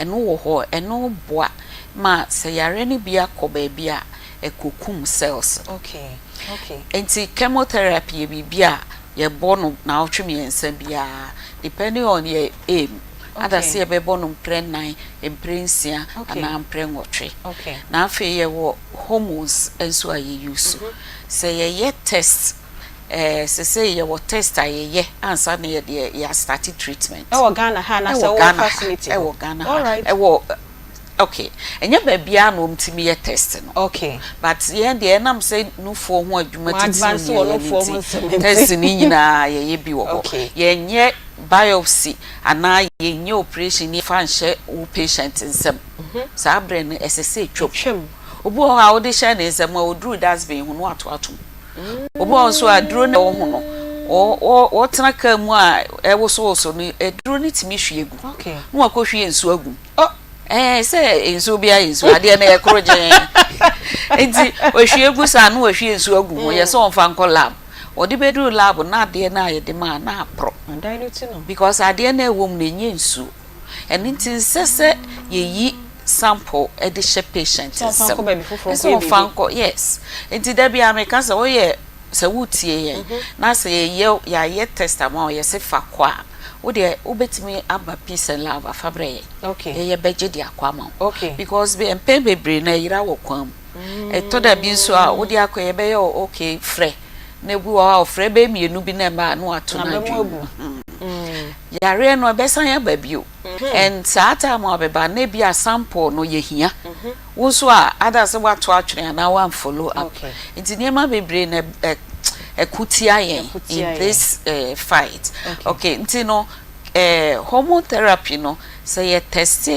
Ɛno wɔ hɔ, ɛno boa ma sɛ yare no bi akɔ baabi a, ɛkɔkum cells. Nti chemotherapy yɛ biribi a yɛbɔ no naawɔtwe 3 biara, depending on yɛ aim. Ada sɛ yɛbɛbɔ no mprɛ 4, mprɛ 6 anaa mprɛ 8. Na afei yɛwɔ hormones nso a yɛ use. Sɛ yɛyɛ test, sɛ yɛwɔ test a yɛyɛ ansa na yɛde yɛ start treatment. Ɛwɔ Ghana ha na sɛ wɔwɔ facility? Ɛwɔ Ghana ha. Ɛwɔ, okay, ɛnyɛ baabiara na wɔmtumi yɛ test no. But yɛn deɛ, ɛnam sɛ nufoɔ ho adwuma titiri ne yɛyɛ ne, test ne nyinaa yɛyɛ bi wɔ hɔ. Yɛnyɛ biopsy anaa yɛnyɛ operation ne fa nhyɛ wo patient nsam. Saa berɛ no ɛsɛ sɛ etwam. Obi wɔ hɔ a wode hyɛ ne nsam a, oduru dustbin ho no, wato atom. Obi wɔ nso a duro no ɛwɔ ho no, wɔtena kaa mu a ɛwosowoso no, aduro no tumi hwie gu na wakɔ hwie nsuo agu. Sɛ nsuo bi ayɛ nsuo adeɛ no yɛ koro gyɛn, nti ohwie gu saa na wahwie nsuo agu ho. Yɛ sɛ ɔmfa nkɔ lab, wɔde bɛduru lab na adeɛ no a yɛde maa na aporɔ, because adeɛ no ɛwɔ mu no ɛnyɛ nsuo. Ɛno nti nsɛ sɛ yɛyi sample ɛde hyɛ patient nsɛm ɛsɛ ɔmfa nkɔ. Yes, nti da bi a meka sɛ woyɛ sɛ wotie yɛn na sɛ yɛyɛ yɛayɛ test ama wo, yɛsɛ fa kɔ a, wodeɛ wobɛtumi aba Peace and Love afa brɛ yɛn, yɛyɛ bɛgye de akɔ ama wo, because mpɛn bebree na ɛyera wɔ kwan mu. Ɛtɔ da bi nso a wode akɔ, yɛbɛyɛ okay, frɛ na ebi wɔ hɔ a ɔfrɛ bɛyɛ mmienu bi na ɛma na wato no adwene. Yareɛ no ɛbɛsan aba bio, and saa time a ɔbɛba na ebi a sample no yɛhia wo nso a, ada sɛ wato atwene anaa wan follow up. Nti nneɛma bebree na ɛko tia yɛn in this fight. Okay, nti no hormone therapy no, sɛ yɛ test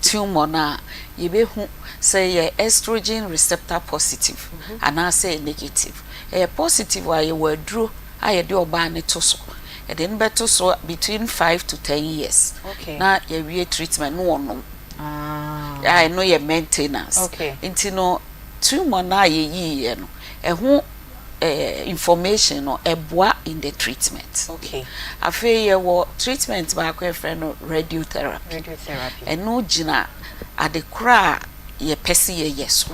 tumor no a, yɛbɛhu sɛ yɛ estrogen receptor positive anaasɛ negative. Ɛyɛ positive a, yɛwɔ aduro a yɛde ɔbaa ne to so, yɛde no bɛto so between 5 to 10 years na yɛwie treatment no, wɔnom a, ɛno yɛ maintenance. Nti no tumor no a yɛyiiɛ no, ɛho information no ɛboa in the treatment. Afei yɛwɔ treatment baako yɛfrɛ no radiotherapy. Radiotherapy. Ɛno gyina ade koro a yɛpɛ sɛ yɛyɛ so.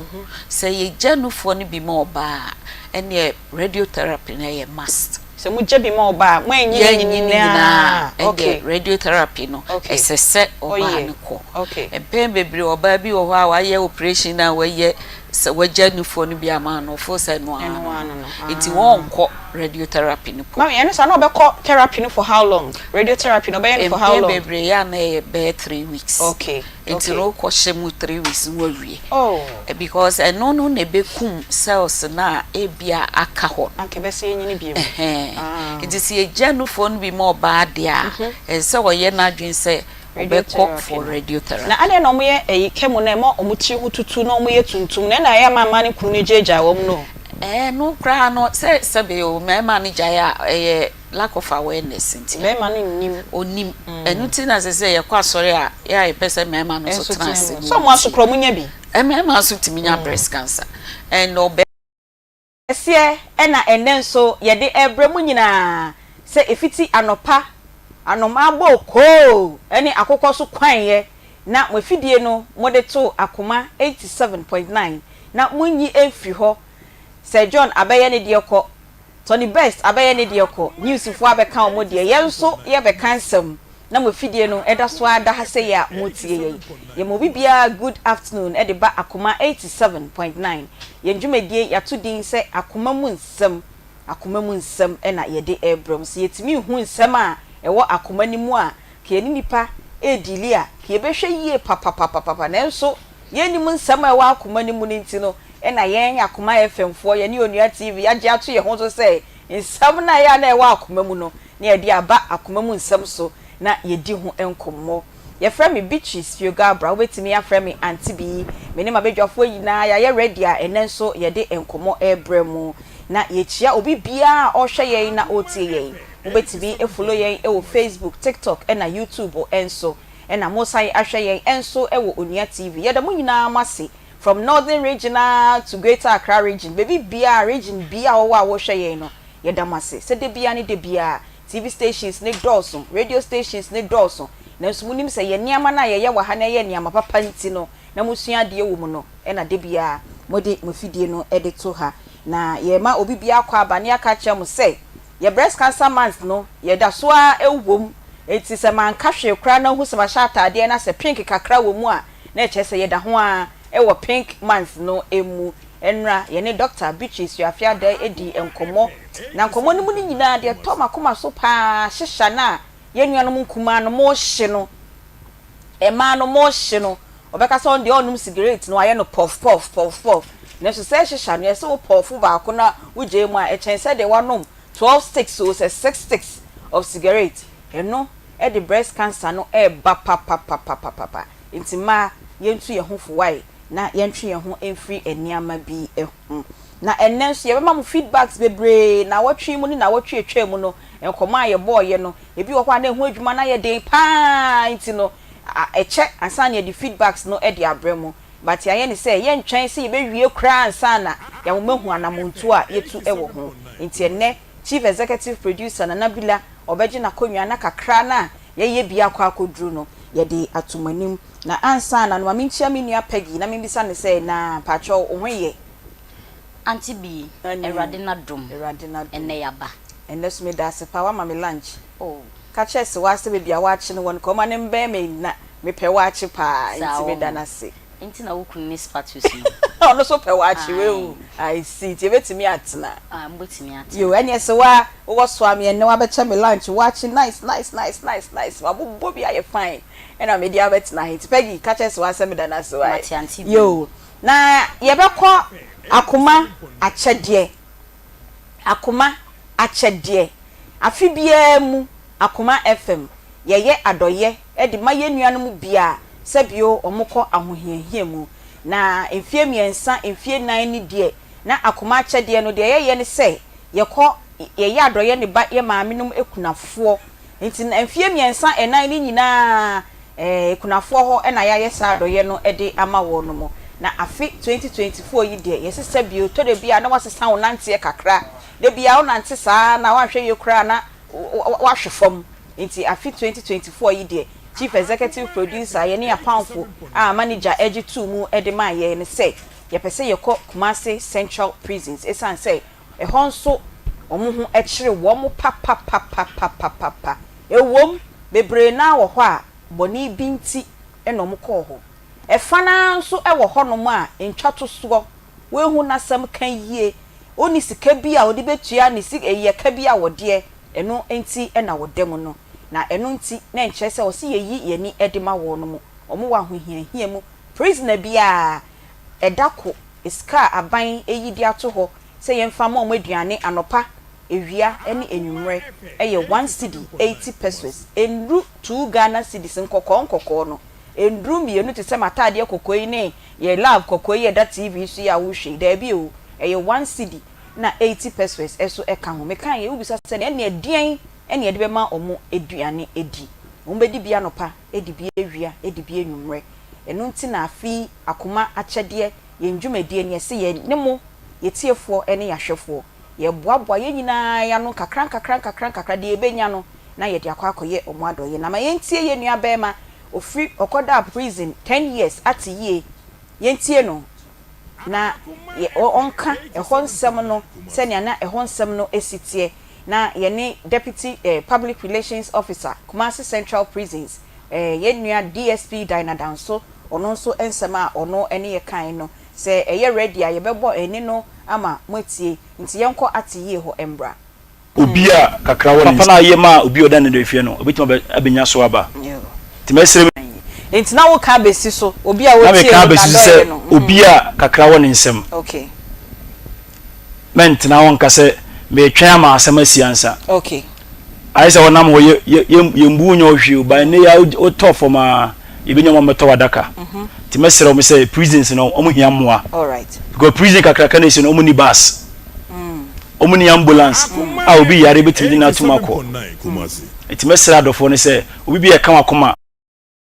Sɛ yɛgya nufoɔ no bi ma ɔbaa a, ɛneɛ radiotherapy no ɛyɛ must. Sɛ mogya bi ma ɔbaa, mo anyi ne nyinaa, ɛdeɛ radiotherapy no ɛsɛ sɛ ɔbaa no kɔ. Mpɛn bebree ɔbaa bi wɔ hɔ a wayɛ operation a wayɛ sɛ wagya nufoɔ no bi ama no, ɔfo sɛ no ano, nti wɔnkɔ radiotherapy no po. Mami, ɛno saa na ɔbɛkɔ therapy no for how long? Radiotherapy no, ɔbɛyɛ no for how long? Mpɛn bebree yɛ ana yɛ bɛyɛ 3 weeks. Nti no wokɔhyɛ mu 3 weeks na wawie. Oh. Because ɛno no na ɛbɛkum cells na ebia aka hɔ no. Anka ɛbɛsɛ yɛnyini bio. Nti sɛ yɛgya nufoɔ no bi ma ɔbaa deɛ a, ɛsɛ sɛ ɔyɛ n'adwene sɛ ɔbɛkɔ for radiotherapy. Na adeɛ na ɔmo yɛ ɛyi chemo na ɛma ɔmo tiri ho tutu na ɔmo yɛ tuntum na ɛna ɛyɛ ama mmaa ne kunu no gyagya wɔn no? Ɛɛ, no koraa no sɛ sɛbi o, mmarima no gyae a, ɛyɛ lack of awareness nti. Mmarima no nim. Onim. Ɛno ti na sɛ yɛkɔ asɔre a, yɛ a yɛpɛ sɛ mmarima no nso tena ase. Sɛ ɔmo aso korɔ, ɔmo nya bi. Mmarima nso tumi nya breast cancer and ɔbɛ. Ɛseɛ ɛna ɛnɛ nso yɛde ɛbrɛ mu nyinaa sɛ efiti anɔpa anoma bɔ koo ɛne akokɔ so kwan na mo afidie no mode to Akoma 87.9 na monyi mfiri hɔ sɛ John abɛyɛ ne deɛ kɔ, Tony Best abɛyɛ ne deɛ kɔ, newsfoɔ abɛka wɔn deɛ, yɛn nso yɛbɛka nsɛm na mo afidie no ɛda so ada ha sɛ yɛ a motie yɛn. Yɛn obi biara good afternoon ɛde ba Akoma 87.9. Yɛn dwumadie yɛato din sɛ Akoma mu Nsɛm. Akoma mu Nsɛm ɛna yɛde ɛrebrɛ mu sɛ yɛtumi hu nsɛm a ɛwɔ akoma no mu a, ka yɛne nipa ɛredili a, ka yɛbɛhwɛ yie papapapapa. Nanso yɛnim nsɛm a ɛwɔ akoma no mu no nti no, ɛna yɛn Akoma FM foɔ, yɛne Onua TV yɛagye ato yɛn ho so sɛ nsɛm no a ɛyɛ a na ɛwɔ akoma mu no na yɛde aba Akoma mu Nsɛm so na yɛdi ho nkɔmmɔ. Yɛfrɛ me Beatrice Fiogabra, wobɛtumi afrɛ me Auntie Bi. Me ne m'abadwafoɔ nyinaa yɛayɛ ready a ɛnɛ nso yɛde nkɔmmɔ ɛrebrɛ mu na yɛkyia obi biara a ɔrehwɛ yɛn na ɔretie yɛn. Wobɛtumi follow yɛn wɔ Facebook, TikTok ɛna YouTube nso, ɛna mosan ahwɛ yɛn nso wɔ Onua TV. Yɛda mo nyinaa mo ase from Northern Region to Greater Accra Region, baabi biara, region biara wɔwɔ a wɔrehwɛ yɛn no, yɛda mo ase sɛ de bia ne de bia TV stations ne dɔɔso, radio stations ne dɔɔso. Nanso monim sɛ yɛn nneɛma no a yɛyɛ wɔ ha na ɛyɛ nneɛma papa nti no, na mosua adeɛ wɔ mu no na da biara mode mo afidie no de to ha. Na yɛrema obi biara akɔ aba na yɛaka akyerɛ mo sɛ yɛn Breast Cancer Month no yɛda so ara wɔ mu. Enti sɛ manka hwee koraa na wohu sɛ mahyɛ ataadeɛ na sɛ pink kakra wɔ mu a, na ɛkyerɛ sɛ yɛda ho ara wɔ Pink Month no mu. Ɛnnora, yɛne Dɔkta Beatrice Suafe Addae dii nkɔmmɔ, na nkɔmmɔ no mu no nyinaa, deɛ ɛtɔ m'akoma so pa ara, hyehya no a yɛn nuanom nkumaa no rehye no, mmaa no rehye no, ɔbɛka sɛ ɔno deɛ ɔnnom sigaret no, wayɛ no pɔf pɔf pɔf pɔf. Nanso sɛ ɛhyehya no, yɛse wo pɔfo baako na wogyae mu a, ɛkyɛn sɛ deɛ woanom 12 sticks o, sɛ six sticks of cigarette. Ɛno de breast cancer no reba papapapapapa. Enti mmaa, yɛntu yɛn ho fo wae na yɛntwe yɛn ho mfiri nneɛma bi ho. Na ɛnnɛ nso yɛbɛma mo feedbacks bebree, nnawɔtwe yi mu ne nnawɔtwe a ɛtwaa mu no, nkɔmmɔ a yɛbɔeɛ no, ebi wɔ hɔ a na ɛho adwuma no ayɛ den pa ara nti no, ɛkyɛ ansa na yɛde feedbacks no de abrɛ mo. But yɛayɛ no sɛ yɛntwɛn sɛ yɛbɛwie koraa ansa na yɛama moahu anammɔntuo a yɛtu wɔ ho. Nti ɛnnɛ, Chief Executive Producer Nana Bila, ɔbɛgye n'akonnwa na kakra no a yɛyɛ bi akɔ akɔduru no, yɛde ato mo anim. Na ansa na no, ma menkyia me nua Peggy na membisa no sɛ, Na mpakyɛw, wo ho yɛ? Auntie Bee, Awurade n'adom, ɛnnɛ yɛaba. Ɛnnɛ nso meda ase paa, woama me lunch. Oh, ka kyerɛ Sewaa sɛ baabi a waakye no wɔ no, ka ɔma no mbɛn me na mepɛ waakye paa, nti meda no ase. Nti na wo kunu ne Spatus no. Ɔno nso pɛ waakye, wahu. I see, nti yɛbɛtumi atena. Ah, mobɛtumi atena. Yo, ɛneɛ Sewaa, wowɔ soa me ɛnnɛ woabɛkyɛ me lunch, waakye nice nice nice nice nice, mabobɔ bi ayɛ fine. Ɛna mede abɛtena ha nti Peggy ka kyerɛ Sewaa sɛ meda no ase wae. Mate auntie Bee. Yoo na yɛbɛkɔ akoma akyɛdeɛ akoma akyɛdeɛ afe biara mu Akoma FM yɛyɛ adɔyɛ de ma yɛn nuanom bi a sɛbio wɔn kɔ ahohiahia mu na mfie mmiɛnsa mfie nan ni deɛ na akoma akyɛdeɛ no deɛ yɛyɛ ne sɛ yɛkɔ yɛyɛ adɔyɛ ne ba yɛ maame nom akunafoɔ Nti na mfeɛ mmiɛnsa ɛnan no nyinaa eh, akunafoɔ hɔ na yɛayɛ saa adɔeɛ no de ama wɔnom. Na afe 2024 yi deɛ, yɛsesa bio, tɔ da bi a na woasesa wo nanteɛ kakra, da biara wonante saa na woanhwɛ yie koraa na woahwe fam. Nti afe 2024 yi deɛ, Chief Executive Producer, yɛne Apamfo a manager gye too mu de maa yɛn ne sɛ, yɛpɛ sɛ yɛkɔ Kumasi Central Prisons ɛsiane sɛ Ɛhɔ nso, wɔn ho kyere wɔn papapapapapapa. Ɛwom, bebree no ara wɔ hɔ a, bɔne bi nti na wɔkɔɔ hɔ. Ɛfa no ara nso wɔ hɔnom a, ntwatosoɔ, wanhu n'asɛm ka yie, ɔnni sika bi a ɔde bɛtua ne sik ɛyi ɛka bi a ɔdeɛ, ɛno nti na wɔda mu no. Na ɛno nti, na ɛnkyerɛ sɛ ɔse yɛyi yɛn ani de ma wɔnom. Wɔwɔ ahohiahia mu. Prisoner biara, ɛda ko, sika a aban ayi de ato hɔ sɛ yɛmfa mma wɔn aduane anɔpa, awia ne anwummerɛ yɛ one cedi eighty pesewas, ɛnnuru two Ghana cedis, nkɔkɔɔ nkɔkɔɔ no, ɛnnuru mmienu te sɛ m'ataadeɛ kɔkɔɔ yi ne yɛn love kɔkɔɔ yi a ɛda TV so yi a wohwɛ yi, daabi o, ɛyɛ one cedi na eighty pesewas nso ka ho. Mekaeɛ, wobisa sɛ ɛnneɛ deɛn na yɛde bɛma wɔn aduane adi? Wɔbɛdi bi anɔpa, adi bi awia, adi bi anwummerɛ. Ɛno nti na afe yi Akoma Akyɛdeɛ, yɛn dwumadie no, yɛse yɛn ne mo, yɛtiefoɔ ne yɛahwɛfoɔ, yɛboaboa yɛn nyinaa yɛn ano nkakra nkakra nkakra nkakra, deɛ yɛbɛnya no na yɛde akɔ akɔyɛ wɔn adɔeɛ. Na ma yɛntie yɛn nua barima, ɔfiri, ɔkɔdaa prison ten years, ate yie, yɛntie no na yɛ, ɔnka ɛhɔ nsɛm no sɛnea na ɛhɔ nsɛm no si teɛ. Na yɛne Deputy eh, Public Relations Officer, Kumasi Central Prisons, eh, yɛn nua DSP Dinah Danso, ɔno nso nsɛm a ɔno ne yɛ kae no, sɛ ɛyɛ ready a yɛbɛbɔ ɛnne no ama moatie. Nti yɛnkɔ ate yie hɔ mbra. Obi a kakra wɔ ne Papa no a ɔyɛ maa obi a ɔda nneduafie no, obetumi aba abenya so aba. Nti mɛsrɛ me. Nti na woka abesi so, obi a Na wotie meka no abesi so n'adɔeɛ sɛ no. obi a kakra wɔ ne nsam. Okay. Mɛntena hɔ nka sɛ meretwɛn ama asɛm asi ansa. Okay. Ayɛ sɛ wɔnam hɔ yɛ yɛ yɛ yɛmbu wo nyɛ wo hwee o, but ɛnnɛ yi ara wotɔ fam ara yɛbɛnya wɔn abɛtɔ w'adaka. Nti mɛsrɛ wɔn sɛ prisons no wɔn hia mmoa. Alright. Because prison kakraka no esi no wɔn nni bus. Wɔn nni ambulance a obi yare bɛtumi de no atum akɔ. Nti mɛsrɛ adɔfoɔ no sɛ obi bi a ɛka w'akoma.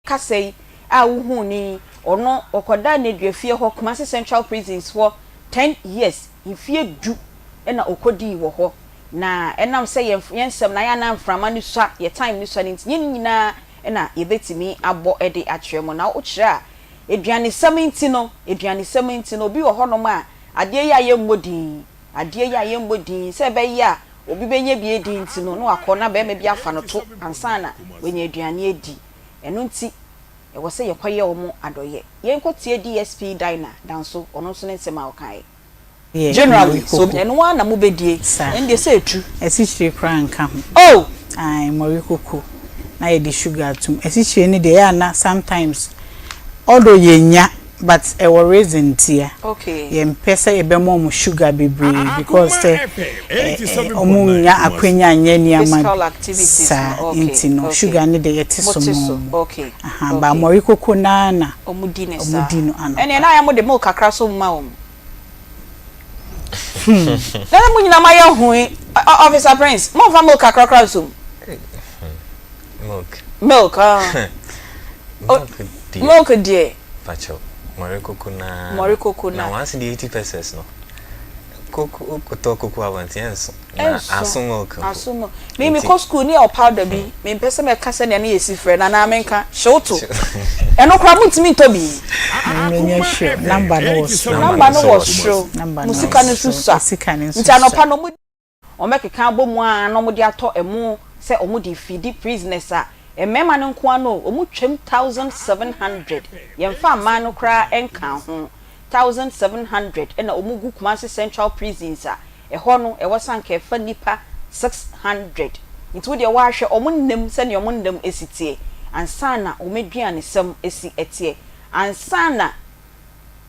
Kasa yi a wohuu no yi, ɔno ɔkɔdaa nneduafie hɔ, Kumasi Central Prisons hɔ ten years, mfeɛ du na ɔkɔdii wɔ hɔ. Na ɛnam sɛ yɛn yɛn nsɛm no ayɛ a na mframa no sua, yɛn time no sua no nti, nyɛ ne nyinaa na yɛbɛtumi abɔ de akyerɛ mo. Na wokyerɛ a, aduanesɛm nti no, aduanesɛm nti no, obi wɔ hɔnom a, adeɛ yi a yɛmmɔ din yi, adeɛ yi a yɛmmɔ din yi, sɛ ɛbɛyɛ a obi bɛnya bi adi nti no, na wakɔ na barima bi afa no to ansa na wanya aduane adi. Ɛno nti, ɛwɔ sɛ yɛkɔyɛ wɔn adɔeɛ. Yɛnkɔtie DSP Dinah Danso, ɔno nso ne nsɛm a ɔkaeɛ. Yɛ Generally, mmɔre sɛ koko. ɛno ara na mobɛdie, Saa. ɛndeɛ sɛ ɛtu. Asikyire koraa nka ho. Oh! Ae, mmɔre koko na yɛde sugar atom. Asikyire no deɛ ɛyɛ a na sometimes although yɛnnya but ɛwɔ reason ntia. Okay. Yɛmpɛ sɛ yɛbɛma wɔn sugar bebree because Akoma sɛ FM ɛ ɛ wɔn nnya 87.9 Kumasi. akwanya nyɛ nneɛma Physical bi activities saa no, okay, nti no okay. sugar no deɛ yɛte so Mote ma so, wɔn. okay, Aha, but okay. mmɔre koko no ara na Wɔdi no saa. wɔdi no anɔpa. Ɛnneɛ na ayɛ mode milk kakra nso ma wɔn. Na na mo nyinaa moayɛ hui. Officer Prince, momfa milk kakra koraa nso mu. Milk. Milk, ah. Milk deɛ. Milk deɛ. Pacho, mɔre koko na. Mɔre koko na. Na once the 80 pesos no. Koko, wokɔtɔ koko abɔnten ɛnso. Na aso milk mpo. Aso milk. Me me kɔ school ne yɛ wɔ powder bi. Me mpɛ sɛ mɛka sɛnea ne yɛsi frɛ no anaa menka. Hyewto. Ɛno koraa montumi ntɔ bi. Menyɛ sure. Number no wɔ soro. Number no wɔ soro. Mo sika no nso sua. Nti anɔpa no mo. Wɔbɛkeka abɔ mu ara na wɔde atɔ ɛmo sɛ wɔde refeedi prisoners a, mmarima no nko ara no o, wɔtwam 1,700, yɛmfa mmaa no koraa nkaa ho, 1,700 na wɔgu Kumasi Central Prisons a, ɛhɔ no ɛwɔ sɛ anka ɛfa nnipa 600. Nti wo deɛ woahwɛ wɔn nna mu sɛdeɛ wɔn nna mu si teɛ ansa na wɔn aduanesɛm si teɛ, ansa na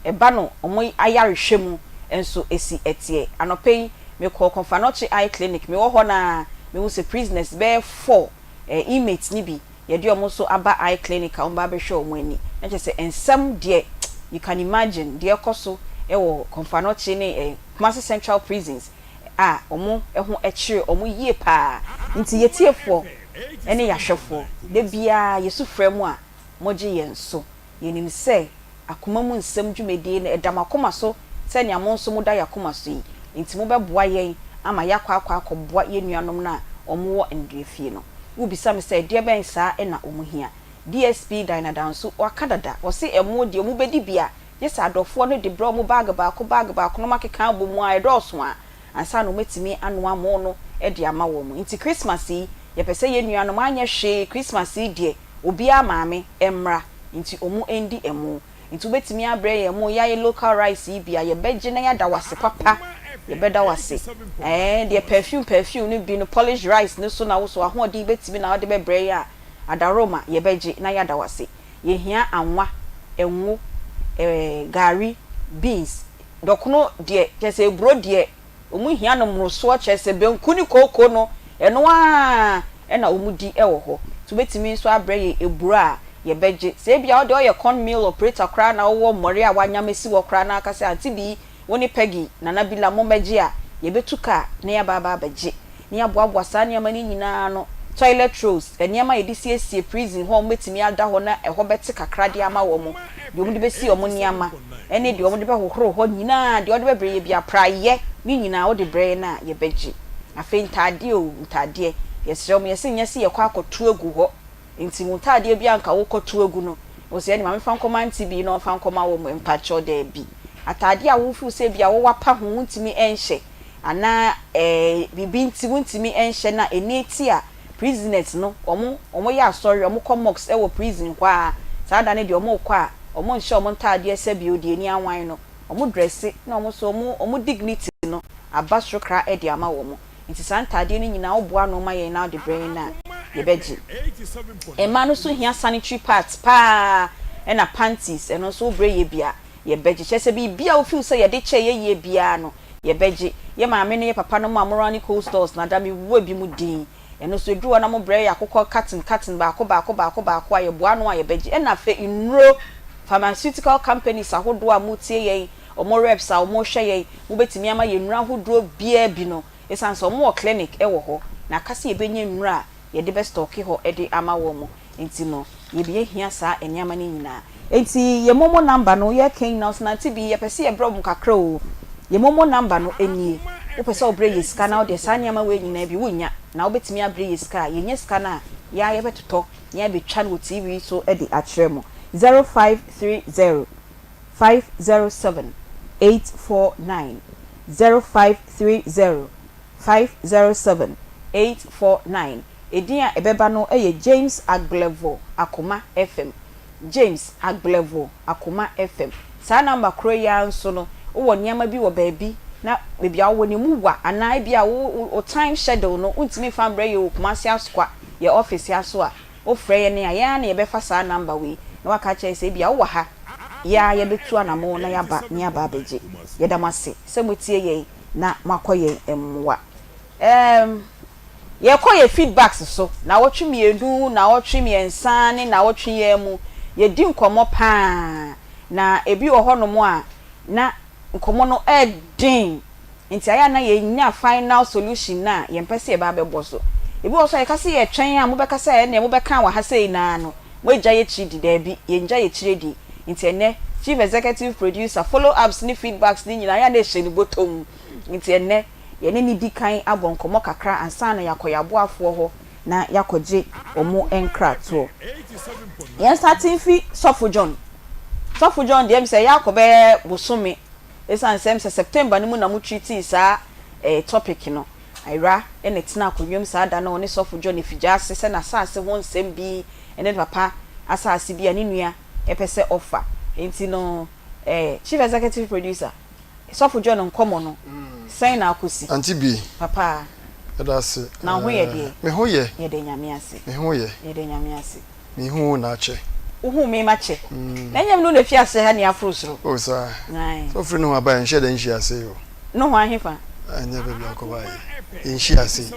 ɛba no wɔn ayarehwɛ mu nso si teɛ. Anɔpa yi mekɔɔ Komfo-Anokye Eye Clinic, mewɔ hɔ no ara mehu sɛ prisoners bɛyɛ four, eh, inmates no bi, yɛde wɔn nso aba eye clinic a wɔba abɛhwɛ wɔn ani. Na kyerɛ sɛ nsɛm deɛ you can imagine deɛ ɛkɔ so wɔ Komfo-Anokye ne eh, Kumasi Central Prisons a wɔn ho kyere wɔn yie paa. Nti yɛtiefoɔ ne yɛahwɛfoɔ, da biara yɛsu frɛ mo a mogye yɛn so. Yɛnim sɛ akoma mu nsɛm dwumadie no ɛda mo akoma so sɛnea mo nso moda yɛn akoma so yi, enti mobɛboa yɛn ama yɛakɔ akɔ akɔboa yɛn nuanom no a wɔwɔ nnuafie no. Wobisa me sɛ ɛdeɛbɛn saa na wɔn hia? DSP Dinah Danso waka dada, ɔse ɛmo deɛ wɔbɛdi bi a, gye sɛ adɔfoɔ no de brɛ wɔn bag baako bag baako na wɔakeka abɔ mu a ɛdɔɔso a, ansa na wɔatumi anoa mo no de ama wɔn. Nti Christmas yi, yɛpɛ sɛ yɛn nuanom anyɛ hwee Christmas yi deɛ, Obiara maame mmra nti ɔmo ndi ɛmo nti wobɛtumi abrɛ yɛn ɛmo yayɛ local rice yi bi a yɛbɛgye na yɛada wo ase papa yɛbɛda wo ase ɛɛ deɛ perfume perfume no bi no polished rice no so na wo so ahoɔden bɛtumi na wode bɛbrɛ yɛn a adaworoma yɛbɛgye na yɛada wo ase yɛhia anwa ɛnwo ɛɛ gari beans dɔkono deɛ kyerɛ sɛ aburo deɛ Wɔn hia no mmorosoɔ kyerɛ sɛ banku ne kooko no ɛno ara na wɔn di wɔ hɔ. Nti wobɛtumi nso abrɛ yɛn aburo a yɛbɛgye. Sɛ ebia wo deɛ woyɛ corn mill operator koraa na wowɔ mmɔre a woanyam asi hɔ koraa na woaka sɛ Auntie Bee wo ne Peggy, Nana Bila mommɛgye a, yɛbɛtu kaa na yɛaba aba abɛgye. Na yɛaboaboa saa nneɛma no nyinaa ano, toilet rolls, nneɛma a yɛde siesie prison hɔ a wɔbɛtumi ada hɔ na ɛhɔ bɛte kakra de ama wɔn, deɛ wɔde bɛsi wɔn nneɛma, ne deɛ wɔde bɛhohoro hɔ nyinaa, deɛ wɔde bɛbrɛ yɛn biara, praeɛ, ne nyinaa wode brɛ yɛn a, yɛbɛgye. Afei ntaadeɛ o, ntaadeɛ, yɛsrɛ mo, yɛse nyɛ sɛ yɛkɔ akɔto agu hɔ, nti wo ntaadeɛ biara nka wokɔto agu no, wo sɛ ɛne ma memfa nkɔma auntie bi na ɔmfa nkɔma wo, mpakyɛw, daabi. Ataadeɛ a wo feel sɛ ebia wo wapa ho, wontumi nhyɛ, anaa ɛɛ biribi nti wontumi nhyɛ no a, ɛni ti a prisoners no wɔn wɔn yɛ asɔre, wɔn kɔ mosque wɔ prison hɔ ara, saa da no deɛ wɔn rekɔ a, wɔn nhyɛ wɔn ntaadeɛ sɛbio deɛ ani awan no, wɔn dresse na wɔn nso wɔn wɔn dignity no aba soro kra de ama wɔn. Nti saa ntaadeɛ no nyinaa woboa ano ma yɛn na wode brɛ yɛn a, yɛbɛgye. Mmaa no nso hia sanitary pads paa ɛna panties, ɛno nso wobrɛ yɛ bi a, yɛbɛgye. Kyerɛ sɛ biribi a wo feel sɛ yɛde kyɛ yɛ yie biara no, yɛbɛgye. Yɛ maame ne yɛ papa nom a mo runne cold stores no ada me wɔ bi mo din. Ɛno nso ɛduru hɔ na mo brɛ yɛ akokɔ carton carton baako baako baako baako a yɛboa ano a yɛbɛgye. Ɛna afei nnuro, pharmaceutical companies ahodoɔ a motie yɛn, wɔn reps a wɔhwɛ yɛn, mobɛtumi ama yɛn nnuro ahodoɔ biara bi no, ɛsiane sɛ wɔn wɔ clinic wɔ hɔ, na aka sɛ yɛbɛnya nnuro a yɛde bɛ stocke hɔ de ama wɔn nti no yɛbɛhia saa nneɛma no nyinaa. Nti yɛ momo number no yɛ kɛn nyinaa ɔsɛ nante bi yɛpɛ sɛ yɛbrɛ wɔn kakra oo yɛ momo number no nie wopɛ sɛ wobrɛ yɛ sika na wodeɛ saa nneɛma wei nyinaa bi wonnya na wobɛtumi abrɛ yɛ sika a yɛnya sika no a Yɛn ara yɛbɛtotɔ na yɛabɛtwa no wɔ TV so de akyerɛ mo. 0530 507 849, 0530 507 849. Edin a ɛbɛba no yɛ James Agblevor Akoma FM. James Agblevor Akoma FM. Saa number korɔ yi ara nso no, wowɔ nneɛma bi wɔ baabi na baabi a wowɔ no emu wa anaa ebia wo wo time schedule no wontumi mfa mbrɛ yɛn wɔ Kumasi Asokwa yɛn office ha so a, wofrɛ yɛn a, yɛn ara na yɛbɛfa saa number wei na woaka akyerɛ yɛn sɛ ebia wowɔ ha, yɛn ara yɛbɛtu anamon na yɛaba na yɛaba abɛgye. Yɛda mo ase sɛ moatie yɛn na moakɔ yɛn mmoa. Ɛɛm. Yɛkɔ yɛ feedbacks so naawɔtwe mmienu, naawɔtwe mmiɛnsa ne naawɔtwe yi ara mu, yɛdi nkɔmmɔ pa ara. Na ebi wɔ hɔnom a, na nkɔmmɔ no yɛ den, nti ayɛ a na yɛnnya final solution no a yɛmpɛ sɛ yɛba abɛbɔ so. Ebi wɔ hɔ nso a, yɛka sɛ yɛretwɛn a, mobɛka sɛ ɛnneɛ mobɛka wɔ ha sei no ara no, moagya yɛn akyiri di. Daabi, yɛnngya yɛn akyiri di. Nti ɛnnɛ, Chief Executive Producer, follow-ups ne feedbacks no nyinaa, ayɛ a na ɛhyɛ ne bɔtɔ mu. Nti ɛnnɛ, yɛne no di kan abɔ nkɔmmɔ kakra ansa na yɛakɔ yɛn aboafoɔ hɔ na yɛakɔgye wɔn nkratoɔ. Yɛn starte mfi Sɔfo John. Sɔfo John deɛ ɛm sɛ ɛyɛ akɔ bɛyɛ bosome ɛsiane sɛ ɛm sɛ September no mu na mo treatii saa eh, topic no. Ayera na ɛtena akonnwa mu saa da no ɔne Sɔfo John Afigya-ase sɛ n'asase ho nsɛm bi ne ne papa asase bi a ne nua pɛ sɛ ɔfa. Nti no eh, Chief Executive Producer, Sɔfo John nkɔmɔ no sɛn na akosi? Auntie B. Papa. Yɛda ase. Na wo ho yɛ deɛ? Me ho yɛ. Yɛda Nyame ase. Me ho yɛ. Yɛda Nyame ase. Me hu wo na akyɛ. Wo hu me makyɛ. Na ɛnyɛ me ne wo na efi ase ha ne aforo soro. Oh saa. Ae. Sɛ wofiri nohoa baeɛ nhyɛ da nhyia ase o. Nohoa hefa? Ɛnyɛ baabi a wokɔ baeɛ. Yɛnhyia ase yi.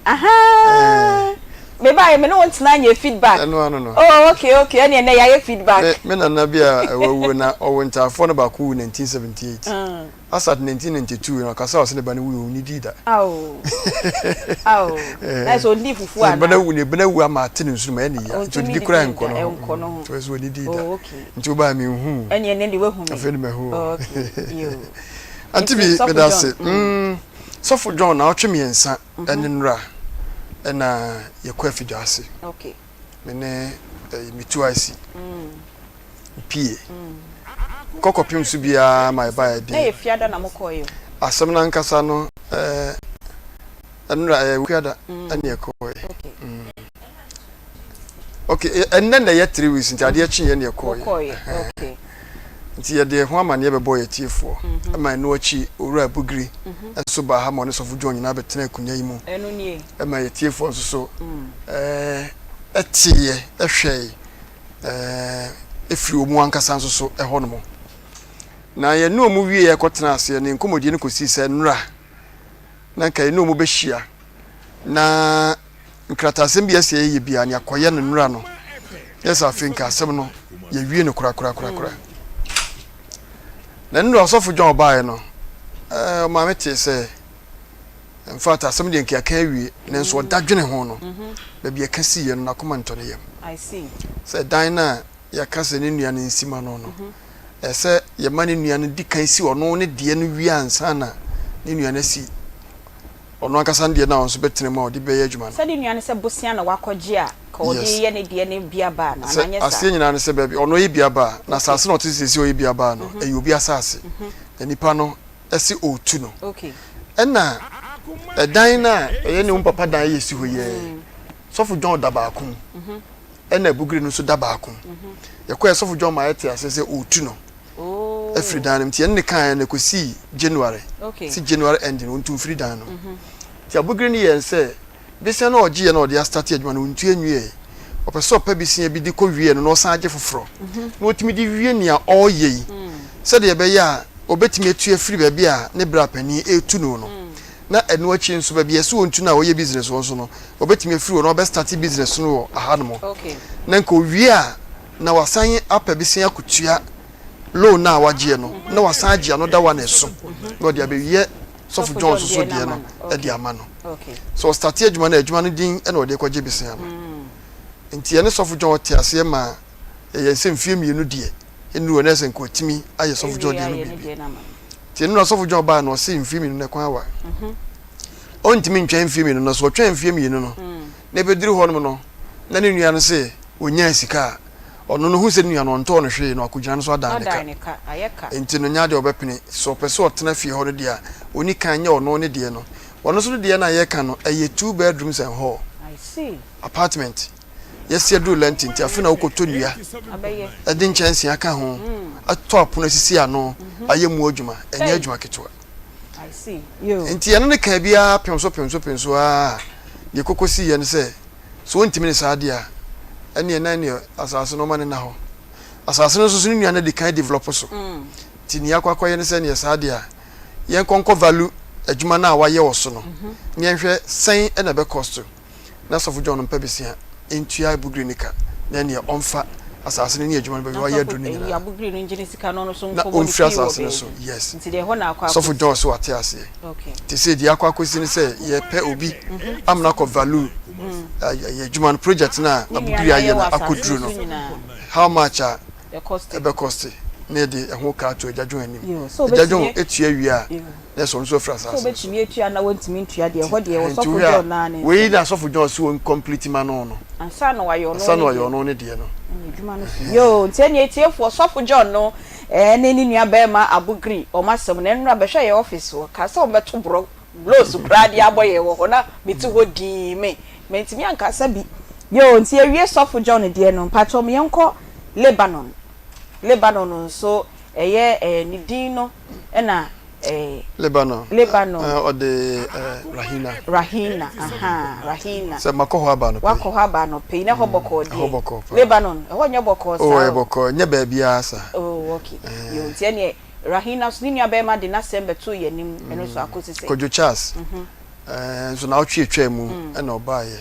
Ahaa. Me baeɛ me ne wo ntena nyɛ feedback. Ɛno ano no. Oh okay okay ɛneɛ nnɛ yɛayɛ feedback. Me me nana bi a wawuo na ɔwo ntaafoɔ no baako wuu 1978. As at 1992 no ɔkasa a ɔse ne ba no wui ɔnnidii da. Ao ao na sɛ ɔnnii fufuo anaa. Ne ba no awu ne ba no awu ama ate ne nsono mu ayɛ ne ya nti ɔdidi koraa ɛnkɔ ne ho. Ɛnkɔ ne ho. Nti ɔse ɔnnidii da. Oh okay. Nti wobaa menhuu wo. Ɛneɛ nnɛ deɛ wahu me. Afei na mahu wo. Oh okay yoo. Auntie Nti Bi Sɔfo meda ase. John mm. Sɔfo John naawɔtwe mmiɛnsa ne nnora na yɛkɔ afidwa ase. Me ne eh, me 2IC pie. Kɔ kɔpem so biara ma ɛbaeɛ de. Na yɛ fiada na mokɔeɛ o. Asɛm no ankasa no eh, nnora ɛyɛ wukuada ɛne ɛkɔeɛ. Ok, ɛnnɛ na ɛyɛ 3 weeks nti adeɛ kyeeɛ na yɛkɔeɛ. Mokɔeɛ, ok. Nti yɛde ɛho amanneɛ bɛbɔɔ yɛn atiefoɔ. Ɛma ɛno akyi Owura Bugiri nso baa ha ma ɔne Sɔfo John nyinaa bɛtenaa akonnwa yi mu. Ɛno nie. Ɛma yɛn atiefoɔ nso so teeɛ, hwɛe firi wɔn ankasa nso so hɔnom. Na yɛne wɔn wieeɛ kɔtenaa aseɛ no, yɛn nkɔmmɔdie no kɔsii sɛ nnora na nka yɛne wɔn bɛhyia na nkrataasɛm bi a ɛsɛ yɛyɛ biara no yɛakɔyɛ no nnora no, yɛ sɛ afei nka asɛm no yɛwie no korakorakorakora. Na nnora ɔsɔfo John ɔbaeɛ no, ɛɛ ɔmaa me tee sɛ in fact asɛm deɛ nka yɛaka awie, nanso ɔda dwene ho no, baabi ɛka siiɛ no n'akoma ntɔ ne yam. Sɛ dan no a yɛaka sɛ ne nua no nsi ma no no, ɛsɛ yɛma ne nua no di kan si ɔno ne deɛ no wie ansa na ne nua no asi ɔno ankasa ne deɛ no a ɔno nso bɛtena mu a ɔde bɛyɛ adwuma no. Sɛ ne nua no sɛ bosea na wakɔgye a, ka ɔde Yes. yɛ ne deɛ no bi aba no, Sɛ anaa nyɛ saa? aseɛ nyinaa ne sɛ baabi ɔno yɛ bi aba a, na Okay. asase no a ɔte so seesei a ɔyɛ bi aba no, ɛyɛ obi asase, na nipa no se ɔretu no. Okay. Ɛna ɛdan no a ɛyɛ ne wo papa dan yɛ si hɔ yi ɛ, Sɔfo John da baako mu, ɛna Abugire no nso da baako mu. Yɛkɔɛ Sɔfo John ma yɛte aseɛ sɛ ɔretu no. afiri dan no mu nti yɛne no kaeɛ no ɛkɔsii January si January ending ɔntu mfiri dan no nti abogire no yɛn sɛ besia no a ɔgyeeɛ na ɔde astate adwuma no ɔntu anwieɛ ɔpɛ sɛ ɔpɛ besia bi de kɔ wie no na ɔsan agye foforɔ na ɔtumi de wie nea ɔreyɛ yi sɛdeɛ ɛbɛyɛ a ɔbɛtumi atu afiri baabi a ne bra panin ɛretu no no na ɛno akyi nso baabi a ɛsɛ ɔntu no a ɔyɛ business wɔ nso no ɔbɛtumi afiri hɔ na ɔbɛstate business no wɔ ahanom na nka ɔwie a na wasan apɛ bese akotua loan no a wagyeɛ no, na wasan agye another one ɛso na ɔde abɛyɛ Sɔfo John nso so deɛ no de ama no. So ɔstate adwuma no a, adwuma no din na ɔde kɔgye besea no. Nti ɛne Sɔfo John te aseɛ ma ɛyɛ sɛ mfeɛ mmienu deɛ ɛnuru hɔ na ɛsɛ nka ɔtumi ayɛ Sɔfo John deɛ no biribi. Nti ɛno na Sɔfo John baa no ɔse mfeɛ mmienu no ɛkwan awa. Ɔntumi ntwɛn mfeɛ mmienu no, so ɔtwɛn mfeɛ mmienu no na ɛbɛduru hɔnom no. Na ne nua no se ɔnyaa sika a, ɔno no hu sɛ ne nua no ɔntɔɔ no hwee na wakɔgyina no so adan ne ka. Enti no nyɛ adeɛ a ɔbɛpene. Sɛ ɔpɛ sɛ ɔtena fie hɔ no deɛ a, ɔni kan nyɛ ɔno ne deɛ no. Ɔno nso ne deɛ no a yɛreka no, ɛyɛ two bedrooms and hall apartment. Yɛasi aduru Lɛnti nti afei na wokɔtɔ nnua de nkyɛnsee aka ho, atɔ apono asisi ano, ayɛ mu adwuma. Ɛnyɛ adwuma ketewa. Enti yɛne no kaa biara pem so pem so pem so ara a, deɛ ɛkɔkɔsiiɛ ne sɛ, sɛ ɔntumi ne saa deɛ a, ɛnneɛ na ɛnneɛ asase no ɔma no nna hɔ. Asase no nso so ne nua no adi kan develop so. Nti nea akɔ akɔyɛ ne sɛ ɛnneɛ saa deɛ a, yɛnkɔ nkɔ value adwuma no a wayɛ wɔ so no, na yɛnhwɛ sɛn na ɛbɛ cost. Na Sɔfo John mpɛ besia ntua abugiri no ka, na ɛnneɛ ɔmfa asase no ne adwuma no baabi a wayɛ aduru no nyinaa, na ɔmfiri asase no so. Yes. Sɔfo John so wate aseɛ. Nti sɛ deɛ akɔ akɔsi ne sɛ yɛpɛ obi amena akɔ value yɛ adwuma no project no a abugiri ayɛ no akɔduru no how much a ɛbɛkɔste na yɛde ɛho ka ato Agya John anim. Agya John tua wie a na ɛsɛ ɔno nso afiri asase no so. Sɛ ɔbɛtumi atua na wantumi ntua deɛ, ɛhɔ deɛ ɛwɔ Nti Sɔfo wohwɛ a, John naa ne wei nsam. na Sɔfo John se wɔn complete ma no no. Ansa na wayɛ ɔno Ansa ne na wayɛ deɛ. ɔno ne deɛ no. Ɛna adwuma no so. Yoo, nti ɛneɛ atiefoɔ, Sɔfo John no ɛne ne nua barima Abugri wɔn asɛm no, ɛnora bɛhwɛ yɛn office hɔ, kaa sɛ wɔbɛto borɔ blows koraa de abɔ yɛn wɔ hɔ, na mete hɔ dinn, me, mantumi ankasa bi. Yoo, nti yɛwie Sɔfo John deɛ no, mpakyɛw ma yɛnkɔ Lebanon. Lebanon nso, ɛyɛ ɛɛ ne din no na ɛɛ. Lebanon. Lebanon. Ɛɛ ɔde ɛɛ Rahina. Rahina ahaa Rahina. Sɛ makɔ hɔ aba anɔpa yi. Wakɔ hɔ aba anɔpa yi na ɛhɔ bɔkɔɔ deɛ. Ɛhɔ bɔkɔɔ paa. Lebanon ɛhɔ nyɛ bɔkɔɔ saa o. Oh ɛyɛ bɔkɔɔ ɛnyɛ baabiara saa. Oh okay yoo nti ɛneɛ Rahina nso ne nua bɛrima de n'asɛm bɛtoo yɛn anim ɛno nso akɔsi sɛn. Kojo Charles ɛɛ nso naawɔtwe etwaa mu ɛna ɔbaeɛ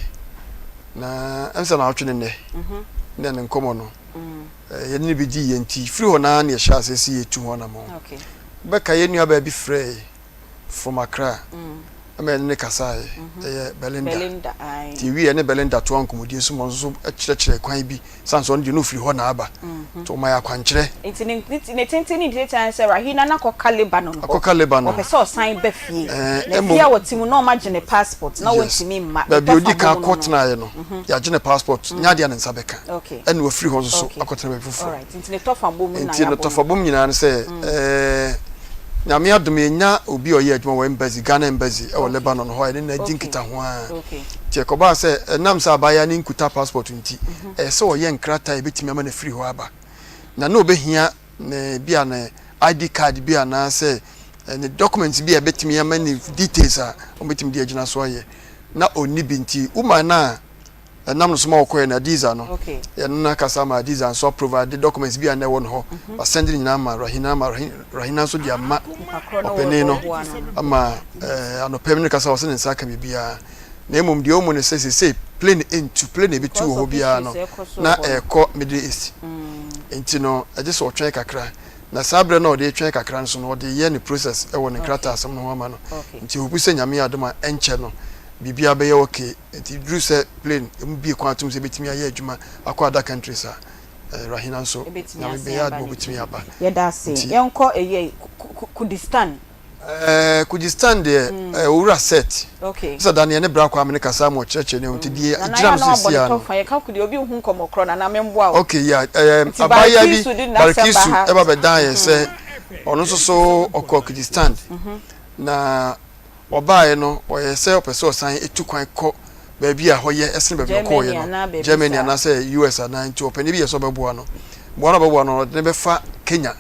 na ɛm sɛ naawɔtwe ne nnɛ na ne nkɔmɔ no. Yɛne no bɛdii yɛn ti. Firi hɔ no ara na yɛhyɛɛ aseɛ sɛ yɛretu ho anammɔn. Wobɛkae yɛn nuabaa bi frɛɛ yɛn from Accra ma yɛne no kasaeɛ, ɛyɛ Belinda. Nti yɛwieeɛ yɛne Belinda toaa nkɔmmɔdie so ma ɔno nso kyerɛkyerɛɛ kwan bi, sane sɛ ɔno deɛ na ɔfiri hɔ na aba. Nti ɔmaa yɛn akwankyerɛ. Nti ne tenten ne ne tiatia ne sɛ Rahina no akɔka Lebanon hɔ. Akɔka Lebanon. Ɔpɛ sɛ ɔsan ba fie. Na fie a ɔte mu no na wɔagye ne passport na ɔntumi mma. Baabi a ɔdi kan kɔtenaeɛ no, yɛagye ne passport, nyɛ adeɛ a ne nsa bɛka. Ɛna wafiri hɔ nso so akɔtena baabi foforɔ. Nti ne tɔfabom nyinaa ne sɛ, ɛɛ, Nyame adom yɛnya obi a ɔyɛ adwuma wɔ embassy, Ghana embassy ɛwɔ Lebanon hɔ a yɛne no adi nkitaho ara. Nti ɛkɔbaa sɛ ɛnam sɛ abaayewa no nkuta passport nti, ɛyɛ sɛ ɔyɛ nkrataa a ɛbɛtumi ama no afiri hɔ aba. Na na ɔbɛhia ne bi a ne ID card bi anaasɛ ne documents bi a ɛbɛtumi ama ne details a wɔbɛtumi de agyina so ayɛ. Na ɔnni bi nti woman no a ɛnam no so ma wɔkɔɛ no Adiza no, yɛne no akasa ama Adiza nso aprovide documents bi a na ɛwɔ no hɔ, mhm. wasɛnde ne nyinaa ama Rahina ama Rahina nso de ama ɔpanin no ama eh, anɔpa mu no kasa ɔsɛ ne nsa aka biribiara na mmom deɛ ɔmu no sɛ sesei plane ntu plane ebi tu wɔ hɔ biara no na ɛrekɔ Middle East mm. nti no ɛgye sɛ ɔtwɛn kakra na saa berɛ na ɔde twɛn kakra nso no ɔde yɛ ne process ɛwɔ ne nkrataa asɛm no ho ama no nti hope sɛ Nyame adom a ɛnkyɛ no biribiara bɛyɛ okay Nti duru sɛ plane emu bue kwan atom sɛ ebetumi ayɛ adwuma akɔ other countries a, eh, Rahina nso Ebetumi Nyame asen bɛyɛ aba adom ne obetumi aba. Yɛda ase. Nti. Yɛnkɔ ɛyɛ Kurdistan. Eh, Kurdistan deɛ, eh, Owura Seth. Okay. Sɛ da no yɛne Bra Kwame no kasaa ma ɔkyerɛkyerɛ nneɛma mu nti deɛ Nana egyina yɛ a no na wabɔ seesei ne ara no. tɔfa. Yɛka Kudi obi nhu nkɔmmɔ korɔ Nana memboa wo. Okay, yeah, eh, Nti abaayewa bi, Barikisu de n'asɛm ba Barikisu ha. ɛba bɛdan yɛn sɛ ɔno nso so ɔkɔɔ Kurdistan na Ɔbaeɛ no, ɔyɛɛ sɛ ɔpɛ sɛ ɔsan tu kwan kɔ baabi a ɛhɔ yɛ sene baabi a ɔkɔeɛ no, Germany anaasɛ US anaa, nti ɔpanin bi yɛ sɛ ɔbɛboa no. Mmoa no a ɔbɛboa no, ɔde no bɛfa Kenya.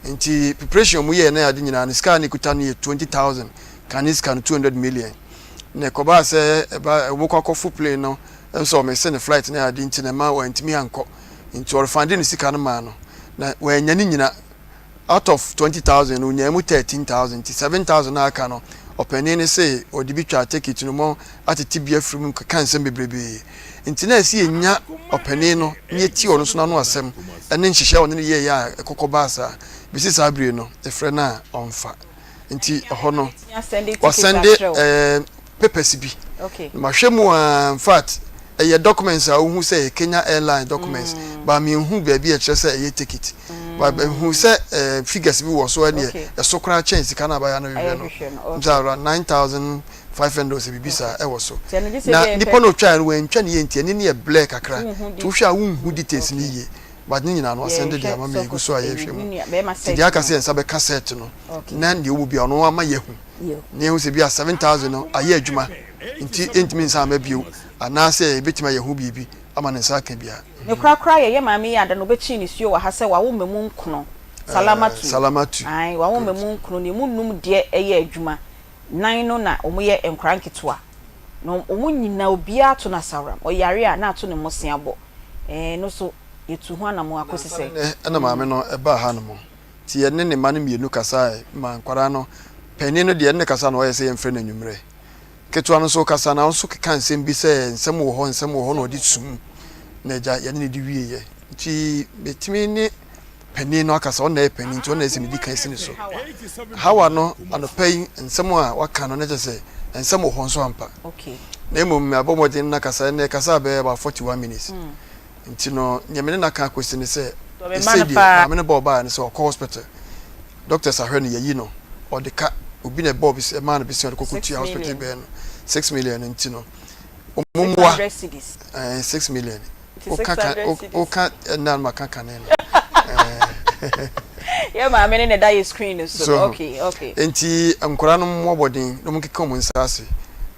Nti preparation a wɔyɛɛ ne ade nyinaa no, sika a na ɛkuta no yɛ 20,000, kane sika no 200 million. Na ɛkɔbaa sɛ ɛba wɔkɔ akɔfo plane no, ɛm sɛ ɔmese ne flight ne ade nti na ɛma wantumi ankɔ. Nti ɔrefande ne sika no maa no, na wannya ne nyina. Out of 20,000 no, onyaa mu 13,000, nti 7,000 no a aka no, ɔpanin no se ɔde bi twaa tekit no mu atete bi afiri mu keka nsɛm bebrebee. Nti na ɛsɛ yɛnya ɔpanin no na yɛtie ɔno nso n'ano asɛm ne nhyehyɛe a ɔne no yɛeɛ a ɛkɔkɔ baa saa. Bɛsi saa bere no, yɛfrɛ no a ɔmfa. Nti ɛhɔ no, wasɛnde eh, papers bi. Na mahwɛ mu a, in fact, Ɛyɛ documents a wohu sɛ ɛyɛ Kenya Airlines documents but menhu baabi a ɛkyerɛ sɛ ɛyɛ ticket but mehu sɛ eh, figures bi wɔ so ɛneɛ ɛso koraa kyɛn sika no a abaayewa no hwehwɛ no. Sɛ around 9,500 sɛ biribi saa ɛwɔ so. Na nipa no otwaeɛ no wantwa ne yie nti ɛne no yɛ blur kakra nti wohwɛ a wonhu details no yie but ne nyinaa no asɛnde de ama me yɛgu so a yɛhwɛ mu. Nti deɛ aka sɛ yɛn nsa bɛka set no na deɛ ɔwɔ bi a ɔno ama yɛahu na yɛahu sɛ bi a 7,000 no ayɛ adwuma nti ɛntumi nsan mma bio anaasɛ yɛbɛtumi ayɛ ho biribi ama ne nsa aka bi a. Ne korakora yɛyɛ maame yi ada no ɔbɛkyii nisuo wɔ ha sɛ wawo mmamu nkono, Salamatu, Salamatu, ae wawo good. mmamu nkono na ɛmu num deɛ ɛyɛ adwuma, nan no na wɔn yɛ nkwadaa nketewa na wɔn nyinaa obiara ato no asaworam, ɔyare a na ato ne mmosea bɔ, ɛɛ no so yɛtu ho anamon akɔsi Nansa sɛ. ne nnɛ na maame no baa hanom nti yɛne ne mma no mmienu kasae ma nkwadaa no, panin no deɛ yɛne no kasa na ɔyɛ sɛ yɛmfrɛ no anwummerɛ. Ketewa no nso ɔkasa na ɔno nso keka nsɛm bi sɛ nsɛm wɔ hɔ, nsɛm wɔ hɔ na ɔde sum na agya yɛne no di wieɛ. Nti metumi ne panin no akasa, ɔno na ɛyɛ panin nti ɔno na ɛsɛ medi kan si ne so. Hawa no anɔpa yi nsɛm a waka no na kyerɛ sɛ nsɛm wɔ hɔ nso ampa. Na mmom mabɔ mmɔden na kasa ɛnɛ kasa bɛyɛ about 41 minutes. Nti no nea me ne no aka akɔsi ne sɛ ɛsei deɛ maame no ba ɔbaeɛ no sɛ ɔkɔ hospital. Doctors ahwɛ no yɛyi no ɔde ka obi na ɛbɔɔ bese ɛmaa no bese ɔde kɔkɔ tua hospital bɛɛ no 6 million no nti no ɔmo mmoa ɛɛ 6 million woka ka woka ɛnna no maka kane no ɛɛ. Yɛ maame ne na ɛda yɛ screen no so no okay okay. Nti nkwadaa no mmoa bɔden na ɔmo nkeka ɔmo nsa ase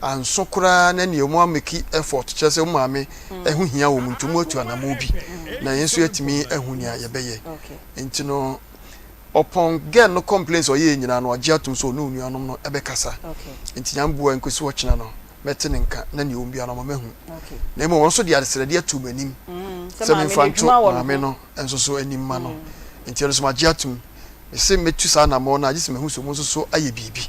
anso koraa na nea ɔmo ameki effort kyerɛ sɛ ɔmo maame ɛho hia wɔn nti ɔmo atu anamɔ bi na yɛn nso yɛatumi ahu nea yɛbɛyɛ nti no. Ɔpɔn girl no complaints a ɔyɛɛ nyinaa no wagye atom sɛ ɔne onuanom no bɛkasa. Nti Nyame boa nkosi ɔkyena no mɛte ne nka na nea ɛwom biara no ama mahu. Na mmom ɔno nso de adesrɛdeɛ ato m'anim sɛ memfa nto maame no nso so anim mma no. Nti ɛno nso magye atom. Mese mɛtu saa anammɔn no a gye sɛ mahu sɛ wɔn nso so ayɛ biribi.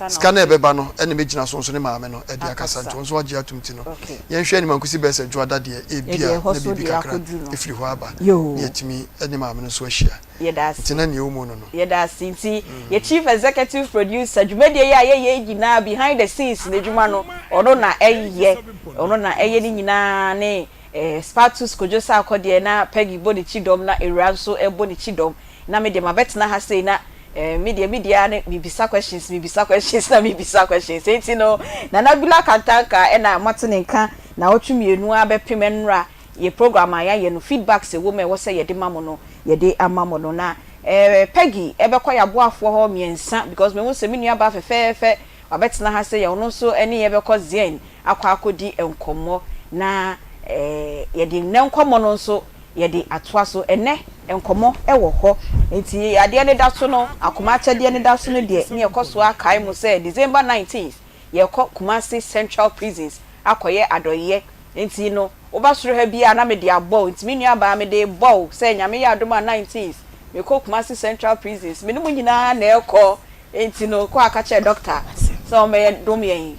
Sika no a ɛbɛba no na mɛgyina so nso ne maame no de akasa. Nti ɔno nso agye atom nti no yɛnhwɛ anim ankosi bɛyɛ sɛ Dwoada deɛ ebia na biribi kakra afiri hɔ aba na yɛatumi ne maame no nso ahyia. Yɛda ase. Nti na nea ɛwɔ mu no no. Yɛda ase. Nti yɛ Chief Executive Producer, dwumadie yi a yɛyɛ yi nyinaa behind the scenes n'adwuma no ɔno na ɛyɛ. Ɔno na ɛyɛ ne nyinaa ne eh, Spartus Kojo Sarkor deɛ na Peggy bɔ ne kyidɔm na Awura nso bɔ ne kyidɔm. Na me deɛ mabɛtena ha sei na eh, me deɛ me deɛ ara ne mebisa questions, mebisa questions na mebisa questions. Enti no Nana Bila Kantanka ɛna moate ne nka naawɔtwe mmienu ara bɛpem ɛnnora Yɛ program a yɛayɛ no feedbacks ɛwɔ mu a ɛwɔ sɛ yɛde ma mo no yɛde ama mo no na eh Peggy ɛbɛkɔ yɛ aboafoɔ hɔ mmiɛnsa because mehu sɛ me nua baa fɛfɛɛfɛ wabɛtena ha sɛ yɛ ɔno nso ɛne yɛ bɛkɔ Zien akɔ akɔdi nkɔmmɔ na eh yɛde nnɛ nkɔmmɔ no nso yɛde atoa so ɛnnɛ nkɔmmɔ ɛwɔ hɔ nti adeɛ no da so no akoma akyɛdeɛ no da so no deɛ ne yɛkɔ so akae mo sɛ December 19th yɛkɔ Kumasi Central Prisons akɔyɛ adɔyɛ Nti no woba soro ha bi a na mede abɔ wo nti me nua baa mede rebɔ wo sɛ Nyame yɛ adom a 19th mekɔ Kumasi Central Prisons me ne mo nyinaa na ɛrekɔ nti no kɔ a ka kyerɛ doctor sɛ ɔmmɛyɛ dom yɛn.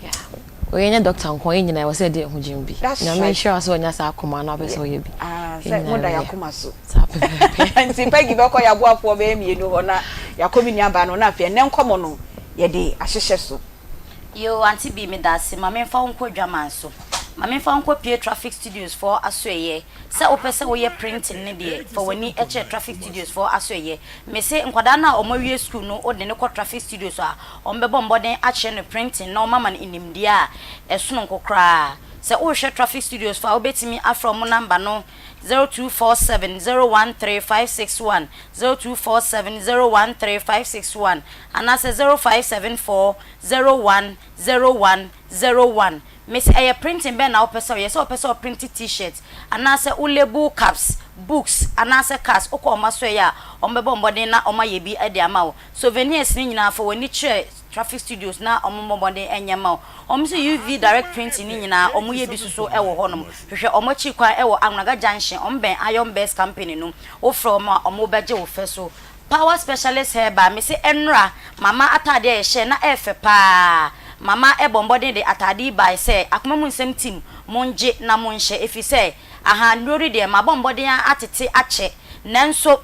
Wei ɛnyɛ doctor nko yɛn nyinaa ɛwɔ sɛ yɛde yɛn ho gyem bi. That's Nyame right. nhyira wo sɛ wanya saa akoma no a wopɛ sɛ woyɛ bi. Ah, Yɛn sɛ nyinaa moda yɛn yɛbɛyɛ. akoma so. Saa pɛpɛɛpɛ. Nti Peggy bɛkɔ yɛn aboafoɔ bɛyɛ mmienu hɔ na yɛakɔ me nua baa no hɔ na afei ɛnnɛ nkɔmmɔ no yɛde ahyehyɛ so. Yoo auntie Bee medase ma menfa wo nkɔ adwaman so ma menfa wo nkɔ pue traffic studios foɔ asoɛyɛ sɛ wopɛ sɛ woyɛ printing no deɛ fa w'ani kyerɛ traffic studios foɔ asoɛyɛ mese nkwadaa no a wɔn awie school no wode no kɔ traffic studios a wɔn bɛbɔ mmɔden akyerɛ no printing na wɔn ama no nimdeɛ a ɛsononko koraa sɛ worehwɛ traffic studios foɔ a wobɛtumi afrɛ wɔn number no 0247 013 561 0247 013 561 anaasɛ 0574 01 01 01. Mese ɛyɛ printing bɛn na wopɛ sɛ woyɛ? Sɛ wopɛ sɛ wo printe T-shirt anaasɛ wo label cups, books anaasɛ cards, wokɔ wɔn asoɛeɛ a, wɔbɛbɔ mmɔden na wɔayɛ bi de ama wo. Souvenirs no nyinaa, fa w'ani kyerɛ Traffic Studios na wɔmmɔ mmɔden nyɛ mma wo. Wɔn nso UV direct printing no nyinaa, wɔyɛ bi nso so wɔ hɔnom. Hwehwɛ wɔn akyiri kwan wɔ Anwnaga Junction, wɔbɛn Iron Best Company no. Wofrɛ wɔn a, wɔbɛgye wo fɛ so. Power specialist herbal mese ɛnora mama ataadeɛ a yɛhyɛɛ na ɛɛfɛ paa mama bɔ mbɔden de ataade yi bae sɛ akoma mu nsɛm team mongye na monhyɛ efisɛ ahaa nnuro no deɛ mabɔ mbɔden ara atete akyɛ nanso.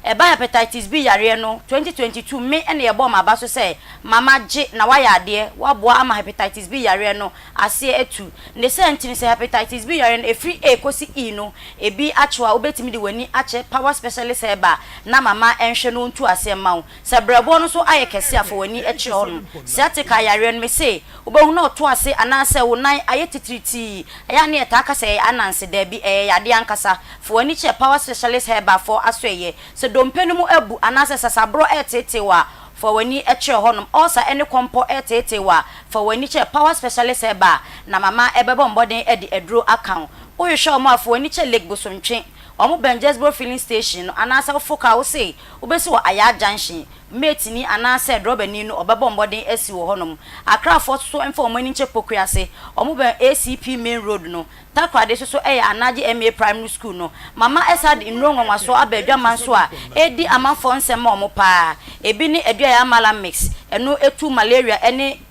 Ɛba Hepatitis B yareɛ no, 2022 me na yɛbɔɔ m'aba so sɛ mama gye na woayɛ adeɛ, woaboa ama Hepatitis B yareɛ no aseɛ atu. Ne saa nti no sɛ Hepatitis B yareɛ no ɛfiri A kɔsi E no ɛbi akye wo a wobɛtumi de w'ani akyɛ Power Specialist Herbal na mama ɛnhwɛ na ɔntu aseɛ mma wo. Sɛ brɛboɔ no nso ayɛ kɛse a fa w'ani kyerɛ hɔnom. Sciatica yareɛ no mese wobɛhu na ɔto ase anaasɛ wo nan ayɛ titiritii, ɛyɛ a na yɛtaa ka sɛ ɛyɛ ananse, daabi ɛyɛ yadeɛ ankasa. Fa w'ani kyerɛ Power Specialist Herbal foɔ asoɛeɛ. Sɛ dompe no mu abu anaasɛ sasaborɔ reteetee wo a, fa w'ani kyerɛ hɔnom. Ulcer ne kɔmpɔ reteetee wo a, fa w'ani kyerɛ Power Specialist Herbal na mama ɛbɛbɔ mmɔden de aduro aka wo. Wohwehwɛ wɔn a, fa w'ani kyerɛ Lake Bosontwe. Wɔn bɛn Jesbro Filling Station no anaasɛ wofo kaa wose wobɛsi wɔ Ayaa Junction. Mateni anaasɛ drɔbani no ɔbɛbɔ mmɔden asi wɔ hɔnom. Accrafoɔ nso mfa wɔn ani nkyerɛ Pokuase. Wɔn bɛn ACP Main Road no. Takoradi nso so yɛ Anagye MA Primary School no. Mama ɛsan de nnuro nwanwasoɔ aba adwaman so a ɛredi amanfoɔ nsɛm ma wɔn paa. Ebi ne Aduaya Amala Mix, ɛno ɛtu malaria ne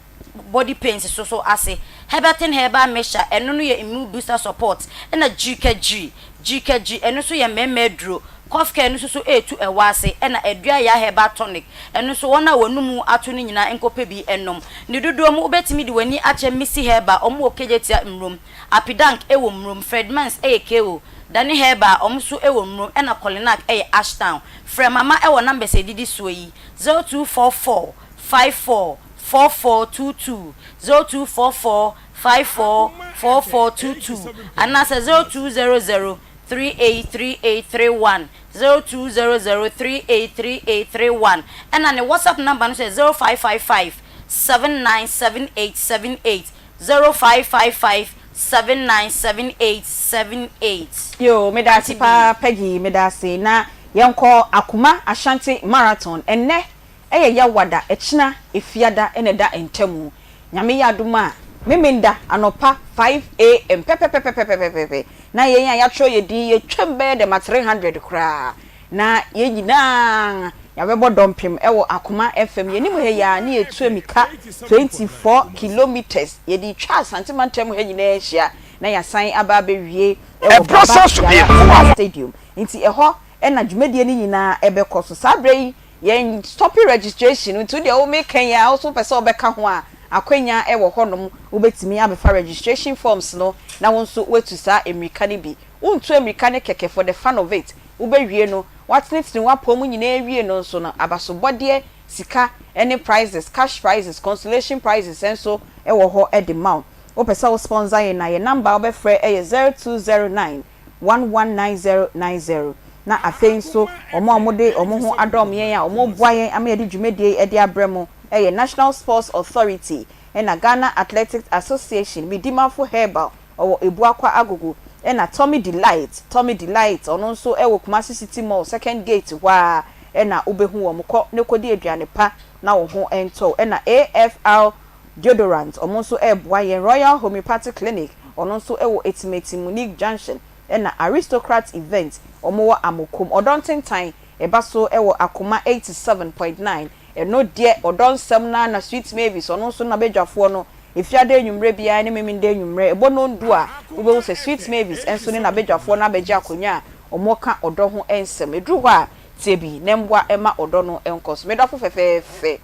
body pains so so ase. Herberton Herbal Mixture, ɛno no yɛ immune booster support. Ɛna Gyirikagyiri, Gyirikagyiri, ɛno nso yɛ mmarima aduro. Cough Care no nso so ɛretu ɛwɔ ase. Ɛna Aduaya Herbal Tonic, ɛno nso wɔn a wɔn anomu ato no nyinaa nkɔpɛ bi nnom. Ne dodoɔ mu wobɛtumi de w'ani akyɛ Missy Herbal, wɔn wɔ Kejetia Mmrom. Apidank wɔ Mmrom, Fredmans yɛ KO, Dani Herbal wɔn nso wɔ Mmrom ɛna Kolinak yɛ Ashtown. Frɛ Mama wɔ numbers a ɛdidi soɔ yi, 0244 54 44 22, 0244 54 44 22 anaasɛ 0200 38 38 31, 0200 38 38 31 ɛna ne WhatsApp number no nso yɛ 0555 79 78 78. 0555 7978 78. Yoo medase paa Peggy medase na yɛnkɔ Akuma Ashanti Marathon ɛnnɛ ɛyɛ Yawada ɛkyena Efiada na ɛda ntamu Nyame yɛ adom a Memenda anɔpa 5am pɛpɛpɛpɛpɛpɛpɛ na yɛn a yɛatwerɛ yɛn din yɛtwam bɛyɛ dɛm a 300 koraa Na yɛn nyinaa yɛabɛbɔ dɔmpem wɔ Akoma FM. Yɛnim ha yi ara ne yɛtu amika 24 kilometres. Yɛde retwa Asante mantam ha nyinaa ahyia na yɛasan aba abɛwie wɔ Baba Yara Stadium. Nti ɛhɔ na dwumadie no nyinaa bɛkɔ so. Saa berɛ yi yɛn stɔpe registration no nti wo deɛ wo meka yi ara wo nso wopɛ sɛ wobɛka ho a, akwanya wɔ hɔnom. Wobɛtumi abɛfa registration forms no na wo nso woatu saa mmirika no bi. Wontu ammirika no kɛkɛ for the fun of it, Wobɛwie no, woatenetene w'apɔw mu nyinaa awie no nso no, abasobɔdeɛ, sika, ne prizes, cash prizes, consolation prizes, nso wɔ hɔ de ma wo. Wopɛ sɛ wo sponsor yɛn a, yɛn number a wobɛfrɛ yɛ 0209 119090. Na afei nso, wɔn a wɔde wɔn ho adɔm yɛn a wɔreboa yɛn ama yɛde dwumadie yi de abrɛ mo yɛ National Sports Authority ɛna Ghana Athletics Association, Medimafo Herbal, Ɔwɔ Ebuakwa Agogo. Ɛna Tommy Delight, Tommy Delight, ɔno nso wɔ Kumasi City Mall second gate hɔ ara na wobɛhu wɔn. Kɔ na kɔdi aduane pa na wo ho ntɔ wo. Ɛna AFR Deodorant, wɔn nso reboa yɛn. Royal Homeopathic Clinic, ɔno nso wɔ Etimeti Munique Junction. Ɛna Aristocrat Event, wɔn wɔ Amokom. Ɔdɔ Ntentan, ɛba so wɔ Akoma 87.9. Ɛno deɛ ɔdɔ nsɛm no ara na Sweet Mavis, ɔno nso n'abadwafoɔ no, Efiada anwummerɛ biara ne Memenda anwummerɛ, ɛbɔ nnɔndu a, wobɛhu sɛ Sweet Mavis nso ne n'abadwafoɔ no abɛgye akonnwa a wɔreka ɔdɔ ho nsɛm. Ɛduru hɔ a, tie bi na mmoa mma ɔdɔ no nkɔ so. Me dɔfo fɛfɛɛfɛ,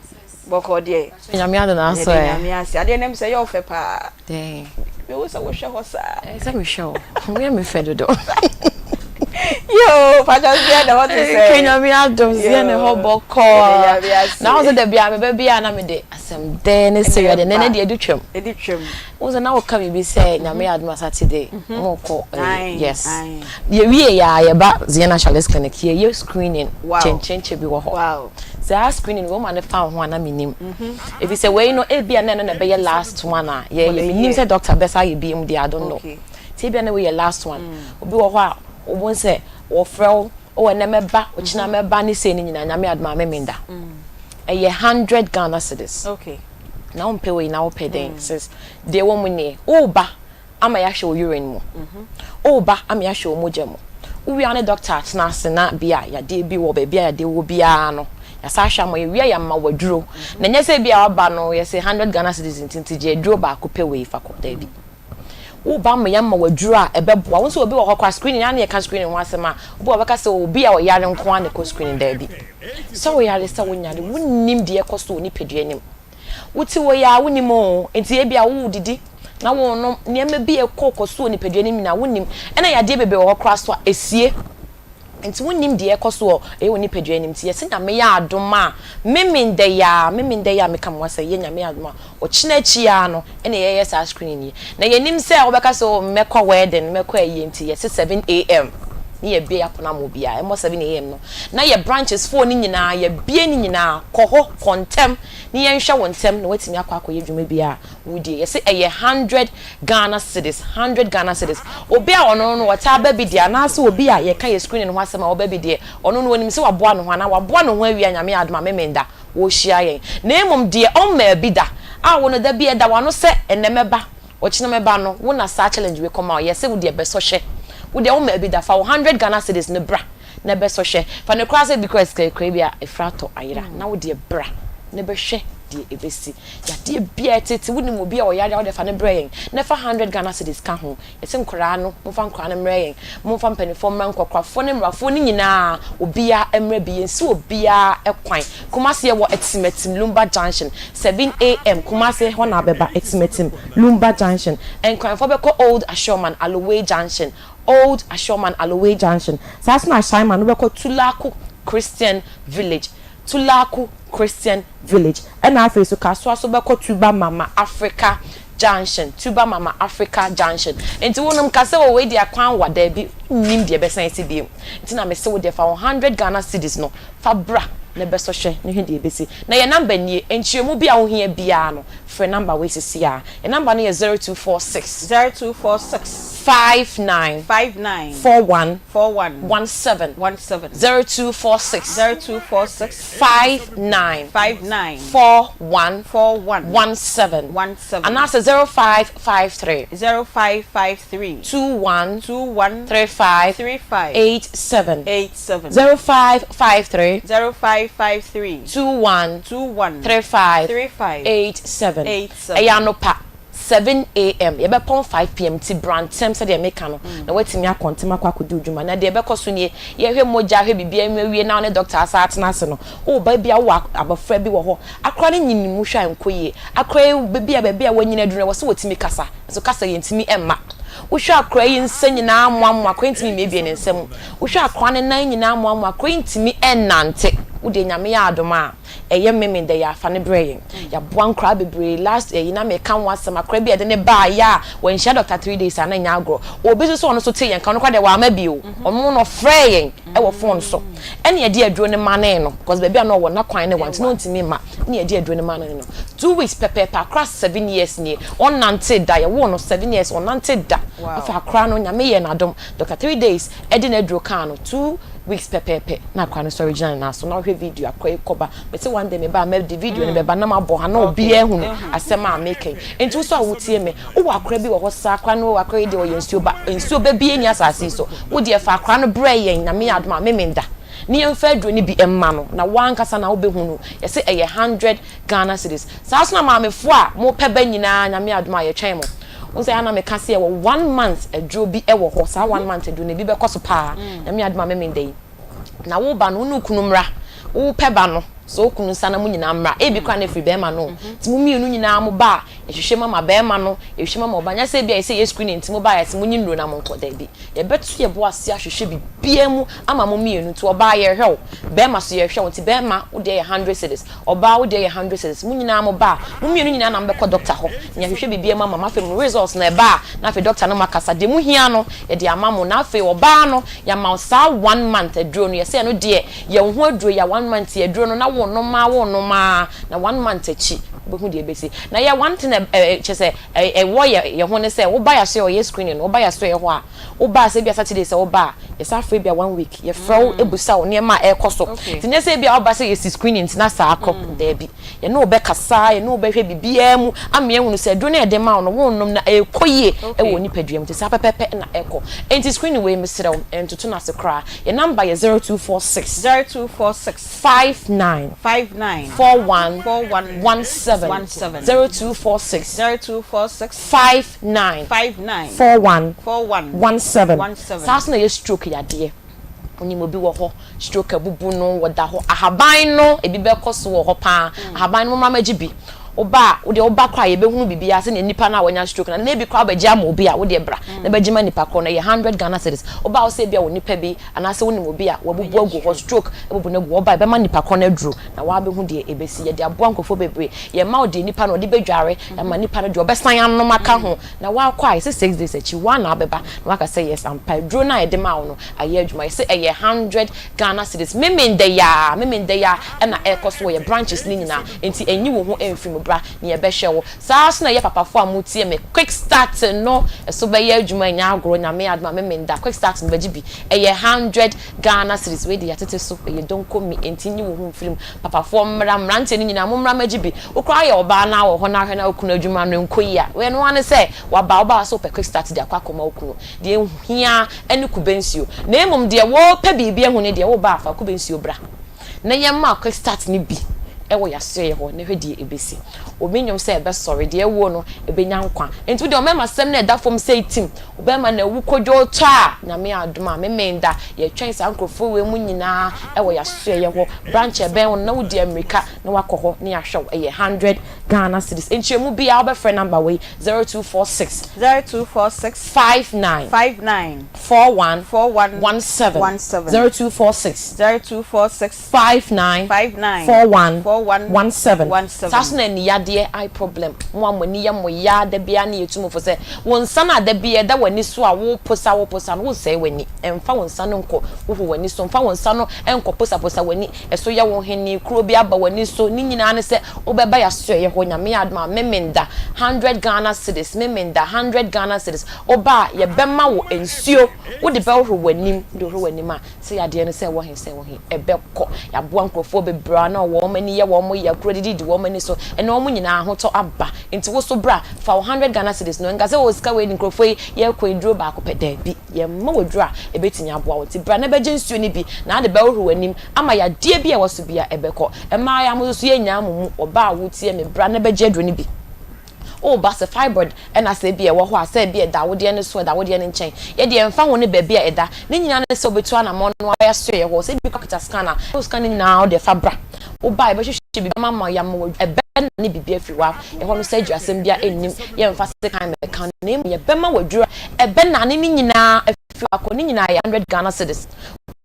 bɔkɔɔ deɛ, Nyame adom na asɔ yɛda ɛ. Nyame ase. Adeɛ no ɛm sɛ ɛyɛ wo fɛ paa. Dɛn? Mehu sɛ wohwɛ hɔ saa. Ɛyɛ sɛ mehwɛ wo. Woyɛ me fɛ dodo. Yoo, pakyɛ seɛ na hɔ te sɛn? Ke Nyame adom seɛ na hɔ bɔkɔɔ. Yɛda Nyame ase. Na wo sɛ da biara meba biara na mede asɛm dɛn ne sɛ wiade nɛ deɛ ɛdi twam. Ɛdi twam. Wo sɛ na woka biribi sɛ Nyame adom a Saturday mo kɔ yes. Yɛwie yɛ a yɛba Ziana Charles Clinic yɛyɛ screening kyenkyenkye bi wɔ hɔ. Saa screening no wɔma no fa wo ho a na mennim. Efisɛ wei no ebia na ɛno na ɛbɛyɛ last one a yɛyɛ. Mennim sɛ doctor bɛsa ayɛ biom deɛ I don't know. Nti ebia na wei yɛ last one. Obi wɔ hɔ a wobɛhu sɛ wɔfrɛ wo, oh ɛnɛ mɛba, ɔkyena mɛba ne sei ne nyinaa, Nyame adom a memenda. Ɛyɛ hundred Ghana cedis. Na wompɛ wei na wopɛ dɛn? Sis, deɛ ɛwɔ mu nie, woreba ama yɛahwɛ wo urine mu, woreba ama yɛahwɛ wo mogya mu. Wowie a ne doctor atena ase na bi a yadeɛ bi wɔ baabi a yadeɛ wɔ biara no, yɛasan ahwɛ ama wo. Yɛwie a yɛama wo aduro. Na ɛnyɛ sɛ bi a woaba no yɛse hundred Ghana cedis nti nti gye aduro baako pɛ wei fa kɔ, daabi. Woreba ama yɛama wo aduro a ɛbɛboa wo. Nso obi wɔ hɔ koraa screening, a na yɛka screening ho asɛm a, obi wɔ hɔ ɔbɛka sɛ obi a ɔyare nko ara na ɛkɔ screening. Daabi. Sɛ woyare sɛ wonyare, wonnim deɛ ɛkɔ so wɔ nipadua no mu. Wote hɔ yi ara wonnim oo, nti ebia woredidi na worenom, nneɛma bi a ɛkɔ kɔ so wɔ nipadua no mu nyinaa wonnim. Ɛna yadeɛ bebree wɔ hɔ koraa so a ɛsie. Nti wonnim deɛ ɛkɔ so wɔ ɛyɛ wo nipadua no mu. Nti yɛse Nyame yɛ adom a, Memenda yi ara, Memenda yi a meka mo asɛm yi, yɛ Nyame yɛ adom a, ɔkyena akyi ara no ɛna yɛyɛ saa screening yi. Na yɛnim sɛ wobɛka sɛ oh mɛkɔ wedding, mɛkɔ ayie nti yɛse 7am ne yɛbue yɛapono ama obiara. Ɛmmɔ 7am no na yɛ branches foɔ no nyinaa yɛabue ne nyinaa, kɔ hɔ, kɔ ntɛm ne yɛnhwɛ wo ntɛm na woatumi akɔ akɔyɛ dwuma biara a wodie. Yɛse ɛyɛ hundred Ghana cedis, hundred Ghana cedis. Obi a ɔno no ɔtaa ba bi deɛ anaasɛ obi a yɛka yɛ screening ho asɛm a ɔba bi deɛ, ɔno no ɔnim sɛ waboa ne ho anaa waboa ne ho awie a Nyame adom a Memenda wɔrehyia yɛn. Na mmom deɛ ɔmmaa bi da a wo no da bi ɛda w'ano sɛ ɛnnɛ mɛba, ɔkyena mɛba no, wo na saa challenge wei kɔma wo. Yɛse wo deɛ bɛsɔ hwɛ. Wo deɛ wommaa bi da, fa wo hundred Ghana cedis no bra na bɛsɔ hwɛ. Fa no koraa sɛ bi koraa sika ekura bi a efra atɔ ayera na wo deɛ bra na bɛhwɛ deɛ ɛbɛsi. Yadeɛ biara ɛtete, wonim obi a ɔyare a wode fa no brɛ yɛn na fa hundred Ghana cedis ka ho. Yɛse nkwadaa no, momfa nkwadaa no mmrɛ yɛn, momfa mpaninfoɔ mmra, nkɔkorafoɔ ne mmerafoɔ no nyinaa, obiara mmra bi, yɛnsi obiara kwan. Kumasi yɛwɔ Atimatim Lumba Junction, 7am Kumasi hɔ na wobɛba, Atimatim Lumba Junction. Nkranfoɔ bɛkɔ Old Ashorman, Aloway Junction, Old Ashorman, Aloway Junction. Saa nso na Ashaiman wobɛkɔ Tulaku Christian Village, Tulaku Christian Village ɛna afei so Kasoa so bɛkɔ Tuba Mama Africa Junction, Tuba Mama Africa Junction. Nti wonom ka sɛ oh wei deɛ kwan wa, daabi, wonnim deɛ ɛbɛsan asi bio. Nti na mese wo deɛ fa wo hundred Ghana cedis no fa bra na bɛsɔ hwɛ na hwɛ deɛ ɛbɛsi. Na yɛn number nie, nkyerɛmu bi a wohia biara no, frɛ number wei sisi ara. Yɛn number no yɛ 0246. 0246. 59. 59. 41. 41. 17. 17. 0246. 0246. 59. 59. 41. 41. 17. 17. Anaasɛ 0553. 0553. 21. 21. 35. 35. 87. 87. 0553. 0553. 21. 21. 35. 35. 87. 87. Ɛyɛ anɔpa 7am, yɛbɛpɔn 5pm nti bra ntɛm sɛdeɛ meka no na woatumi akɔ ntɛm akɔ akɔdi wo dwuma. Na deɛ ɛbɛkɔ so nie, yɛhwɛ mogya, hwɛ biribiara mu awie na wo ne dɔkta asan atena ase no, woba ebia wowɔ abɔfra bi wɔ hɔ, akora no nyini mu hwɛ a ɛnkɔ yie, akora yi baabi a baabi a wanyini aduru no ɛwɔ sɛ wɔtumi kasa, nso kasa yɛntumi mma. Wohwɛ akora yi nsa nyinaa amoamoa, akora yi ntumi mmiebie ne nsa mu. Wohwɛ akora no nan nyinaa amoamoa, akora yi ntumi nnante. Wo deɛ Nyame yɛ adom a, ɛyɛ Memenda yi a, fa no brɛ yɛn. Yɛaboa nkoraa bebree. Last ɛyi na meka ho asɛm, akora bi a yɛde no baeɛ a wanhyia doctor three days a na ɛnyɛ agorɔ. Obi nso so ɔno nso tee yɛn nka, ɔno koraa deɛ wamma bio. Ɔno no ɔfrɛɛ yɛn wɔ phone so ɛna yɛde aduro no manee no because baabi a na ɔwɔ na kwan no wa nti na ɔntumi mma ɛna yɛde aduro no manee no. 2 weeks pɛpɛɛpɛ, akora 7 years nie, ɔnnante da. Yɛwoo no 7 years, ɔnnante da. Afei akora no, Nyame yɛɛ n'adom, doctor 3 days ɛde n'aduro kaa no, 2 weeks pɛpɛɛpɛ na akora no sɔre gyina ne nan so. Na wohwɛ video akora yi kɔba, mese one day meba a mɛde video no bɛba na mabɔ ha na obiara ehunu asɛm a meka yi. Nti wo so a wotie me, wowɔ akora bi wɔ hɔ saa, akora no, akora yi deɛ ɔyɛ nsuo ba, nsuo ba bi ani asase yi so, wo deɛ fa akora no brɛ yɛn. Nyame yɛ adom a Memenda ne yɛmfa aduro no bi mma no na wankasa na wobɛhu no. Yɛsɛ ɛyɛ 100 Ghana cedis. Saa so na maamefoɔ a mopɛ ba nyinaa, Nyame adom a yɛtwɛn mo. Wo sɛ ana meka sɛ yɛwɔ one month aduro bi wɔ hɔ. Saa one month aduro no ebi bɛkɔ so paa. Nyame adom a Memenda yi na wo ba no, wo ne wo kunu mmra. Wopɛ ba no sɛ wo kunu nsa na mo nyinaa mmra. Ebi koraa na efiri bɛrima no nti mo mmienu nyinaa mo ba a, yɛhwehwɛ mu ama bɛrima no, yɛhwehwɛ mu ama ɔba. Nyɛ sɛ ebi a yɛsɛ yɛ screening nti mo ba a yɛsɛ mo nyi nnuro na mo nkɔ. Daabi, yɛbɛto yɛ bo ase ahwehwɛ biribiara mu ama mo mmienu. Nti ɔbaa yɛhwɛ wo, bɛrima so yɛhwɛ wo. Nti bɛrima wo deɛ yɛ 100 cedis, ɔbaa wo deɛ yɛ 100 cedis. Mo nyinaa mo ba a, mo mmienu nyinaa na mo bɛkɔ doctor hɔ na yɛahwehwɛ biribiara mu ama mo. Afei mo results na ɛba a, na afei doctor no mo akasa deɛ mo hia no yɛde ama mo. Na afei ɔbaa no yɛama wo saa one month aduro no. Yɛsɛ ɛno deɛ yɛ wo ho aduro yɛ one month yɛ aduro no na wo nom a, wo nom a, na one month akyi wobɛhu deɛ ɛbɛsi. Na yɛ one thing ɛ kyɛ sɛ ɛwɔ yɛ ho ne sɛ woba yɛ so yɛ ɔyɛ screening no, woba yɛ so yɛ hɔ a, woba sɛ ebia Saturday sɛ woba a, yɛsa afrɛ bia one week, yɛfrɛ wo ebusa wo nneɛma a ɛrekɔ so. Nti nyɛ sɛ ebia woba sɛ yɛsi screening nti na saa akɔ. Daabi, yɛne wo bɛkasa, yɛne wo bɛhwɛ biribiara mu ama yɛahunu sɛ aduro no a yɛde ma wo no, wonnom na ɛrekɔ yie ɛwɔ nipadua mu. Nti saa pɛpɛɛpɛ na ɛkɔ. Nti screening wei, mesrɛ wo, ntoto no ase koraa. Yɛ number yɛ 0246 0246 59 59 41 41. 17. 17. 17. 0246. 0246. 59. 59. 41. 41. 17. 17. Saa nso na ɛyɛ stroke yadeɛ. Wonim obi wɔ hɔ, stroke abubu no, wɔda hɔ. Ahaban no, ebi bɛkɔ so wɔ hɔ paa. Ahaban no, momma mɛgye bi. Woba a, wo deɛ woba koraa a, yɛbɛhunu biribiara sɛdeɛ nipa no a wanya stroke no, anaa ebi koraa wobɛgye ama obi a, wo deɛ bra na bɛgye ma nipa korɔ no, ɛyɛ hundred Ghana cedis. Woba a, wo sɛ ebia wo nipa bi, anaasɛ wonim obi a wabubu agu hɔ, stroke abubu no agu hɔ, woba a, yɛbɛma nipa korɔ no aduro na woabɛhu deɛ ɛbɛsi. Yɛde aboa nkurɔfoɔ bebree. Yɛma wo deɛ nipa no ɔde bɛdware, yɛama nipa no deɛ ɔbɛsan anom aka ho. Na woakɔ a, yɛse six days akyi, woa na wobɛba na woaka sɛ yes, ampa aduro no a yɛde maa wo no, ayɛ adwuma. Yɛse ɛyɛ hundred Ghana cedis. Memenda yi ara, Memenda yi ara na ɛrekɔ so wɔ yɛn branches no nyinaa. Enti nyi wo ho mfiri mu, bra na yɛbɛhwɛ wo. Saa ara nso na ɛyɛ papafoɔ a motie me, quick start no ɛso bɛyɛ adwuma, ɛnyɛ agorɔ, Nyame adom a Memenda, quick start no bɛgye bi. Ɛyɛ hundred Ghana cedis. Wei deɛ yɛatete so, ɛyɛ donkomi, enti nyi wo ho mfiri mu. Papafoɔ mmra, mmeranteɛ no nyinaa mommra mmɛgye bi. Wo koraa yɛ ɔbaa na wɔ hɔ na ahwɛ na wo kunu adwuma no nkɔ yie a, wei ɛno ara ne sɛ waba, wobaa sɛ wopɛ quick start de akɔ akɔma wo kunu. Deɛ ɛhia ne kube nsuo. Na mmom deɛ wɔrepɛ biribi ahu ne deɛ, woba a fa kube nsuo bra na yɛmma wo quick start no bi wɔ yɛasoɛeɛ hɔ na hwɛ deɛ ɛbɛsi. Obi nnwom sɛ ɛbɛsɔre, deɛ awuo no ɛbɛnya nkwa. Enti wo deɛ ɔmɛma sɛm no ɛda fam sei tim, ɔbɛma no awu kodwoo tɔ a, Nyame adom a, Memenda, yɛtwɛn saa nkurɔfoɔ wei mu nyinaa wɔ yɛasoɛeɛ hɔ, branch a ɛbɛn wo no na wodi ammirika na woakɔ hɔ na yɛahwɛ wo, ɛyɛ 100 Ghana cedis. Nkyerɛmu biara wobɛfrɛ number wei, 0246. 0246. 59. 59. 41. 41. 17. 17. 0246. 0246. 59. 59. 41. 41. 17. 17. Saa nso na aniyadeɛ, eye problem, mo a mo ani yɛ mo ya da biara ne yɛtu mo fo sɛ, wo nsa no a da biara ɛda w'ani so a woposa woposa no, wonsɛe w'ani. Mfa wo nsa no nkɔ hohoro w'ani so, mfa wo nsa no nkɔposaposa w'ani, ɛso yɛ wo hene, kuro bi aba w'ani so, ne nyinaa ne sɛ wobɛba yɛasoɛeɛ hɔ, Nyame adom a, Memenda, hundred Ghana cedis, Memenda, hundred Ghana cedis, woba a, yɛbɛma wo nsuo, wode bɛhohoro w'anim, wode hohoro w'anim a, sɛ yadeɛ no sɛ ɛwɔ he, sɛ ɛwɔ he, ɛbɛkɔ. Yɛaboa nkurɔfoɔ bebree a na wɔn ani yɛ wɔn ya, kuro didi di wɔn ani so, ɛnnɛ wɔn nyinaa ahotɔ aba. Nti wo so bra, fa wo hundred Ghana cedis no, nka sɛ oo sika wei de nkurɔfoɔ yi yɛrekɔ aduro baako pɛ, daabi, yɛmma wo aduro a ɛbɛtumi aboa wo. Nti bra na bɛgye nsuo no bi, na ade bɛhohoro w'anim, ama yadeɛ bi a ɛwɔ so biara ɛbɛkɔ. Mmaa yi a mo nso so yɛnnyaa mo mu, ɔbaa a wotie me, bra na bɛgye aduro no bi. O ba, sɛ fibroid na sɛ ebia ɛwɔ hɔ a, sɛ ebia ɛda awodeɛ no so, ɛda awodeɛ no nkyɛn, yɛ deɛ ɛmfa ho ne baabi a ɛda, ne nyinaa ne sɛ wobɛtu anamɔn no ayɛ asoɛeɛ hɔ, sɛ ebi koraa kita scan a, wo scan no nyinaa wode fa bra, woba a yɛbɛhwehwɛ biribi ama wo, yɛama wo ɛbɛnane biribi afiri hɔ a, ɛhɔ no surgery asɛm biara nnim, yɛmfa sekan mmɛka no, na mmom yɛbɛma wo aduro a ɛbɛnane ne nyinaa afiri hɔ akɔ, ne nyinaa yɛ hundred Ghana cedis.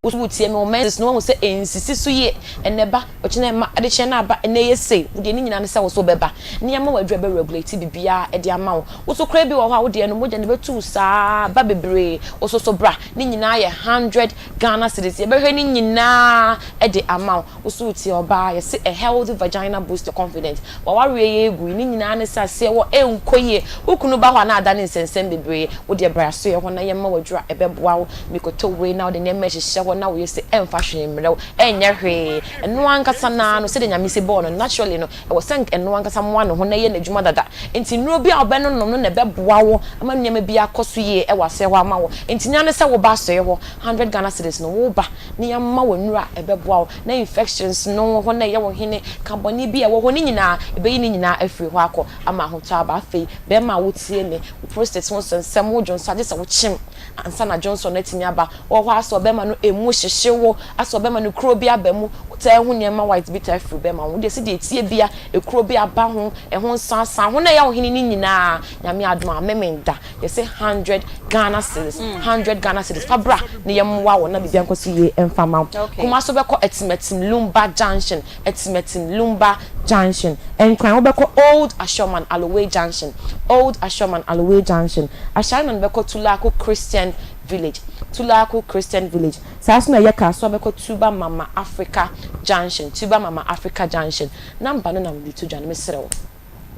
Wo nso wotie me, wo menses no woahu sɛ ɛnsisi so yie, ɛnnɛ ɛba, ɔkyena ɛmma, adekyee no aba, ɛnnɛ ɛyɛ sei, wo deɛ ne nyinaa ne sɛ wo so wobɛba na yɛama wo aduro a ɛbɛ regulate biribiara de ama wo. Wo so koraa bi wɔ hɔ a wo deɛ no mogya no bɛtu wo saa ba bebree, wo so so bra, ne nyinaa yɛ hundred Ghana cedis, yɛbɛhwɛ ne nyinaa de ama wo. Wo so wotie ɔbaa, yɛse a healthy vagina boost your confidence, w'awareɛ yi agu yi, ne nyinaa ne sɛ aseɛ hɔ ɛnkɔ yie, wo kunu ba hɔ a na adane nsɛnsɛm bebree, wo deɛ bra asoɛeɛ hɔ na yɛmma wo aduro a ɛbɛboa wo, mekɔtɔ wei na wode nneɛma ɛhyehyɛ hɔ na woyɛ sei, ɛmfa hwee mmrɛ wo, ɛnyɛ hwee, ɛno ankasa no ara no sɛdeɛ Nyame si bɔɔ no naturally no, ɛwɔ sɛ nka ɛno ankasa moa ne ho na ɛyɛ n'adwuma dada, nti nnuro bi a wobɛnonom no na ɛbɛboa wo ama nneɛma bi akɔ so yie wɔ asoɛeɛ hɔ ama wo, nti nea ne sɛ woba asoɛeɛ hɔ, hundred Ghana cedis no woba na yɛama wo nnuro a ɛbɛboa wo na infections no wɔ hɔ na ɛyɛ wo hene, ka bɔne bi a ɛwɔ hɔ no nyinaa, ɛbɛyi ne nyinaa afiri hɔ akɔ ama ahotɔ aba. Afei bɛrima a wotie me, wo prostate ho nsɛnsɛm, wo dwonsɔ a gye sɛ wokyem ansa na dwonsɔ no atumi aba. Wɔ hɔ a sɛ ɔbɛrima no ɛmu hyehye wo, asɛ ɔbɛrima no kuro bi aba mu, wotaa hu nneɛma white bi taa firi bɛrima ho, wodeɛ sɛdeɛ ɛteɛ bia ekuro bi aba ho, ɛho nsansan ho na ɛyɛ wo hene no nyinaa, Nyame adom a memenda. Yɛse hundred Ghana cedis, hundred Ghana cedis, fa bra na yɛmmoa wo na biribiara nkɔ so yie mfa mma wo. Kumasi wobɛkɔ Atimatim Lumba Junction, Atimatim Lumba Junction. Nkran wobɛkɔ Old Ashorman Aloway Junction, Old Ashorman Aloway Junction. Ashaiman bɛkɔ Tulaku Christian Village, Tulaku Christian Village. Saa nso na ɛyɛ Kasoa bɛkɔ Tuba Mama Africa Junction, Tuba Mama Africa Junction. Number no na mede to dwa no, mesrɛ wo.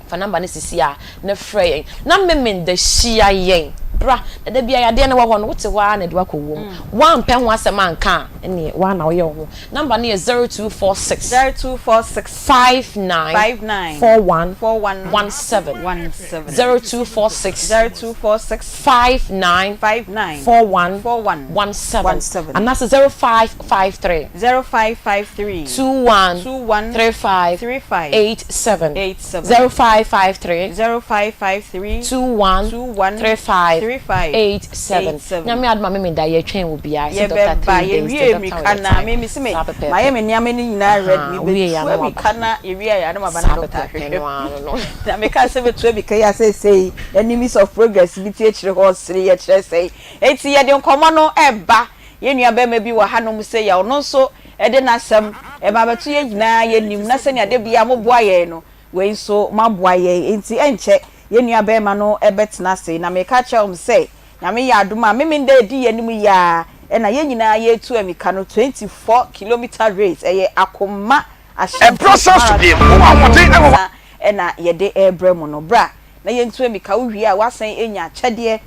Fa number no sisi a na frɛ yɛn na Memenda hyia yɛn. Bra, na da biara yadeɛ no wɔ hɔ no, wote hɔ ara na ɛde wo akɔ wuo mu. Woampɛ ho asɛm anka a, ɛnneɛ wo ara na woyɛ wo ho. Number no yɛ 0246. 0246. 59. 59. 41. 41. 17. 17. 0246. 0246. 59. 59. 41. 41. 17. 17. Anaasɛ 0553. 0553. 21. 21. 35. 35. 87. 87. 0553. 0553. 21. 21. 35. 35. 87. 87. Nyame adom a Memenda yɛtwɛn wo biara. Sɛ Doctor Yɛbɛba, 3 days, yɛwie the doctor mmirika with the na time. me mese me Saa pɛpɛɛpɛ. mayɛ me nneɛma no nyinaa ready, Ahaa, wowie mebɛtu a na waba. amika na yɛwie a na maba na Saa doctor pɛpɛɛpɛ ahwehwɛ no ara no no. Na meka sɛ mɛtu amika yi a seesei enemies of progress bi te akyire hɔ resere yɛ kyerɛ sɛn. Enti yɛde nkɔmmɔ no reba. Yɛn nua barima bi wɔ hanom sei a ɔno nso de n'asɛm reba abɛto yɛn nyinaa yɛn anim na sɛnea da biara moboa yɛn no, wei nso moaboa yɛn. Enti ɛnkyɛ yɛn nua barima no bɛtena ase. Na meka akyerɛ wɔn sɛ Nyame yɛ adom a Memenda a ɛdi yɛn anim yi ara na yɛn nyinaa yɛretu amika no 24 kilometre race, ɛyɛ Akoma Ashanti Marathon no na yɛde rebrɛ mo no. Bra na yɛntu amika, wowie a woasan anya akyɛdeɛ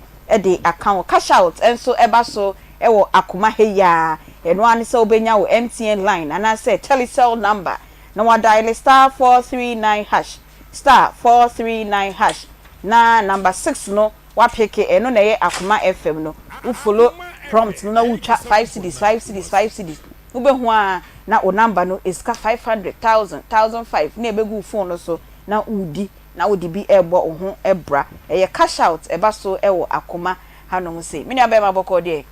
de aka ho. Cash out nso ba so wɔ Akoma ha yi ara, ɛno ara ne sɛ wobɛnya wo MTN line anaasɛ Telecel number na woadiale star 439 hash, star 439 hash na number 6 no Wapeke ɛno na ɛyɛ akoma FM no wo follow prompt no na wotwa 5 cedis 5 cedis 5 cedis wobɛhu aa na wo number no esika 500 thousand 1005 na ɛbɛgu wo phone no so na wodi na wode bi ɛbɔ wo ho bra ɛyɛ cash out ɛba so ɛwɔ akoma hanom sei me nua bɛɛma bɔkɔɔ deɛ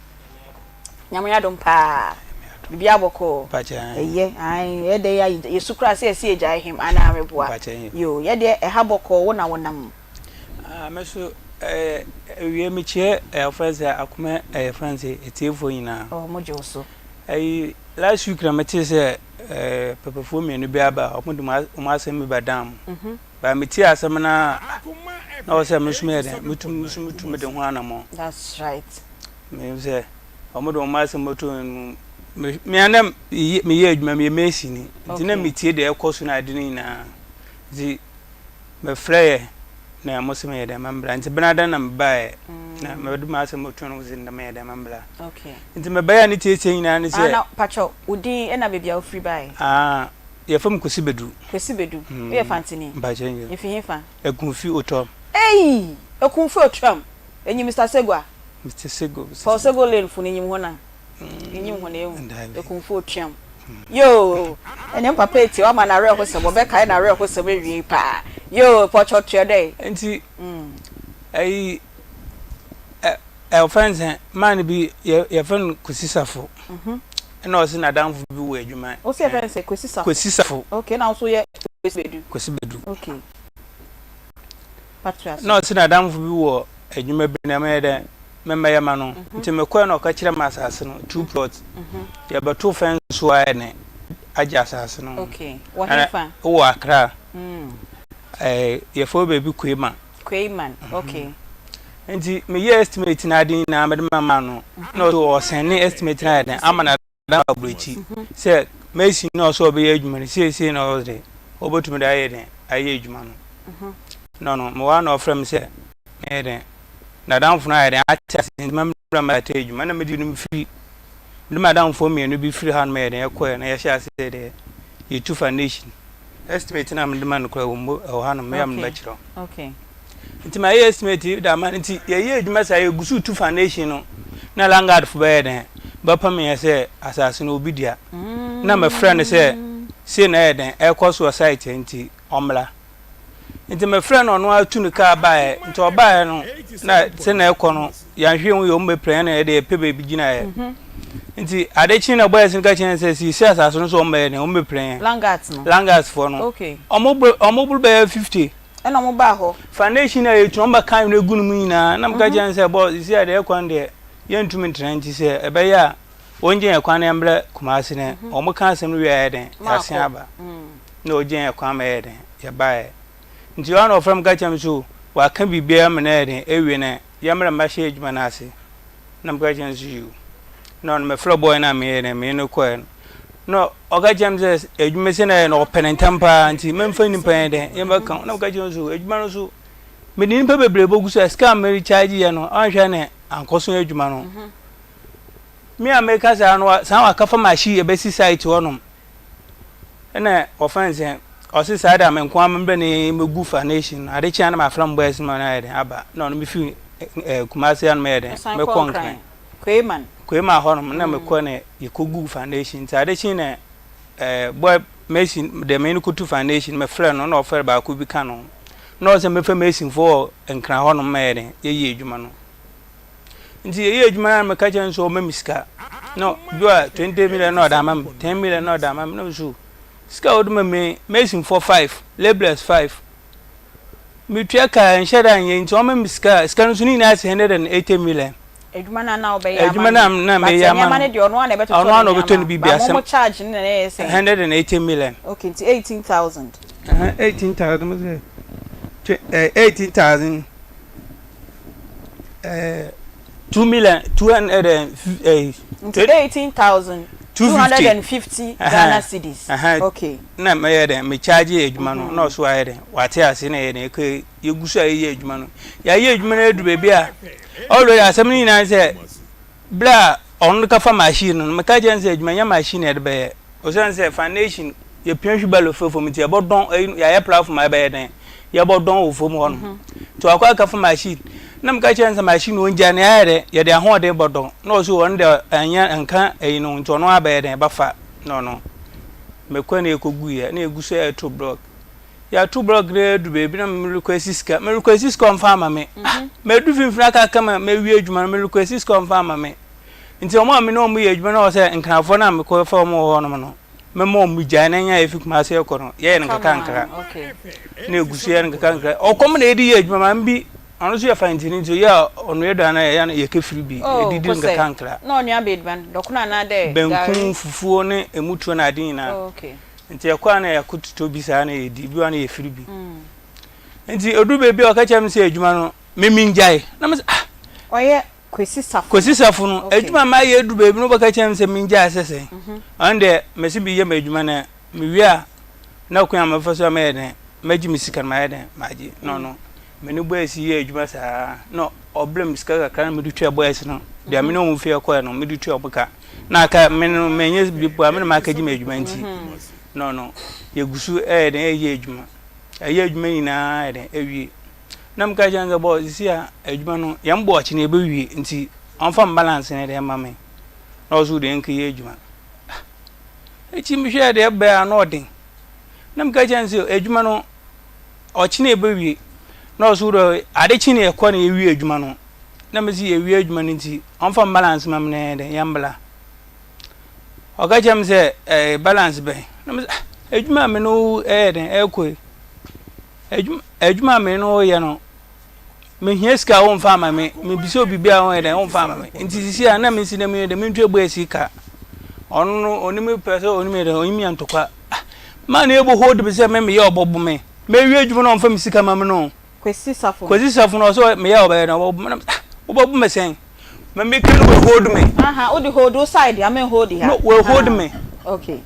Nyame adom paa biribiara bɔkɔɔ ɛyɛ ae ɛyɛ dɛ a yɛsu koraa sɛ yɛse yɛgyae hem anaa meboa yoo yɛdeɛ ɛha bɔkɔɔ wo na wonam. Ah me so eh awie me kyeɛ eh ɔfrɛ sɛ akoma eh yɛfrɛ no sɛ atiefoɔ nyinaa. Oh mo gye wo so. Ayi last week na me tee sɛ eh papafoɔ mmienu bi aba ɔmo de ɔmo asɛm bi ba dan mu. Mm-hmm. Ba me tie asɛm na na wɔ sɛ me so meyɛ dɛn metu me so metu me de ho anamɔ. That's right. Me sɛ ɔmo de ɔmo asɛm bɛto mu me me na meyɛ adwuma meyɛ masoni nti na metie deɛ ɛkɔ so na ade no nyinaa nti Mefrɛeɛ na wɔse meyɛ dɛn memmra nti benada na mebaeɛ na mede m'asɛm bɛto no wɔse ndɛ meyɛ dɛn memmra nti mebaeɛ a ne tietie nyinaa ne sɛ. Ah na pakyɛw wo din ɛna baabi a wofiri baeɛ. Ah yɛfrɛ me Kwesi Badu. Kwesi Badu woyɛ Fantini? Mpakyɛw nyo. Efi hefa? Ekumfi Otuam. Eii Ekumfi Otuam enyim Mister Segua? Mister Sego. Paul Sego Lane fo no enyim hɔn a? Enyim hɔn ehu. Ekumfo otuam. Yoo! Ɛneɛ mpapa etie wama no awerɛhosɛm wɔbɛkae no awerɛhosɛm awiei paa. Yoo! Pɔkyɔ toa dɛ. Nti ɛyi ɛ wɔfrɛ no sɛn man bi yɛ yɛfrɛ no Kwesi Safo ɛna ɔse n'adamfo bi wɔ adwuma. Wose yɛfrɛ no sɛ Kwesi Safo? Kwesi Safo. Okay ɛna wo nso yɛ Kwesi Badu? Kwesi Badu. Okay. Patoa so. Na ɔse n'adamfo bi wɔ adwuma bi na mɛyɛ dɛ memmɛyɛ ma no. Nti mekɔɛ na ɔka kyerɛ me asase no, two plot. Yɛbɛto fɛn so ayɛ ne agye asase no. Okay. Wɔ hefa? Wɔ Accra. Eh, yɛfrɛ baabi Kweiman. Kweiman, okay. Nti meyɛ estimate na ade nyinaa mede ma ma no. Na ɔsɛ ɔsɛne estimate na ayɛ dɛn ama na da aburokyiri sɛ mason na ɔsɛ ɔbɛyɛ adwuma no seesei na ɔde ɔbɛtumi de ayɛ dɛn ayɛ adwuma no mhm. na ɔno mewɔ na ɔfrɛ me sɛ mɛyɛ dɛn n'adamfo no ayɛ dɛn ate ase nti mɛmmerɛ ma ate adwuma na mede no firi mede m'adamfoɔ mmienu bi firi ha no mɛyɛ dɛn ɛkɔɛ na yɛhyɛ ase deɛ yɛtu foundation estimate na mede ma no koraa wɔ mu ɛwɔ ha no meyɛ mede bɛkyerɛ okay Nti mayɛ estimate da ama no nti yɛyɛ adwuma saa yɛgu so tu foundation no na landguard fo bɛyɛ dɛn bɛpam yɛn sɛ asase no obi dea na mefrɛ no sɛ sei na ɛyɛ dɛn ɛkɔ so wɔ site nti ɔmmra nti mefrɛ no ɔno atu ne kaa baeɛ nti ɔbaeɛ no na sɛ na ɛkɔ no yɛanhwɛ hu yɛ ɔmo bɛpira yɛn na yɛde yɛpɛ baabi gyinaeɛ mhm. nti ade kye na boys no ka kyerɛ sɛ sisi asase no so ɔmo bɛyɛ dɛn ɔmo bɛpira yɛn landguards foɔ no ɔmo boro bɛyɛ 50 Ɛna ɔmo baa hɔ. Foundation a yɛtu no ɔmo bɛka anwene gu no mu nyinaa na meka kyerɛ no sɛ bɔ sisi a deɛ ɛkɔ no deɛ yɛntumi ntena nti sɛ ɛbɛyɛ a wɔngye yɛn kwan na yɛmbrɛ Kumasi no ɔmo ka asɛm no wie a yɛyɛ dɛn yɛasen aba na ɔgye yɛn kwan ma yɛyɛ dɛn yɛbaeɛ nti ɔno na ɔfrɛ me ka kyerɛ me so waka biribiara ma no ayɛ dɛn awie na yɛmmerɛ mmahyɛ adwuma no ase na meka kyerɛ no sɛ yiw. Na ɔno mefrɛ boy no a meyɛɛ dɛn mene no kɔɛ no na ɔka kyerɛ me sɛ adwuma sei na yɛ no ɔpɛ no ntɛm paa nti memfa nnipa yɛ dɛn yɛmmɛka ho na meka kyerɛ no so adwuma no so Mede nnipa bebree bɛgu so a sika a merecharge yɛ no ɔnhwɛ ne ankɔ so adwuma no. Me a meka saa no saa waka fa machine ɛbɛsi site hɔnom ɛna wɔfa no sɛ ɔse saa da me nko ara membrɛ ne mɛgu foundation no ade kye a na mafra me boys ma no ayɛ dɛn aba na ɔno mefi eh, Kumasi ano mɛyɛ dɛn mɛkɔ Nkran Kweiman Kweiman hɔnom na mekɔ na yɛkɔgu foundation nti ade kye na eh, boy mason deɛ me no kɔtu foundation mefrɛ no na ɔfrɛ baako bi ka no na ɔsɛ mɛfa masonfoɔ wɔ Nkran hɔnom mɛyɛ dɛn yɛyɛ adwuma no Nti yɛyɛ adwuma no a meka kyerɛ no sɛ ɔma me sika na bi a 20 million na ɔde ama me 10 million na ɔde ama me na nso sika a ɔde ma me masonfoɔ 5 labourers 5 metua ka nhyɛ da nyɛ nti ɔma me sika sika no nso ne nyinaa sɛ 180 million adwuma no na wobɛyɛ ama no na meyɛ ama no deɛ ɔno a na ɛbɛtotɔ ɔno a na ɔbɛtɔ no biribi asɛm mo charge no na ɛyɛ sɛ 180 million okay nti 18000 18000 mo sɛ 18000 Eh, 2 million 200 and eh, Nti 18,250 Ghana cedis. Okay. Na mɛyɛ dɛ me charge adwuma no na ɔso ayɛ dɛ wate ase na yɛ dɛ yɛkɔ yɛgu so a yɛyɛ adwuma no yɛayɛ adwuma no adu baabi a already asɛm no nyinaa sɛ berɛ a ɔno ka fa machine no meka kyerɛ no sɛ adwuma nyɛ machine na yɛde bɛyɛ Osiane sɛ foundation yɛpia wheelbarrow fa fam nti yɛbɔdɔn ɛyi yɛayɛ platform a yɛbɛyɛ dɛn yɛbɔdɔn wɔ fam hɔ nom nti wakɔ akɛfa machine na meka kyerɛ no sɛ machine no ɔngya no yɛayɛ dɛn yɛde ahoɔden bɔdɔn na ɔso ɔno deɛ ɛnyɛ nka ɛyi no nti ɔno abɛyɛ dɛn bɛfa na ɔno mekɔ na yɛkɔguiɛ na yɛgu so ɛto block yɛato block no adu baabi na merekwasi sika merekwasi sika ɔmfa ama me ah madu finfin aka kama mawie adwuma no merekwasi sika ɔmfa ama me Nti wɔn a me ne wɔn yɛ adwuma no wɔ sɛ Nkrafoɔ no a mekɔfa wɔn wɔ hɔnom no, mɛma wɔn gyae na nya efi Kumasi rekɔ no, yɛyɛ no nkakrankra. Na egu so yɛ no nkakrankra. Ɔkɔm na yɛde yɛ adwuma, maame bi, ɔno nso yɛ fantini nti ɔyɛ a ɔnoa aduane a yɛyɛ no yɛkɛfiri bi, oh, yɛdidi no nkakrankra. Na ɔnoa aduane, dɔkono anaa dɛ Banku, fufuo ne emutuo na ade nyinaa. Oh, okay. Nti ɛkɔ a na yɛakɔtotɔ bi saa na yɛdi, bi wɔ a na yɛfiri bi. Mm. Nti ɛduru baabi a ɔka kyerɛ me sɛ adwuma no, me mengyae. Na me sɛ ah. Ɔyɛ Kwesi Safo. Kwesi Safo no, adwuma a mayɛ adu baabi no wobɛka kyerɛ me sɛ mengyae sɛ sɛn? Mhm. Ɔno deɛ mese meyɛ m'adwuma no mewie a na kwan a mɛfa so a mɛyɛ dɛn mɛgye me sika no mayɛ dɛn magye na ɔno me ne boys yɛ adwuma saa na ɔbrɛ me sika kakra na mede tua boys no deɛ me ne wɔn fie kɔɛ no mede tua wɔn ka na aka me no menyɛ bi po a me na makagye m'adwuma nti mhm. na ɔno yɛgu so ɛyɛ dɛn ɛyɛ adwuma ɛyɛ adwuma nyinaa yɛ dɛn ɛwie Na meka kyerɛ no sɛ, Bɔ, sisi a adwuma no, yɛn bɔ ɔkye no yɛbɛwie, nti ɔmfa me balance no deɛ mma me. Na ɔso deɛ nkɛyɛ adwuma. Ah, akyi mehwɛɛ deɛ ɛbɛɛ a na ɔden. Na meka kyerɛ no sɛ, adwuma no, ɔkye no yɛbɛwie. Na ɔso deɛ ade kye no yɛkɔ na yɛwie adwuma no. Na mesi yɛwie adwuma no nti, ɔmfa me balance ma me na yɛn dɛn, yɛmbla. Ɔka kyerɛ me sɛ, ɛɛ balance bɛn? Na mese, ah, adwuma a me ne wo ɛyɛ dɛn, ɛrekɔ yi. Adwuma adwuma a me ne wo yɛ no, mehia sika a womfa ama me. Mebisa obi bi a ɔyɛ dɛn womfa ama me. Nti sisi a na mesi dɛ meyɛ dɛ mentua bua si ka. Ɔno no ɔne me pɛ sɛ ɔne me yɛ dɛn ɔne me yɛ ntɔkwa. Ah, maa na ebo hold me sɛ me meyɛ ɔbɔbo me. Mewie adwuma no ɔmfa me sika ma me no. Kwesi Safo. Kwesi Safo no ɔsɛ meyɛ ɔbɛyɛ dɛn ɔbɔbo me. Ah, wobɔbo me sɛn? Me me kɛ no we hold me. Aha, wode hold wo side ha, me hold ha. No, we hold me. Okay.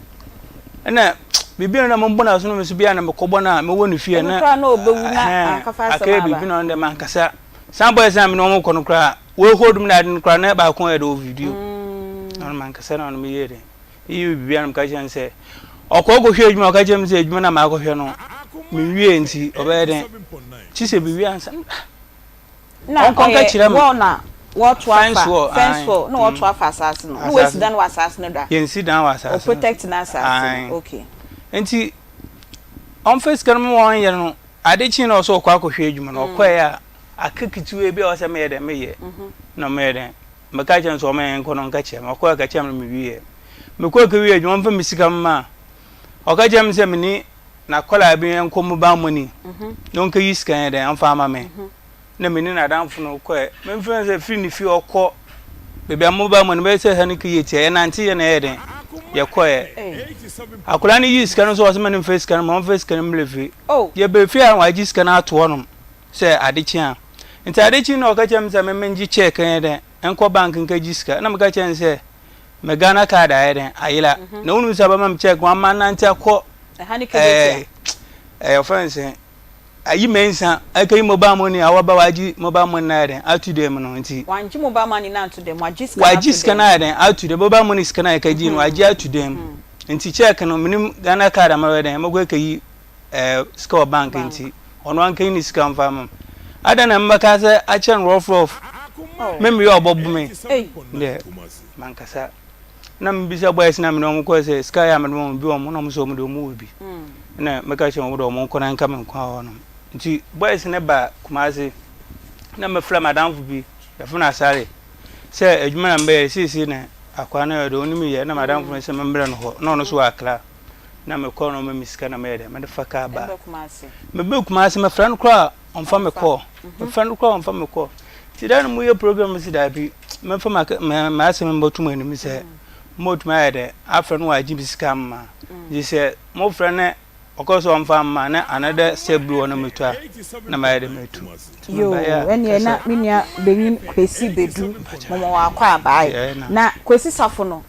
Ɛna biribi na mobɔ no aso no me so bia na mekɔbɔ no a mewɔ no fie na koraa na ɔbɛwu na ankafa asɛm akɛyɛ biribi na ɔno dɛ mankasa san bɔyɛ sɛ me ne wɔn kɔ no koraa we hold me na ade no koraa na baako yɛ dɛ wɔ video mm. na ɔno mankasa na ɔno meyɛ dɛ meyɛ biribi a na meka kyerɛ no sɛ ɔkɔ kɔhwɛ adwuma ɔka kyerɛ me sɛ adwuma na maakɔhwɛ no menwie nti ɔbɛyɛ dɛn kyi sɛ biribi ansa Na Ɔnkɔ ɔyɛ nkɛkyerɛ me. wall na wɔto Fence afa wall, fence ae. wall na wɔto Mm. afa asaase no na Asaase wɔasi no. dan wɔ asaase no do a Yɛnsi dan wɔ o asaase no so. protect n'asaase Ae. no okay. Nti ɔmfa sika no ma wɔnyɛ no, ade kyee na ɔsɛ ɔkɔ akɔhwɛ adwuma no, ɔkɔeɛ a, aka ketewaa bi a ɔsɛ meyɛ dɛn meyɛ. Na meyɛ dɛn, meka kyerɛ no sɛ ɔma yɛnkɔ no ɔnka kyerɛ me. Ɔkɔe ɔka kyerɛ me no mewieɛ. Mekɔe kɔwie adwuma, ɔmfa me sika mma a, ɔka kyerɛ me sɛ mene n'akwadaa bi nkɔ mobile money na ɔnkɛyi sika yɛ dɛn ɔmfa ama me. Na me ne n'adamfo no kɔɛ. Memfa sɛ firi ne fie ɔkɔ baabi a mobile money bɛyɛ sɛ ha ne kɛyɛ tia yɛnante yɛ na ɛyɛ dɛn yɛkɔɛ. Akwadaa no yii sika no so ɔsɛ ma no mfa sika no ma ɔmfa sika no mmerɛ fie. Yɛbɛ fie a wagye sika no ato hɔnom sɛ ade kye a. Nti ade kye na ɔka kyerɛ me sɛ me mengye check yɛ dɛn nkɔ bank nkɛgye sika. Na meka kyerɛ no sɛ me Ghana card ayɛ dɛn ayera. Na wonim sɛ abɛma me check wama nante akɔ ɛɛ ɛɛ ɔfrɛ no sɛn. Ayi Mensah ɛkɛyi mobile money a waba wagye mobile money no ayɛ dɛn ato dɛm no nti. Wangye mobile money no anto dɛm wagye sika no ato dɛm. Wagye sika no ayɛ dɛn ato dɛm mobile money sika no a yɛkɛgye no wagye ato dɛm nti check no menim Ghana card a mɛyɛ dɛn mɛkɔ ɛkɛyi ɛɛ sika wɔ bank nti ɔno ankɛyi ne sika mfa ama me adɛn na mɛka sɛ akyerɛ no rough rough me meyɛ ɔbɔbo me deɛ mankasa. Na mebisa boys na mene wɔn kɔɛ sɛ sika yɛ a mede ma wɔn bi wɔn na wɔn sɛ wɔn deɛ wɔn wɔ bi na meka kyerɛ wɔn deɛ wɔn nkɔ na nka me nko hɔ nom nti boys ne ba Kumasi na mefrɛ madamfo bi yɛfrɛ no Asare sɛ adwuma na mbɛyɛ seesei na akwaa no yɛ deɛ ɔnim yɛ na madamfo no sɛ membrɛ no hɔ na ɔno nso wɔ Accra na mekɔ na ɔma me sika na meyɛ dɛ mede fa kaa ba mebɛ Kumasi mefrɛ no koraa ɔmfa me kɔ mefrɛ no koraa ɔmfa me kɔ nti da no moyɛ program si daabi mɛmfa m'asɛm mbɔto mo anim sɛ mobɛtumi ayɛ dɛ afrɛ no wagye me sika mma nti sɛ mofrɛ no ɔkɔ sɛ ɔmfa mma na another step bi wɔ no metu a na mayɛ dɛ metu Yoo, ɛneɛ na me nua benyin Kwesi Bedu moma wakɔ abae. Na Kwesi Safo no,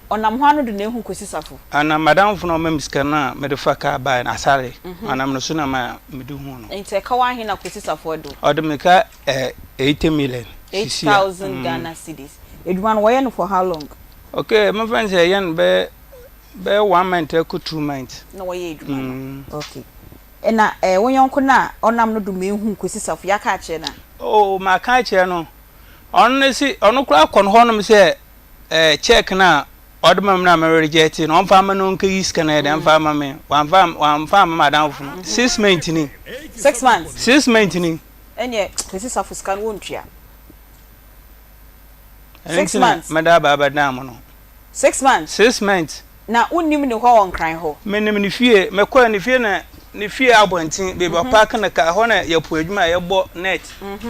Ɔnam hwan no do na ehu Kwesi Safo? Ana m'adamfo no a ɔma me sika no a mede fa kaa bae no, Asare, ɔnam no so na ma mede huu no. Ntsi ɛka wo ahe na Kwesi Safo de wo? Ɔde me ka eh, 80 million. 8,000 Ghana cedis. Edwuma no wɔyɛ no for how long? Okay, memfa no sɛ yɛyɛ no bɛyɛ bɛyɛ one month ɛkɔ 2 months. Na wɔyɛ edwuma no. Okay. Ɛna eh, wo yɔnko no a ɔnam no do ma ehu Kwesi Safo, yɛaka akyerɛ no a? Oh, maka akyerɛ no. Ɔno no se, ɔno koraa kɔ no hɔnom sɛ eh, check no a ɔde ma me na me reject no, ɔmfa ama no ɔnkɛyi sika no yɛ dɛ mfa ama me. Wamfa wamfa ama m'adamfo no. 6 months ni. 6 months? 6 months ni. Ɛneɛ Kwesi Safo sika no wontua. Ɛno Six nti na months? mɛda aba abɛdan mo no. 6 months? 6 months. Na wonnim ne hɔ wɔ Nkran hɔ? Menim ne fie. Mekɔɛ ne fie na ne fie abɔnten baabi a ɔpaake ne car hɔ na yɛpo adwuma a yɛbɔ net.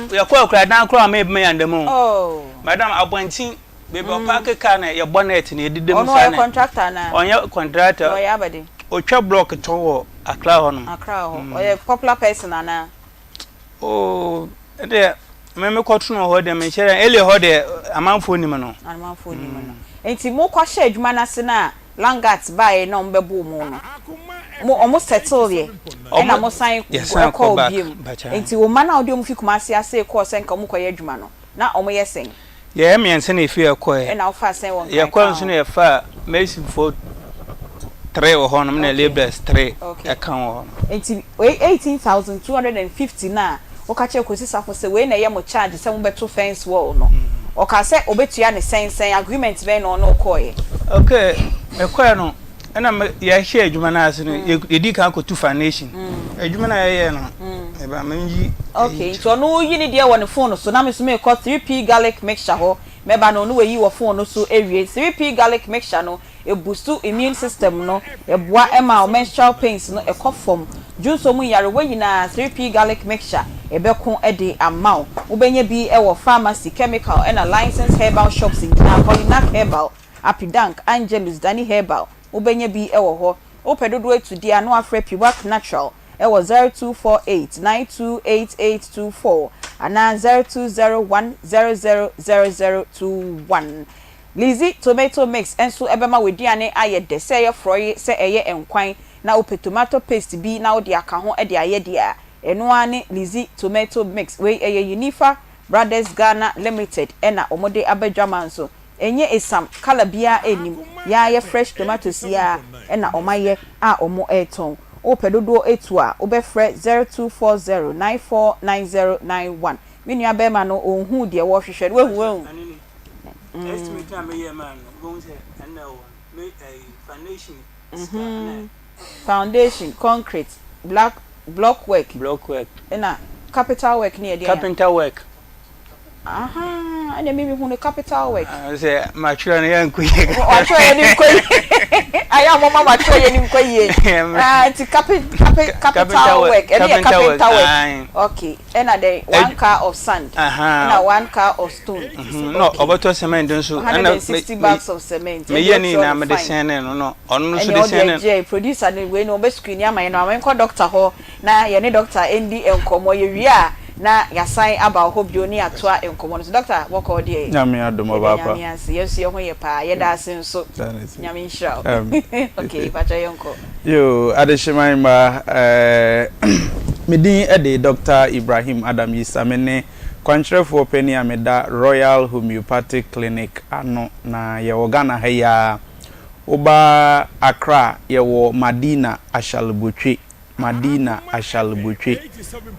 Yɛkɔɛ koraa dan koraa ɔma yɛbɛma yɛn da mu o. Madam abɔnten baabi a ɔpaake car na yɛbɔ net na yɛdeda mu Ɔno saa ɔyɛ na contractor anaa? Ɔnyɛ contractor. Na ɔyɛ abɛde? Ɔtwa block tɔn wɔ Accra hɔnom. Accra hɔ. Ɔyɛ popular person anaa? Oh, ɛdeɛ me mekɔto no hɔ deɛ menhyɛ dɛ Elie hɔ deɛ amanfoɔ nim no. Amanfoɔ nim no. Nti mokɔhyɛ adwuma no ase no a Langat baeɛ na wɔbɛboo mo no, mo wɔn settle yɛ ɛna mo san Yɛsan kɔ kɔɔ back biom. mpakyɛ. Nti wo mma no a wode wɔn fi Kumasi ase kɔɔ sɛ nka wɔkɔyɛ adwuma no, na wɔyɛ sɛn? Yɛyɛ mmiɛnsa na yɛfii hɔ kɔeɛ. Ɛna wofaa sɛn wɔ Nkran Yɛkɔɛ kaa nso ho? na yɛfaa masonfoɔ three wɔ hɔnom na Okay. labourers three Okay. ɛka ho wɔ hɔnom. Nti wei 18,250 no a woka kyerɛɛ Kwesi Safo sɛ wei na ɛyɛ mo charge sɛ mobɛto fence wall no, ɔkaa sɛ ɔbɛtua ne sɛn sɛn? Agreement bɛn na ɔne wo kɔeɛ? Okay, mekɔɛ no ɛna me yɛhyɛɛ adwuma no ase no yɛdii kan kɔtu foundation. Adwuma no a yɛyɛɛ no meba menyi Okay, nti ɔno yi ne deɛ wɔ ne phone so na me nso merekɔ 3P garlic mixture hɔ mɛba no ɔno wayi wɔ phone no so awie. 3P garlic mixture no Ɛbustu immune system no, ɛboa ma wo menstrual pains no kɔ fam. Dwonsɔ mu nyarewa nyinaa 3P garlic mixture bɛko de ama wo. Wobɛnya bi wɔ pharmacy, chemical ɛna licensed herbal shops nyinaa, Kolinak Herbal, Apidank, Angelus, Dani Herbal, wobɛnya bi wɔ hɔ. Wopɛ dodoɔ atu deɛ a na woafrɛ Piwak Natural wɔ 0248 928824 anaa 0201 000021. Lizzy tomato mix nso bɛma w'aduane ayɛ dɛ, sɛ ɛyɛ frɔye, sɛ ɛyɛ nkwan na wopɛ tomato paste bi na wode aka ho de ayɛ deɛ a, ɛno ara ne Lizzy tomato mix. Wei ɛyɛ Unifa Brothers Ghana Limited na wɔde aba dwama nso. Ɛnyɛ esiam, colour biara nnim, yɛa yɛ fresh tomatoes yi ara na wɔayɛ a wɔretɔn. Wopɛ dodoɔ atu a, wobɛfrɛ 0240 949091. Me nua barima no ɔnhuu deɛ wɔrehwehwɛ no, wahu wahu? Estimate na meyɛ maa no, wobɛhu sɛ ɛnna ɛwɔ no. Me ɛyi foundation sika ɛna. Foundation, concrete, black block work. Block work. Ɛna capital work ne yɛ deɛn a? Carpenter work. Ahaa, ɛna me mehu no capital work. Ah, sɛ matwerɛ no yɛ nkɔ yie. Watwerɛ yɛ ne nkɔ yie. Ayɛ a mɔma matwerɛ yɛ ne nkɔ yie. Ah, nti capi capi capital work ɛne yɛ carpenter work. Okay. Ɛna dɛn one car of sand ɛna one car of stone. Na ɔbɛtɔ cement nso. 160 bags of cement. Meyɛ ne nyinaa mede sɛn ne no na ɔno nso de sɛn ne. Ɛnna ɔde agye producer no wei no ɔbɛ screen ama yɛn no ama yɛnkɔ doctor hɔ na yɛne doctor ndi nkɔmmɔ yɛwie a na yɛasan aba wo hɔ bio ne yɛatoa nkɔmmɔ no so. Doctor bɔkɔɔ deɛ. Nyame adom ɔbaapa. Yɛda Nyame ase yɛn nso yɛn ho yɛ paa yɛda ase nso. Nyame nhyira wo. Okay pakyɛ yɛnkɔ. Yoo adehyeman mma ɛɛ. Me din de Dɔkta Ibrahim Adam Yisa, me ne kwankyerɛfoɔ panin a meda Royal Homeopathic Clinic ano, na yɛwɔ Ghana ha yi ara. Woba Accra a, yɛwɔ Madina Ashalbotwe, Madina Ashalbotwe.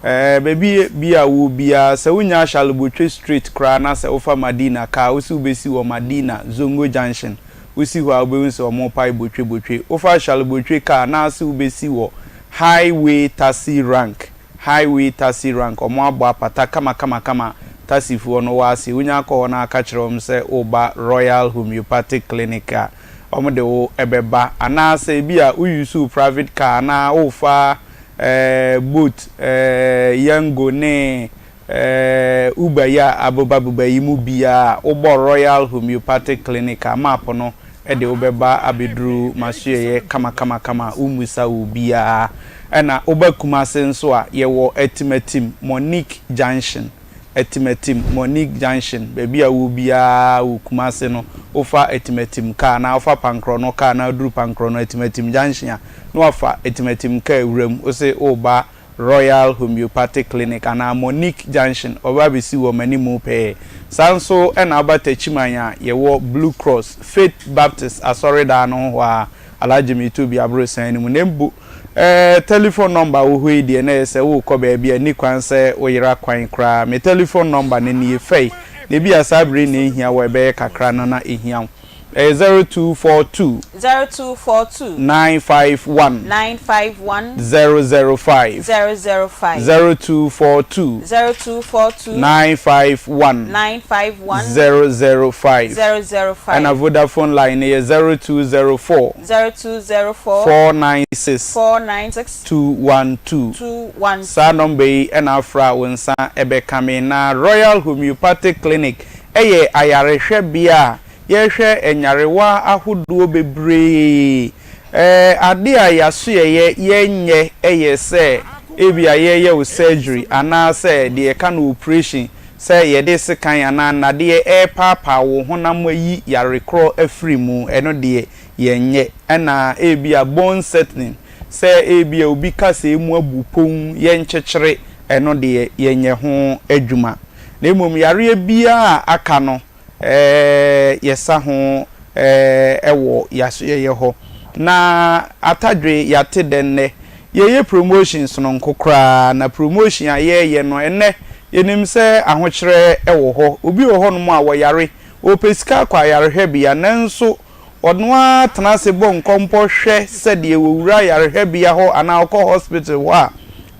Ɛɛ, baabi bi a wowɔ biara, sɛ wonnya Ashalbotwe straight koraa na sɛ wofa Madina kaa, wose wobɛsi wɔ Madina Zongo Junction, wosi hɔ a wobɛhu sɛ wɔrepae botwe botwe. Wofa Ashalbotwe kaa na ase wobɛsi wɔ Highway Taxi Rank, Highway Taxi Rank, wɔabɔ apata kamakamakama, taxifoɔ no wɔ ase. Wonya kɔ hɔ na ka kyerɛ wɔn sɛ woreba Royal Homeopathic Clinic a, wɔde wo bɛba. Anaasɛ ebia wo use wo private car anaa worefa eh, boat, eh, Yango ne eh, Uber yi a abobabobɔ yi mu biara a, wobɔ Royal Homeopathic Clinic a, map no de wo bɛba abɛduru m'asoɛeɛ kamakamakama a wommisa obiara. Ɛna woba Kumase nso a, yɛwɔ Atimatim, Monique Junction. Atimatim, Monique Junction, baabi a wowɔ biara wɔ Kumase no, wofa Atimatim kaa anaa wofa Pankrɔno kaa na woduru Pankrɔno Atimatim Junction a, na wafa Atimatim kaa wura mu, wose woreba Royal Homeopathic Clinic anaa Monique Junction, wɔbɛba abɛsi wɔ m'animu pɛɛ. Saa nso na woba Techiman a, yɛwɔ Blue Cross, Faith Baptist asɔredan no ho hɔ ara, Alhaji Metobi aborosan no mu. Na mpo eh, telephone number wɔ hɔ yi deɛ na ɛyɛ sɛ worekɔ baabi a, ɛnni kwan sɛ woyera kwan koraa. Me telephone number no nie, fɛe, na ebia saa bere yi na ɛhia wo a, ɛbɛyɛ kakra no na ɛhia wo. Ɛyɛ 0242. 0242. 951. 951. 005. 005. 0242. 0242. 951. 951. 005. 005. Ɛna Vodafone line no yɛ 0204. 0204. 496. 496. 212. 212. Saa nɔmba yi na afra a wo nsa bɛka me. Na Royal Homeopathic Clinic yɛ ayarehwɛbea a Yɛhwɛ nyarewa ahodoɔ bebree. Adeɛ a yɛasoɛeɛ yɛnyɛ yɛ sɛ ebia yɛreyɛ wo surgery anaasɛ deɛ yɛka no operation, sɛ yɛde sekan anaa nnadeɛ repaapaa wo honam ayi yare korɔ afiri mu, ɛno deɛ yɛnyɛ. Ɛna ebia bone settling, sɛ ebia obi kasɛɛ mu abu pon, yɛnkyekyere, ɛno deɛ yɛnyɛ ho adwuma. Na mmom yareɛ biara a aka no, yɛsa ho wɔ y'asoɛeɛ hɔ. Na atadwe yɛate dɛ nnɛ yɛyɛ promotion sononko koraa na promotion a yɛyɛ no ɛnnɛ yɛnim sɛ ahokyerɛ wɔ hɔ. Obi wɔ hɔnom a wɔyare, ɔpɛ sika akɔ ayarehwɛbea nanso ɔno ara tena ase bɔ nkɔmpɔ hwɛ sɛdeɛ wɔwura ayarehwɛbea hɔ anaa ɔkɔ hospital hɔ a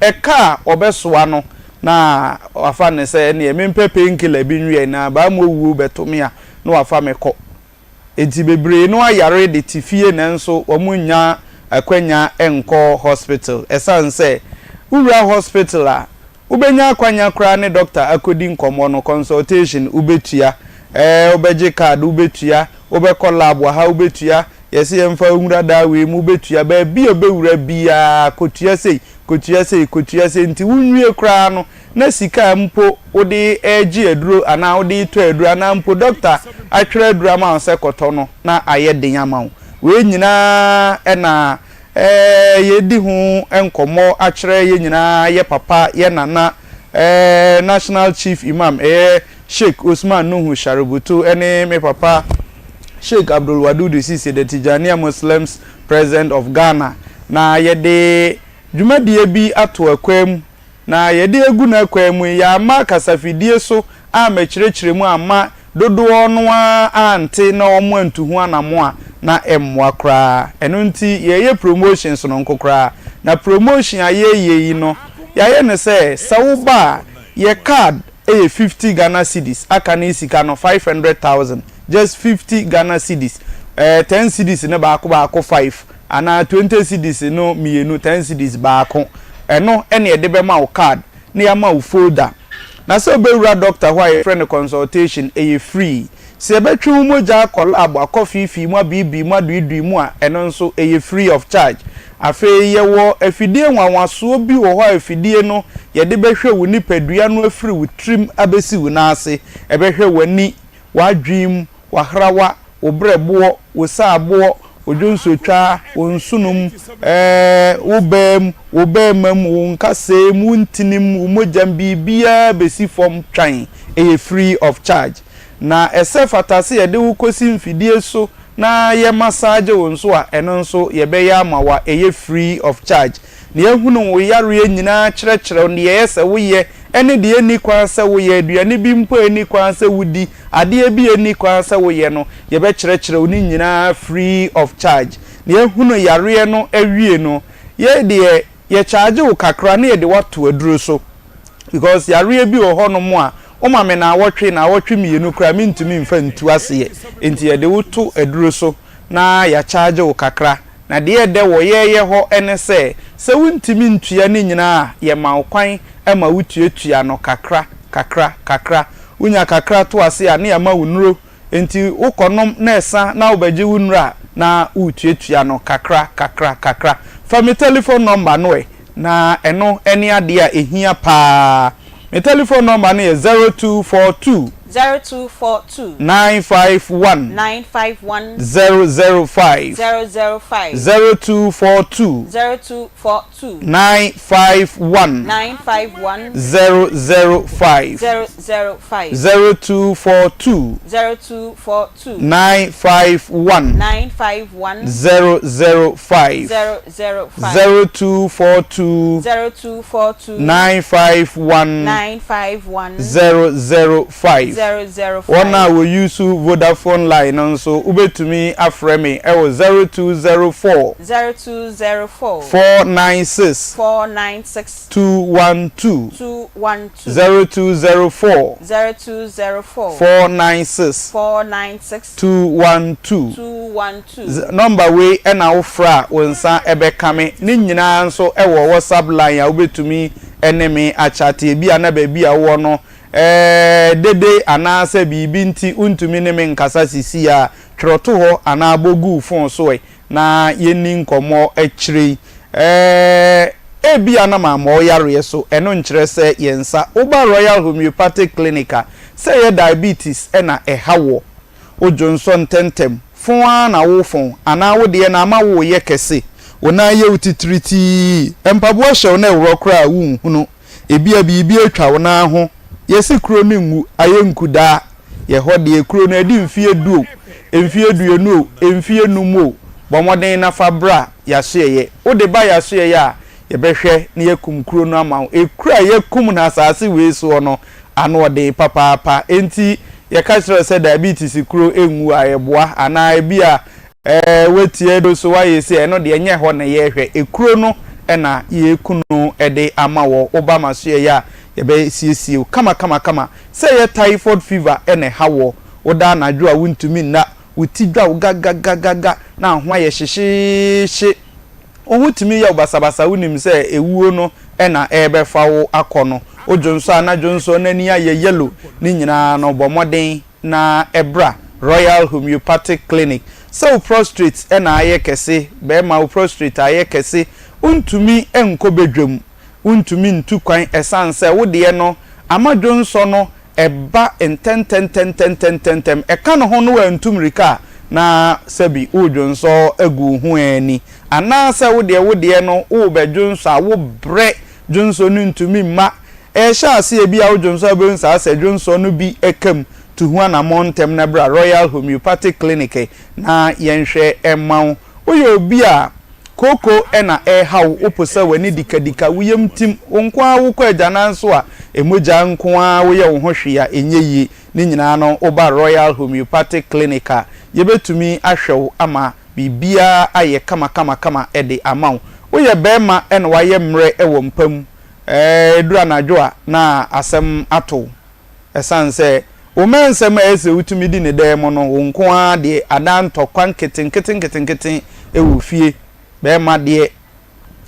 ɛka a ɔbɛsoa no na wafa no sɛ ɛneɛ mempɛ pain killer bi nweɛ na baa mu owuo bɛto me a na wafa me kɔ. Enti bebree no ayare de te fie nanso wɔn nnya akwanya nkɔ hospital ɛsane sɛ wowura hospital a wobɛnya akwanya koraa ne doctor akɔdi nkɔmmɔ no, consultation, wobɛtua, ɛɛ wobɛgye card wobɛtua, wobɛkɔ lab wɔ ha wobɛtua, yɛse yɛmfa wo nwura daa wei mu wobɛtua, baabi a wobɛwura biara kɔtua sei. Kotua sei, kotua sei, nti wonwie koraa no na sika a mpo wode regye aduro anaa wode retɔ aduro anaa mpo dɔkta atwerɛ aduro ama wo sɛ kɔtɔ no na ayɛ den ama wo. Wei nyinaa na yɛredi ho nkɔmmɔ akyerɛ yɛn nyinaa yɛ papa, yɛ nana, National Chief Imam, ɛyɛ Sheik Osman Nuhu Sharubutu ne me papa Sheik Abdul Wadudu Sise, the Tijaniya Muslims President of Ghana, na yɛde dwumadie bi ato akwan mu, na yɛde agu n'akwan mu yi, yɛamma kasafidie so ammɛkyerɛkyerɛ mu amma dodoɔ no ara ante na wɔantu ho anamo a, na ɛmmoa koraa. Ɛno nti yɛreyɛ promotion sononko koraa. Na promotion a yɛreyɛ yi no, yɛayɛ no sɛ, sɛ woba a, yɛ card yɛ 50 Ghana cedis, aka ne sika no 500,000. Just 50 Ghana cedis. Ɛɛ 10 cedis no baako baako five anaa 20 cedis no mmienu 10 cedis baako. Ɛno ɛna yɛde bɛma wo card na yɛama wo folder. Na sɛ wobɛwura doctor hɔ a yɛfrɛ no consultation ɛyɛ free. Sɛ yɛbɛtwe wo mogya akɔ lab akɔ feefee mu abiibii mu aduidui mu a ɛno nso ɛyɛ free of charge. Afei yɛwɔ afidie nwanwasoɔ bi wɔ hɔ a afidie no yɛde bɛhwɛ wo nipadua no afiri wo tirim abɛsi wo nan ase. Ɛbɛhwɛ w'ani, w'adwene mu, w'ahrawa, wo berɛboɔ, wo saaboɔ, Wo dwonsotwa, wo nsono mu, ɛɛ, wo baa mu, wo barima mu, wo nkasɛɛ mu, wo ntini mu, wo mogya mu, biribiara bɛsi fam twann. Ɛyɛ free of charge. Na ɛsɛ fata sɛ yɛde wo kɔsi mfidie so na yɛ massage wo nso a, ɛno nso yɛbɛyɛ ama wo a ɛyɛ free of charge. Na yɛahunu wo yareɛ nyinaa kyerɛkyerɛ wo deɛ ɛyɛ sɛ woyɛ ne deɛ ɛnni kwan sɛ woyɛ, aduane bi mpo a ɛnni kwan sɛ wodi, adeɛ bi a ɛnni kwan sɛ woyɛ no, yɛbɛkyerɛkyerɛ wo ne nyinaa free of charge. Na yɛahunu yareɛ no awie no, yɛ deɛ yɛcharge wo kakra na yɛde wo ato aduro so because yareɛ bi wɔ hɔnom a woma me naawɔtwe, naawɔtwe mmienu koraa mentumi mfa ntu aseɛ, nti yɛde wo to aduro so na yɛacharge wo kakra. Na deɛ ɛdɛ wɔ yɛyɛ hɔ ne sɛ, sɛ wontumi ntua ne nyinaa a, yɛma wo kwan ma wotuatua no kakra, kakra, kakra. Wonya kakra to ase a, na yɛama wo nnuro. Enti wokɔnom na ɛsa na wobɛgye wo nnuro a, na woretuatua no kakra, kakra, kakra. Fa me tɛlifon nɔmba no ɛ, na ɛno ne adeɛ a ɛhia pa ara. Me tɛlifon nɔmba no yɛ 0242. 0242. 951. 951. 005. 005. 0242. 0242. 951. 951. 005. 005. 0242. 0242. 951. 951. 005. 005. 0242. 0242. 951. 951. 005. 005. Wɔn a wɔ use Vodafone line no nso, wobɛtumi afrɛ me wɔ 0204. 0204. 496. 496. 212. 212. 0204. 0204. 496. 496. 212. 212. Z Nɔmba wei na wofrɛ a wo nsa bɛka me. Ne nyinaa nso wɔ WhatsApp line a wobɛtumi ne me akyate. Ebia na baabi a wowɔ no dede anaasɛ biribi nti wontumi ne me nkasa seesei a, twerɛ to hɔ anaa bɔ gu wo fon so ɛ na yɛnni nkɔmmɔ akyire yi. Ebia na mammɔ wo yareɛ so, ɛno nkyerɛ sɛ yɛn nsa. Woba Royal Homeopathic Clinic a, sɛ ɛyɛ diabetes na ɛha woɔ, Wo dwonsɔ ntɛmntɛm, fɔn ara na worefɔn, anaa wo deɛ na ama woreyɛ kɛse, wo nan yɛ wo titiritii, mpaboa hyɛ wo na ɛworɔ koraa a wonhunu, ebia biribi atwa wo nan ho, yɛse kuro no nwu, ayɛ nkudaa, yɛ hɔ deɛ kuro no adi mfeɛ du o, mfeɛ aduonu o, mfeɛ num o, bɔ mmɔden na fa bra y'asoɛeɛ, wode ba y'asoɛeɛ a, yɛbɛhwɛ na yɛakum kuro no ama wo, ekuro a yɛakum no asase wei soɔ no, anoɔden papaapa. Enti yɛka kyerɛ wo sɛ diabetes kuro nwu a, ɛboa anaa ebia ɛɛ woatie aduro so woayɛ sei a, ɛno deɛ ɛnyɛ hɔ na yɛrehwɛ. Ekuro no na yɛreku no de ama wɔ. Woba m'asoɛeɛ a, yɛbɛsiesie wo kamakamakama. Sɛ ɛyɛ typhoid fever na ɛha woɔ, woda anadwo a wontumi nna, wo ti dwa wo gagagagaga na ho ayɛ hyehyeehye, Wo ho tumi yɛ wo basabasa, wonim sɛ ewuo no na ɛrebɛfa wo akɔ no. Wo dwonsɔ a na dwonsɔ no ani ayɛ yellow ne nyinaa no, bɔ mmɔden na bra Royal Homeopathic Clinic. Sɛ wo prostrate na ayɛ kɛse, barima wo prostrate ayɛ kɛse, wontumi nkɔ badwam, wontumi ntu kwan ɛsiane sɛ wo deɛ no ama dwonsɔ no ɛba ntɛntɛntɛntɛntɛntɛm, ɛka ne ho no wantu mmirika a, na sɛbi woredwonsɔ agu wo ho ani. Anaasɛ wo deɛ wo deɛ no worebɛdwonsɔ a wobrɛ, dwonsɔ no ntumi mma. Ɛrehyɛ aseɛ ebia wodwonsɔ a wobɛhu saa sɛ dwonsɔ no bi ka mu. Tu ho anammɔn ntɛm na bra Royal Homeopathic Clinic na yɛnhwɛ mma wo. Woyɛ obi a kooko na ɛreha wo, woposa w'ani dikadika, wo yam tim, wo nko ara wokɔ agyanan so a, mogya nko ara woyɛ wo ho hwee a ɛnyɛ yie. Ne nyinaa no woba Royal Homeopathic Clinic a, yɛbɛtumi ahwɛ wo ama biribiara ayɛ kamakamakama de ama wo. Woyɛ barima na woayɛ mmerɛ wɔ mpa mu, ɛduru anadwo a na asɛm ato wo. Ɛsiane sɛ wo mma nsɛm a ɛyɛ sɛ wotumi di ne dan mu no, wo nko ara deɛ adan ntɔkwa nketenkete nketenkete wɔ fie. Barima deɛ,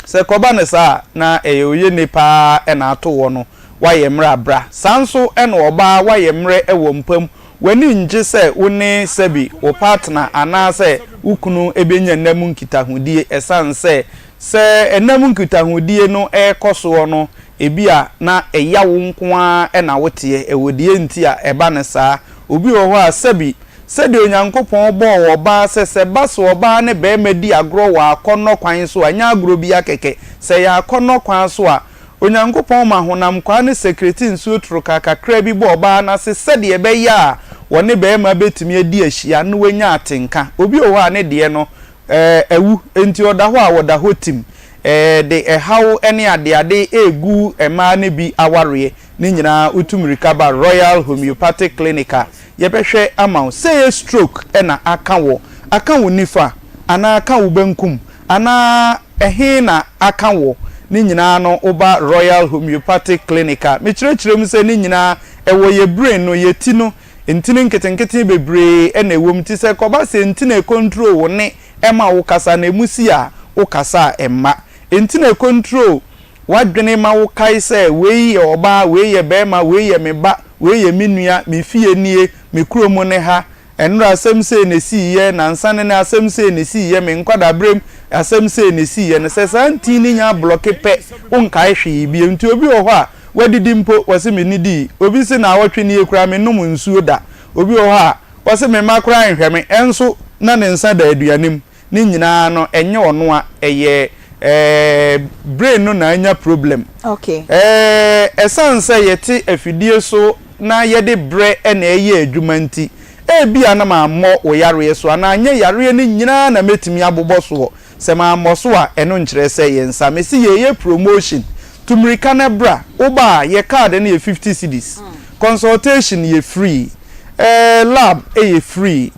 sɛ ɛkɔba no saa a, na ɛyɛ oyene pa ara na ato woɔ no, woayɛ mmerɛ abra. Saa nso na ɔbaa, woayɛ mmerɛ wɔ mpa mu. W'ani nnye sɛ wo ne sɛbi wo partner anaasɛ wo kunu bɛnya nna mu nkitahodie ɛsiane sɛ Sɛ nna mu nkitahodie no rekɔ soɔ no, ebia na ɛya wo nko ara na woteɛ. Ɛwɔ deɛ nti a ɛba no saa. Obi wɔ hɔ a, sɛbi, Sɛdeɛ Onyankopɔn bɔɔ ɔbaa sɛ sɛ ɛba sɛ ɔbaa ne barima di agorɔ wɔ akɔnnɔ kwan so a, ɛnyɛ agorɔ biara kɛkɛ, sɛ ɛyɛ akɔnnɔ kwan so a, Onyankopɔn ma honam kwaa no sekrete nsuo torokaa kakra bi bɔ ɔbaa no ase sɛdeɛ ɛbɛyɛ a wɔne barima bɛtumi adi ahyia na wanya atenka. Obi wɔ hɔ a ne deɛ no, ɛɛ, awu, enti ɔda hɔ a ɔda hɔ tim, ɛɛ, de ɛhaw ne adeade regu mmaa no bi awareɛ. Ne nyinaa wotu mmirika ba Royal Homeopathic Clinic a, yɛbɛhwɛ ama wo. Sɛ ɛyɛ stroke na aka wo, aka wo nifa anaa aka wo benkum anaa ɛhe na aka wo, ne nyinaa no woba Royal Homeopathic Clinic a, mekyerɛkyerɛ mu sɛ ne nyinaa ɛwɔ yɛ brain no, yɛ ti no, ntini nketenkete bebree na ɛwɔ mu. Nti sɛ ɛkɔba sɛ ntini a ɛcontrol wo nne ma wo kasa no ɛmu si a, wo kasa a ɛmma. Ntini a ɛcontrol w'adwene ma wo kae sɛ wei yɛ ɔbaa, wei yɛ barima, wei yɛ me ba, wei yɛ me nua, me fie nie, me kurom ne ha, ɛnora asɛm sei na ɛsiiɛ, nansa ne nɛ asɛm sei na ɛsiiɛ, me nkwadaaberɛm asɛm sei na ɛsiiɛ no, sɛ saa ntin no nya ablɔke pɛ, wonkae hwee bio. Nti obi wɔ hɔ a, wadidi mpo, wɔse mennidii. Obi se naawɔtwe nie koraa mennom nsuo da. Obi wɔ hɔ a, ɔse me mma koraa nhwɛ me, ɛnso na ne nsa da aduane mu. Ne nyinaa no ɛnyɛ ɔno a, ɛyɛ eh, brain no na anya problem. Okay. Eh, ɛsiane sɛ yɛte afidie so na yɛde berɛ na ɛyɛ adwuma nti, ebia na mammɔ wo yareɛ so anaa nyɛ yareɛ no nyinaa na mɛtumi abobɔ soɔ. Sɛ mammɔ so a, ɛno nkyerɛ sɛ yɛnsa. Mese yɛreyɛ promotion. Tu mmirika na bra. Woba a, yɛ card no yɛ 50 cedis. Consultation yɛ free. Eh, lab yɛ free.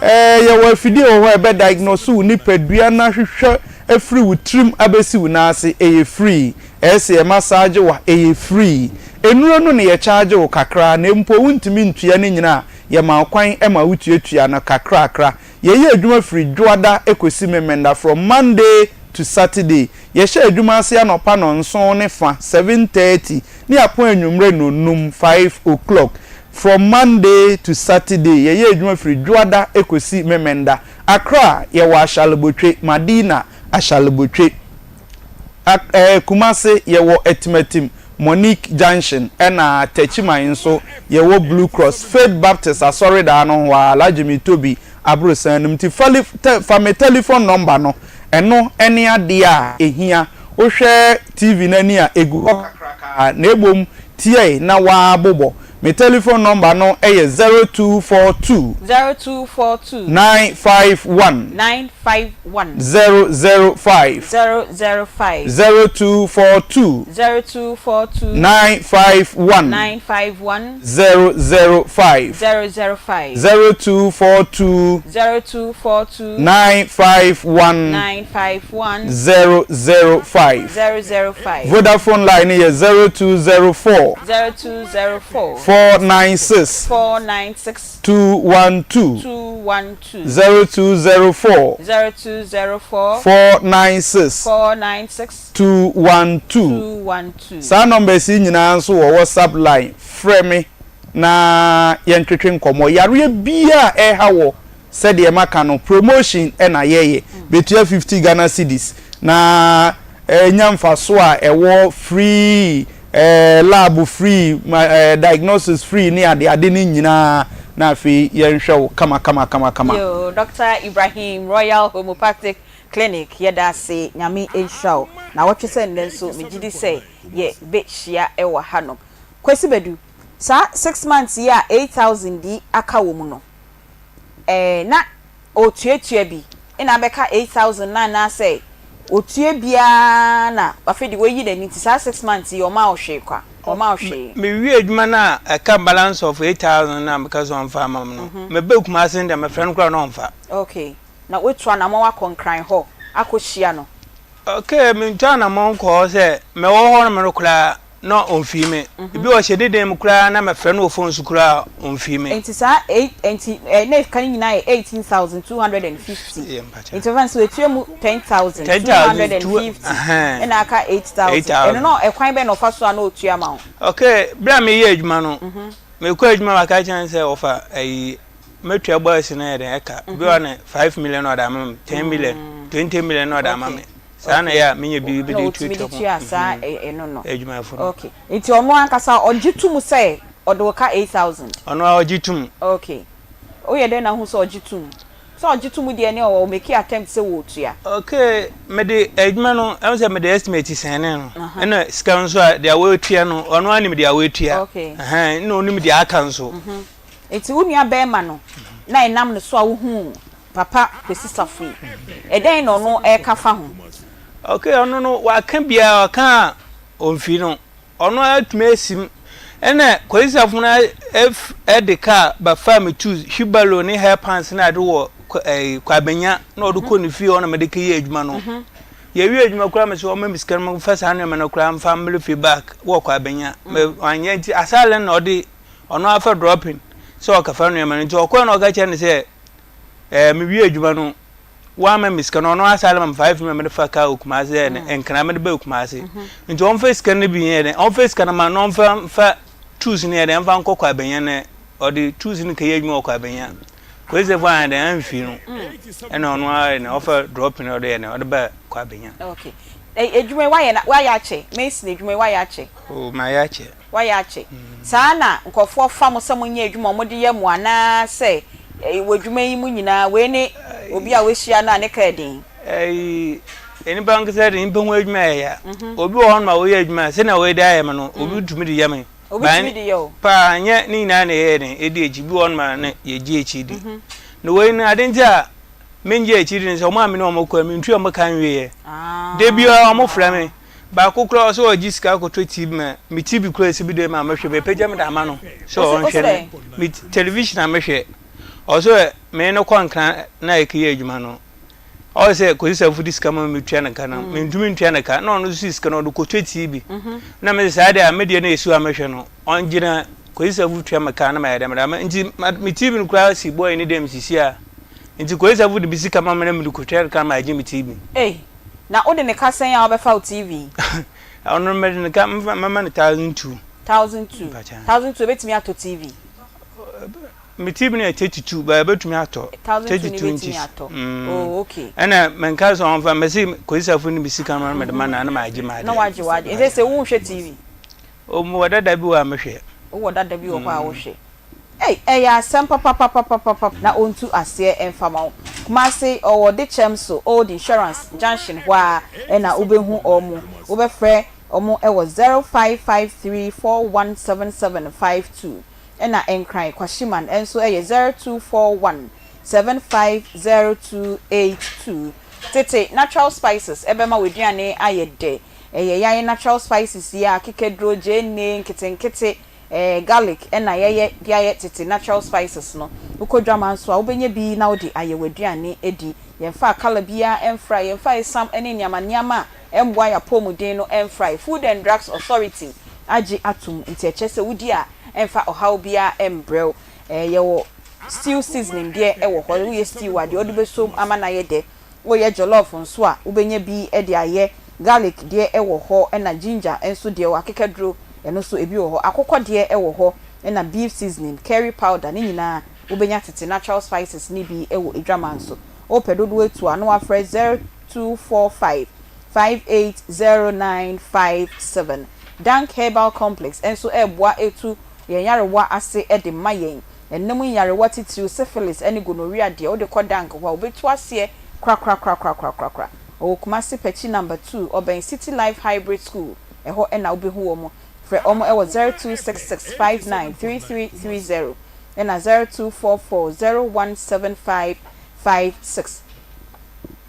Ɛɛ, yɛwɔ afidie wɔ hɔ a ɛbɛ diagnose wo nipadua no ahwehwɛ afiri wo tirim abɛsi wo nan ase, ɛyɛ free. Ɛyɛ sɛ yɛ massage wo a, ɛyɛ free. Nnuro no na yɛ charge wo kakra, na mpo wontumi ntua ne nyina a, yɛma wo kwan ma wotuatua no kakrakra. Yɛyɛ adwuma firi Dwoada kɔsi Memenda, from Monday to Saturday. Yɛhyɛ adwuma ase anɔpa nɔnson ne fa, 7:30, ne yɛapɔn anwummerɛ nnɔnnum, 5 o'clock. From Monday to Saturday, yɛyɛ adwuma firi Dwoada kɔsi Memenda. Accra, yɛwɔ Ashalebotwe, Madina, Ashalebotwe. Ak eh, Kumasi, yɛwɔ Atimatim, Monique Junction, ɛna Techiman nso, yɛwɔ Blue Cross, Faith Baptist Asɔredan no ho ara, Alhaji Mitobi aborosan no mu. Nti fa li te fa me telephone number no, ɛno ne adeɛ a ɛhia. Wohwɛ TV no ani a, ɛgu hɔ kakraka, na mmom tiae na woabobɔ. Me telephone number no yɛ 0242. 0242. 951. 951. 005. 005. 0242. 0242. 951. 951. 005. 005. 0242. 0242. 951. 951. 005. 005. Vodafone line no yɛ 0204. 0204. 496. 496. 212. 212. 0204. 0204. 496. 496. 212. 212. Saa numbers yi nyinaa nso wɔ WhatsApp line. Frɛ me na yɛntwetwe nkɔmmɔ. Yareɛ biara a ɛreha wɔ sɛdeɛ maka no promotion na yɛyɛ. Bɛtua 50 Ghana cedis na nya mfasoɔ a ɛwɔ free lab free, diagnosis free ne ade ade no nyinaa na afei yɛnhwɛ wo kama kama kama kama. Yoo Doctor Ibrahim Royal Homeopathic Clinic yɛda ase Nyame nhyira wo nawɔtwe sɛ nnɛ nso megyedi sɛ yɛ bɛ hyia wɔ ha nom. Kwasi Badu, saa six months yi a 8000 yi aka wɔ mu no, eh, na ɔretuatua bi na abɛka 8000 no anaasɛ ɔtua bi ara na afei de wayi n'ani nti saa six months yi ɔmma wo hwee kwa, ɔmma wo hwee. Me wie adwuma no a ɛka balance of 8000 no a meka sɛ ɔmfa mma me no, meba Kumasi no deɛ mefrɛ no koraa na ɔmfa. Okay, na woatu anamɔn akɔ Nkran hɔ akɔhyia no? Okay, mentu anamɔn nkɔɔ hɔ sɛ mewɔ hɔ nom no koraa na ɔmfii me. Ebi wɔ hɔ hyɛ ne dan mu koraa na mɛfrɛ no wɔ phone so koraa a ɔmfii me. Nti saa eight nti eh, na ɛka no nyinaa yɛ 18,250. Yeah, mpakyɛ. Nti ɔfa no sɛ watua mu 10,250 ɛna aka 8,000. Ɛno na ɛkwan bɛn na ɔfa so a na ɔtua ma wo? Okay, berɛ a meyɛ adwuma no, mekɔ adwuma maka kyerɛ no sɛ ɔfa ayi mɛtua boys no yɛ dɛn ɛka. Ebi wɔ hɔ na 5 million na ɔde ama me, 10 million, 20 million na ɔde ama me. Saa na ɛyɛ a menya biribi de Na ɔtumi de tuatua ho. tua saa ɛno no. Adwumayɛfo no. Okay. Nti ɔno ankasa ɔgye to mu sɛ ɔde wo ka 8000? Ɔno ara ɔgye to mu. Okay. Woyɛ dɛn na wohu sɛ ɔgye tom? Sɛ ɔgye tom deɛ ne ɔ make attempt sɛ wɔtua. Okay, mede adwuma no, ɛhu sɛ mede estimate sɛnee no, ɛna sika nso a deɛ wɔatua no, ɔno ara nim deɛ wɔatua, Okay. ɛhɛn, ɛna ɔnim deɛ aka nso. Nti wo nua bɛɛma no na ɛnam ne so a wohuu Papa Kwesi Safo yi, ɛdɛn na ɔno ɛreka fa ho? Okay, ɔno no waka biara, ɔka a ɔmfii no. Ɔno ara tumi asim. Ɛna Kwasi Safo no de kaa bɛfaa me tools, wheelbarrow ne hair pans ne ade wɔ Kwabenya na ɔde kɔ ne fie hɔ na mede kɛyɛ adwuma no. Yɛwie adwuma koraa me sɛ ɔma me sika no mfa saa nneɛma no koraa mfa mmere fie back wɔ Kwabenya. Wanyɛ nti asale na ɔde ɔno afa dropping sɛ ɔkɛfa nneɛma no nti ɔkɔɛ na ɔka kyerɛ no sɛ ɛɛ mewie adwuma no wamma me sika no ɔno asale ma me 5 million mede fa kaa wɔ Kumase yɛ ne mm. nkran mede baa Kumase mhm. nti ɔmfa sika no bi yɛ dɛ ɔmfa sika no ma na ɔmfa mfa tools no yɛ dɛ ɔmfa nkɔ kɔ abɛnya na ɔde tools no kɛyɛ adwuma wɔ kɔ abɛnya kɔsɛ fo ayɛ dɛ amfi no mm. ɛna ɔno ayɛ dɛ ɔfa drop no ɔde yɛ dɛ ɔde baa kɔ abɛnya. Okay adwuma yi wayɛ na wayɛ akyɛ mason adwuma yi wayɛ akyɛ. O oh, mayɛ akyɛ. Wayɛ akyɛ. Saa na nkurɔfoɔ fa mo sɛ monyɛ adwuma a wɔde yɛ mo anaa sɛ wɔ adwuma yi mu nyinaa wei ne obi a wahyia no a ne ka yɛ den? Ɛyi, nnipa ankasa de nnipa ho adwuma yɛ ya. Obi wɔ hɔnom a ɔyɛ adwuma a sɛnea wei de ayɛ me no, obi tumi de yɛ me. Obi tumi de yɛ wo? Paa, nyɛ ne nyinaa na ɛyɛ den, ɛdi akyi. Bi wɔ hɔnom a na yɛgye akyi di. Na wei no, ade nti a mengye akyi di ne sɛ wɔn a me ne wɔn kɔ no, mentua wɔn ka nwieɛ. Da biara wɔfrɛ me. Baako koraa ɔsɛ ɔgye sika akɔtɔ TV ma me TV koraa esi bi dɛm a mehwɛ mepagya me de ama no sɛ ɔnhwɛ no me television a mehwɛ ɔsɛ me no kɔ nkran na ɛkɛyɛ adwuma no ɔsɛ sɛ kɔsi sɛ fodi sika ma metua ne ka no mm. mentumi ntua ne ka na ɔno nso sika no ɔde kɔtɔ TV mhm. na mese saa deɛ a medeɛ no ɛsi hɔ a mehwɛ no ɔngyina kɔsi sɛ fotua me ka na mayɛ dɛm dɛm nti me TV no koraa si bɔɔ ne dɛm sisi a nti kɔsi sɛ fodi bi sika ma me na mede kɔtua ne ka ma agye me TV. Hey. Na wode ne ka sɛn a wobɛfa wo TV yi? Ɔno mede ne ka mɛma no 1002. 1002. 1002 ebetumi atɔ TV? Me TV no yɛ 32 but ebetumi atɔ. 1002 no ebetumi atɔ. Mm. Oh okay. Ɛna menka sɛ ɔmfa mɛsi kɔsisafo no bi sika no mede ma na na magye ma ade. Na wagye wagye. Ɛsɛ sɛ wonhwɛ TV? O mewɔ dada bi wɔ a mehwɛ. Wowɔ dada bi wɔ hɔ a wohwɛ. Ei ɛyɛ asɛm papapapapapa na ɔntu aseɛ mfa ma wo. Kumasi ɔwɔ Dekyɛm so old insurance junction hɔ ara na wobɛhu wɔn. Wobɛfrɛ wɔn wɔ 0553417752 ɛna Nkran Kwashiman nso yɛ 0241750282. Tete natural spices bɛma w'aduane ayɛ dɛ. Ɛyɛ yɛn natural spices yi a akekaduro, gyeene, nketenkete, Ɛɛ garlic na yɛyɛ de ayɛ tete natural spices no. Wokɔ dwama nso a wobɛnya bi na wode ayɛ w'aduane adi. Yɛmfaa colour biara mfrae, yɛmfaa esiam ne nneɛma nneɛma a ɛmmoa yɛn apɔwmuden no mfrae. Food and Drugs Authority agye atom nti ɛkyerɛ sɛ wodi a ɛmfa ɔhaw biara mbrɛ wo. Ɛɛ yɛwɔ stew seasoning deɛ wɔ hɔ, woyɛ stew a deɛ wode bɛsom ama no ayɛ dɛ. Woyɛ jollof nso a, wobɛnya bi de ayɛ. Garlic deɛ wɔ hɔ ɛna ginger nso deɛ wɔ akekaduro ɛno nso ebi wɔ hɔ. Akokɔ deɛ wɔ hɔ ɛna beef seasoning, curry powder ne nyinaa wobɛnya tete natural spices no bi wɔ adwaman so. Wopɛ dodoɔ atu a na wafrɛ 0245 580957. Dank Herbal Complex nso reboa tu yɛn nyarewa ase de ma yɛn. Ɛnom nyarewa titiriw syphilis ne gonorrhea deɛ wode kɔ Dank hɔ a wɔbɛtu aseɛ korakorakorakorakorakora. Ɔwɔ Kumasi Pakyi Number 2, ɔbɛn City Life Hybrid School, ɛhɔ na wobɛhu wɔn. Frɛ wɔn wɔ 0266 593330 ɛna 0244 017556.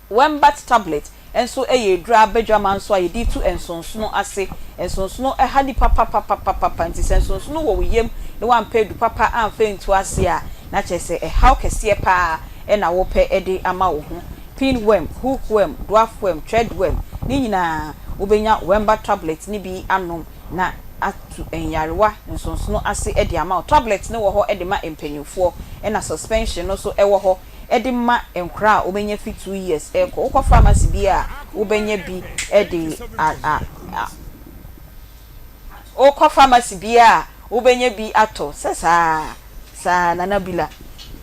Wembat tablet nso yɛ aduru a badwamma nso a yɛde tu nsonsono ase. Nsonsono ha nnipa papapapapa nti sɛ nsonsono wɔ wo yam na woampɛ adu papa amfa antu ase a, na kyerɛ sɛ ɛhaw kɛseɛ pa ara na worepɛ de ama wo ho. Pin worm, hook worm, dwarf worm, thread worm, ne nyinaa wobɛnya Wembat tablet no bi anom na atu nyarewa nsonsono ase de ama wo. Tablet no wɔ hɔ de ma mpanimfoɔ ɛna suspension no nso wɔ hɔ de ma nkwadaa a wɔbɛnya fi 2 years rekɔ. Wokɔ pharmacy bi a wobɛnya bi de a a a wokɔ pharmacy bi a wobɛnya bi atɔ sɛ saa saa Nana Bila.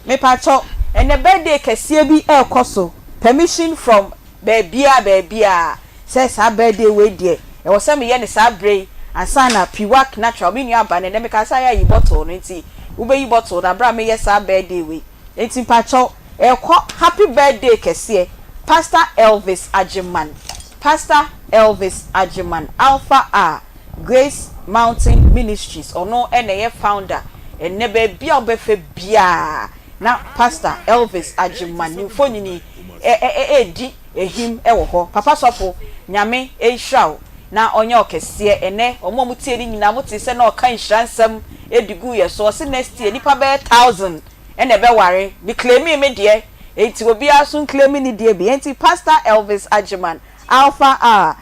Mepakyɛw ɛnɛ birthday kɛseɛ bi rekɔ so permission from baabiara baabiara sɛ saa birthday wei deɛ ɛwɔ sɛ meyɛ no saa berɛ yi ansa na Piwak Natural me nua ba no ɛnɛ mekaa sɛ ayɛ ayi bottle no nti wobɛyi bottle no aberɛ a meyɛ saa birthday wei. Enti mpakyɛw ɛkɔ happy birthday kɛseɛ Pastor Elvis Agyeman Pastor Elvis Agyeman Alpha A Grace Mountain Ministries ɔno na ɛyɛ founder ɛnnɛ baabi a wobɛfa biara na Pastor Elvis Agyeman ne mfonini ɛredi ahim wɔ hɔ Papa sɔfo Nyame nhyira wo na ɔnyɛ wo kɛseɛ ɛnnɛ wɔn a wɔtie no nyinaa motee sɛ na ɔka nhyira nsɛm de guu yɛ so ɔse next year nnipa bɛyɛ thousand na ɛbɛware, me claimii me deɛ, enti obiara nso nclaimi ne deɛ bi. Enti Pastor Elvis Agyeman, Alpha A,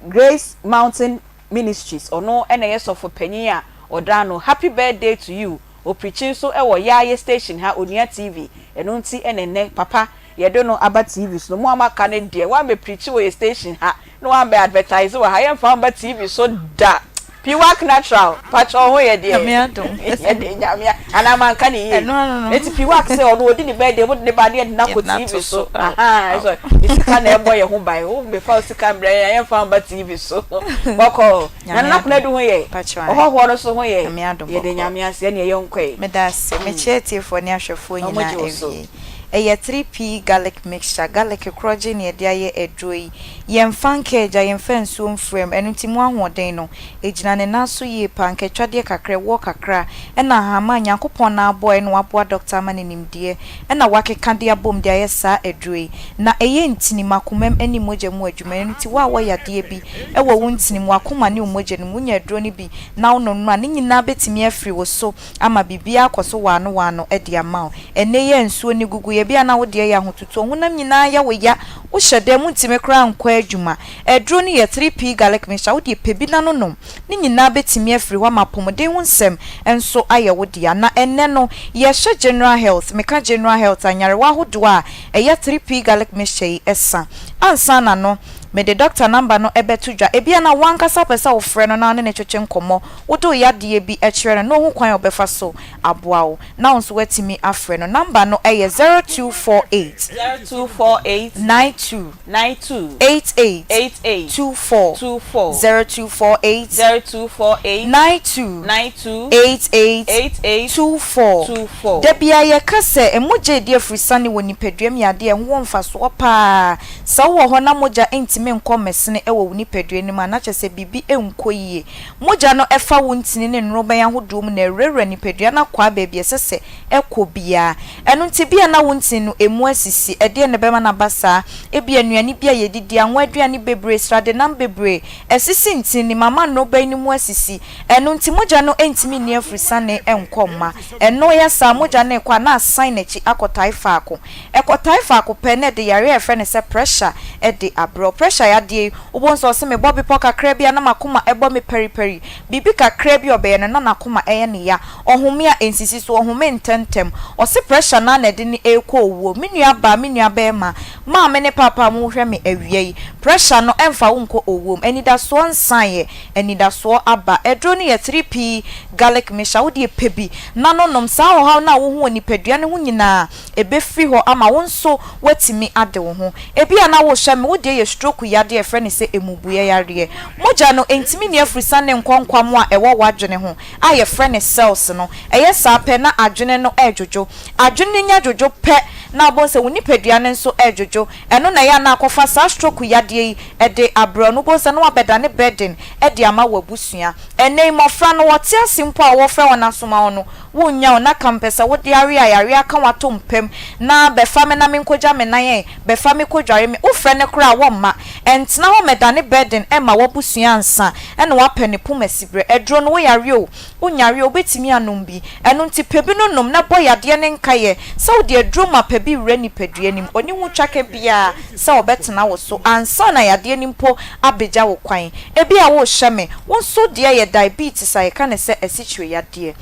Grace Mountain Ministries, ɔno na ɛyɛ sɔfo panyin a ɔda ano. Happy birthday to you. Ɔpreachi nso wɔ Yaaye station ha, Onua TV, ɛno nti na ɛnnɛ papa yɛde no aba TV so no. Mo a moaka no deɛ, woammɛ preachi wɔ yɛ station ha, Na wambɛ advertise wɔ ha yɛnfa wo mba TV so da Piwak natural pakyɛ wo ho yɛ deɛ Nyame adom yɛde Nyame a anaa manka ne yie Ɛno ano no Enti Piwak sɛ ɔno ɔdi ne birthday mode ne ba ne yɛde no akɔ Yɛde no TV ato so so ahaa ɛsɛ ne sika na ɛbɔ yɛn ho ban wo mefa wo sika mbrɛ yɛn a yɛnfa wo mba TV so bɔkɔɔ Nyame Nana adom Konadu ho yɛ Pakyɛ ae ɔhɔhoɔ no so ho yɛ Nyame adom yɛde bɔkɔɔ Nyame ase ɛneɛ yɛnkɔ ɛ Meda ase mekyia atiefoɔ ne ahwɛfoɔ Ɔmo nyinaa gye wo so. awiei Ɛyɛ 3P garlic mixture, garlic korɔgye na yɛde ayɛ aduro yi. Yɛmfa nka agya, yɛmfa nsuo mfra mu, ɛno nti mu ahoɔden no, ɛgyina ne nan so yie paa, nkatwadeɛ kakra, ɛwoɔ kakra, ɛna ahama a Nyankopɔn na abɔ ɛna waboa dɔkta ama no nimdeɛ ɛna wakeka de abom de ayɛ saa aduro yi. Na ɛyɛ ntini mu, akomam ɛne mogya mu adwuma, ɛno nti wo a wɔ yadeɛ bi ɛwɔ wo ntini mu, w'akoma ne wo mogya no mu, wonya aduro no bi na wonom a, ne nyinaa bɛtumi afiri wo so ama biribiara akɔ so waano waano de ama wo. Ɛnnɛ yi a nsuo no gugu yi, ebia na wo deɛ yɛ ahotutuo, honam nyinaa yɛ wo ya, wohyɛ dan mu ntumi koraa nkɔ adwuma. Aduro no yɛ 3P garlic mixture, wo deɛ pɛ bi na no nom. Ne nyinaa bɛtumi afiri hɔ ama apɔmuden ho nsɛm nso ayɛ wo dea. Na ɛnnɛ no, yɛhyɛ general health, meka general health a, nyarewa ahodoɔ a ɛyɛ 3P garlic mixture yi sa. Ansa na no, mede doctor number no bɛto dwa. Ebia na wo ankasa wopɛ sɛ wofrɛ no na wo ne no twetwe nkɔmmɔ. Wode wo yadeɛ bi kyerɛ no na ɔhu kwan a ɔbɛfa so aboa wo na wo nso woatumi afrɛ no. Number no yɛ 0248. 0248. 92. 92. 88. 88. 24. 24. 0248. 0248. 92. 92. 88. 88. 24. 24. Da biara yɛka sɛ mogya a ɛdi afurisane wɔ nipadua mu yɛ adeɛ a ɛho wɔ mfasoɔ pa ara. Sɛ wowɔ hɔ na mogya ntumi nkɔ mmɛsene wɔ wo nipadua no mu a, na kyerɛ sɛ biribi nkɔ yie. Mogya no fa wo ntini ne nnorobɛn ahodoɔ mu na ɛwurawura nipadua no akwaa baabi a ɛsɛ sɛ ɛkɔ biara. Ɛno nti ebia na wo ntini no ɛmu asisi. Ɛdeɛn na ɛbɛma no aba saa? Ebia nnuane bi a yɛdidi, anwa aduane bebree, sradenam bebree, asisi ntini no mu ama nnorobɛn no mu asisi. Ɛno nti mogya no ntumi nni afurusane nkɔ mma. Ɛno yɛ saa a, mogya no rekɔ a na asan n'akyi akɔtae faako. Ɛkɔtae faako pɛ na ɛde yareɛ a yɛfrɛ no sɛ pressure de abrɛ wo. Pressure yadeɛ yi, wobɛhu sɛ ɔse mebɔ bepɔ kakra bi a na m'akoma bɔ me paripari. Biribi kakra bi a ɔbɛyɛ no na n'akoma yɛ no ya. Ɔhome a ɛnsisi so, ɔhome ntɛmntɛm. Ɔse pressure no ara na ɛde no rekɔ owuo. Me nua baa, me nua barima, maame ne paapa a mohwɛ me awia yi, pressure no ɛmfa wo nkɔ owuo mu. Anidasoɔ nsaeɛ, anidasoɔ aba. Aduro no yɛ 3P garlic mixture, wo deɛ pɛ bi na no nom. Saa ɔhaw no a wohu wɔ nipadua no ho nyinaa, ɛbɛfiri hɔ ama wo nso woatumi ade wo ho. Ebia na worehwɛ me, wo deɛ yɛ stroke yadeɛ a yɛfrɛ no sɛ mmubuiɛ yareɛ. Mogya no ntumi nni afurusane nkɔ nkwammoa a ɛwɔ w'adwene ho a yɛfrɛ no cells no. Ɛyɛ saa pɛ na adwene no redwodwo. Adwene no nya dwodwo pɛ na wobɛhu sɛ wo nipadua no nso redwodwo. Ɛno na ɛyɛ a na akɔfa saa stroke yadeɛ yi de abrɛ wo no. Wobɛhu sɛ na woabɛdane burden de ama w'abusua. Ɛnnɛ yi mmɔfra no wɔte ase mpo a wɔfrɛ wɔn asoma wɔn no, Wonnya wo na ka mepɛ sɛ wode awe a yareɛ aka wo ato mpam na bɛfa me na menkɔgya me nan ɛ, bɛfa me kɔdware me, wofrɛ no koraa a wɔmma. Ɛntena hɔ mmɛdane burden mma w'abusua ansa na woapɛ ne poma siberɛ. Aduro no woyare o, wonyare o, wobɛtumi anom bi. Ɛno nti pɛ bi no nom na bɔ yadeɛ no nkaeɛ sɛ wode aduro mapa bi wura nipadua no mu. Ɔnni ho twaka biara sɛ ɔbɛtena wo so ansa na yadeɛ no mpo abɛgya wo kwan. Ebia worehyɛ me, wo nso deɛ yɛ diabetes a yɛka no sɛ asikyire yadeɛ.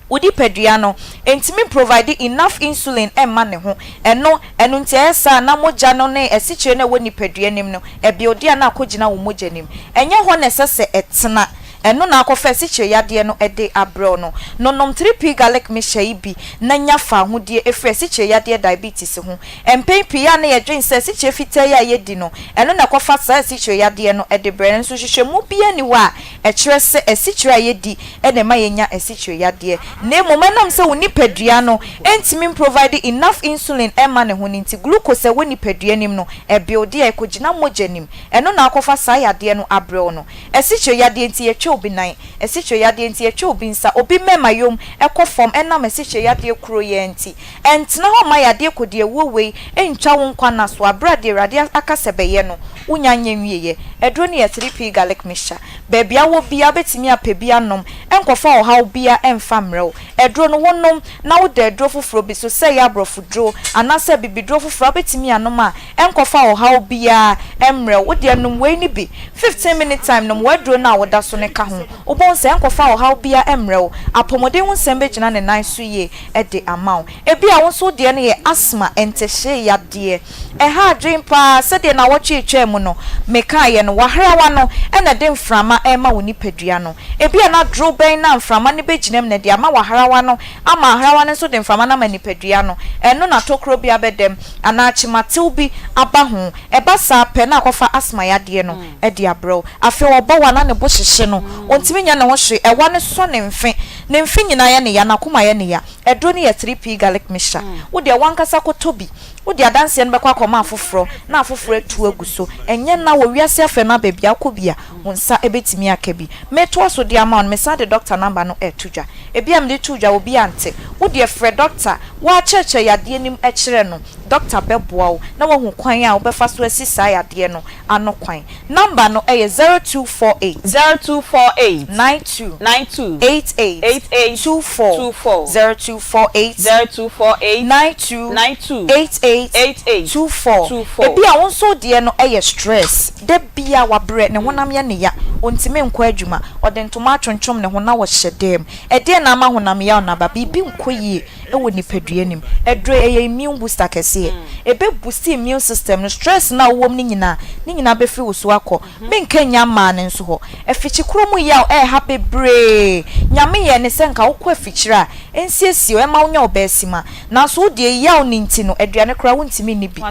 Wo nipadua no ntumi mprovide enough insulin mma ne ho. Ɛno ɛno nti ɛyɛ saa a na mogya no ne asikyire no a ɛwɔ nipadua no mu no ɛbuilde a na akɔgyina wo mogya no mu. Ɛnyɛ hɔ na ɛsɛ sɛ ɛtena. Ɛno na akɔfa asikyire yadeɛ no de abrɛ wo no. Nonom 3P Garlic Mixture yi bi na nya fawohodie firi asikyire yadeɛ diabetes ho. Mpɛn pii a na yɛdwen sɛ asikyire fitaa yi a yɛdi no, ɛno na ɛkɔfa saa asikyire yadeɛ no de brɛ. Nanso nhwehwɛmu biara nni hɔ a ɛkyerɛ sɛ asikyire a yɛdi na ɛma yɛnya asikyire yadeɛ. Na mmom ɛnam sɛ wo nipadua no ntumi mprovide enough insulin mma ne ho no nti, glucose a ɛwɔ nipadua no mu no, ɛbuilde a ɛkɔgyina mogya no mu. Ɛno na akɔfa saa yadeɛ no abrɛ wo no. Asikyire yadeɛ nti yɛtwa obi nan, asikyire yadeɛ nti yɛtwa obi nsa, obi mmarima yom kɔ fam ɛnam asikyire yadeɛ kuro yi ara nti. Ɛntena hɔ mma yadeɛ kɔdiawuo wei ntwa wo nkwa nna so aberɛ a deɛ Awurade aka sɛ bɛyɛ no wonya nyɛ nwieɛ. Aduro no yɛ 3P Garlic Mixture. Baabi a wowɔ biara wobɛtumi apɛ bi anom, ɛnkɔfa ɔhaw biara ɛmfa mmerɛ wo. Aduro no wonom na woda aduro foforɔ bi so sɛ ɛyɛ aborɔfoduro anaasɛ abibiduro foforɔ a wobɛtumi anom a ɛnkɔfa ɔhaw biara mmrɛ wo. Wo deɛ nom wei no bi, 15 minute time nom w'aduro no a woda so no ka ho. Wobɛhu sɛ ɛnkɔfa ɔhaw biara mmrɛ wo. Apɔmuden ho nsɛm bɛgyina ne nan so yie de ama wo. Ebia wo nso wo deɛ no yɛ asthma, ntehyee yadeɛ. Ɛha adwene pa ara. Sɛdeɛ nnawɔtwe retwam mu no mekaeɛ no, w'ahrawa no na ɛde mframa rema wo nipadua no. Ebia na dorobɛn no a mframa no bɛgyina mu na ɛde ama w'ahrawa no ama ahrawa no nso de mframa no ama nipadua no. Ɛno na tokuro bi abɛda mu anaa kyematew bi aba ho. Ɛba saa pɛ na akɔfa asthma yadeɛ no de abrɛ wo. Afei ɔbɔ wa na ne bo hyehye no, ɔntumi nyɛ ne ho hwee, ɛwa no sɔ ne mfe, ne mfe nyinaa yɛ ne ya, n'akoma yɛ ne ya. Aduro no yɛ 3P garlic mixture. Wo deɛ w'ankasa kɔtɔ bi. Wode adanseɛ no bɛkɔ akɔma afoforɔ na afoforɔ atu agu so. Ɛnyɛ nna wɔ wiase afɛ no a baabi a wokɔ bi a wo nsa bɛtumi aka bi. Metoa so de ama wo no, mesan de dɔkta namba no reto dwa. Ebia mede too dwa obi ante. Wo deɛ frɛ dɔkta, woakyerɛkyerɛ yadeɛ no mu kyerɛ no. Dɔkta bɛboa wo na woahu kwan a wobɛfa so asi saa yadeɛ no ano kwan. Namba no yɛ 0248. 0248. 92. 92. 88. 88. 24. 24. 0248. 0248. 92. 92. 88. 88. 24. 24. Ebia wo nso wo deɛ no yɛ stress. Da biara wabrɛ, ne honam yɛ no ya, ɔntumi nkɔ adwuma, ɔde ntoma atwontwom ne ho na ɔhyɛ dan mu. Ɛdeɛn na ama honam yaw no aba? Biribi nkɔ yie wɔ nipadua no mu. Aduro yi, ɛyɛ immune booster kɛseɛ. Ɛbɛ boost immune system no, stress no a wowɔ mu no nyinaa, ne nyinaa bɛfiri wo so akɔ. Menka nnya mmaa no nso hɔ. Afikyikuro mu yaw ɛɛha bebree. Nyame yɛɛ no sɛ nka wokɔ afikyire a, ɛnsiesie wo, ɛmma wonya ɔbaasima. Nanso wo deɛ yaw no nti no, aduane koraa wontumi nni bi.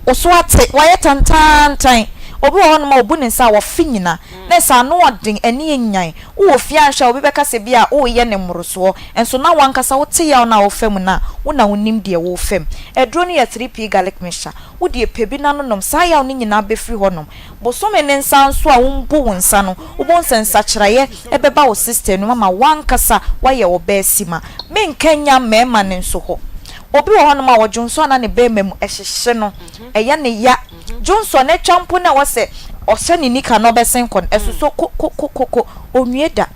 Wo so ate, woayɛ tantaantan. Obi wɔ hɔnom a ɔbu ne nsa a, ɔfe nyina. Na ɛsɛ ano ɔden, ani nyan. Wowɔ fie anhwɛ a obi bɛka sɛ bi a woreyɛ no mmorosoɔ, nso na w'ankasa wote yaw no a wofa mu no a, wo na wonim deɛ worefa mu. Aduro no yɛ 3P garlic mixture. Wo deɛ pɛ bi na no nom, saa yaw no nyinaa bɛfiri hɔ nom. Bosome ne nsa nso a wombu wo nsa no, wobɛhu sɛ nsakyeraeɛ bɛba wo system no mu ama w'ankasa woayɛ ɔbaasima. Menka nnya mmarima no nso hɔ. Obi wɔ hɔnom a ɔdwonsɔ a na ne barima mu hyehye no, ɛyɛ no ya. Dwonsɔ no atwa mpo na ɛwɔ sɛ ɔhyɛ ne nika na ɔbɛsen kɔ no, ɛsosɔ ko-ko-ko-ko-ko, ɔnwie da.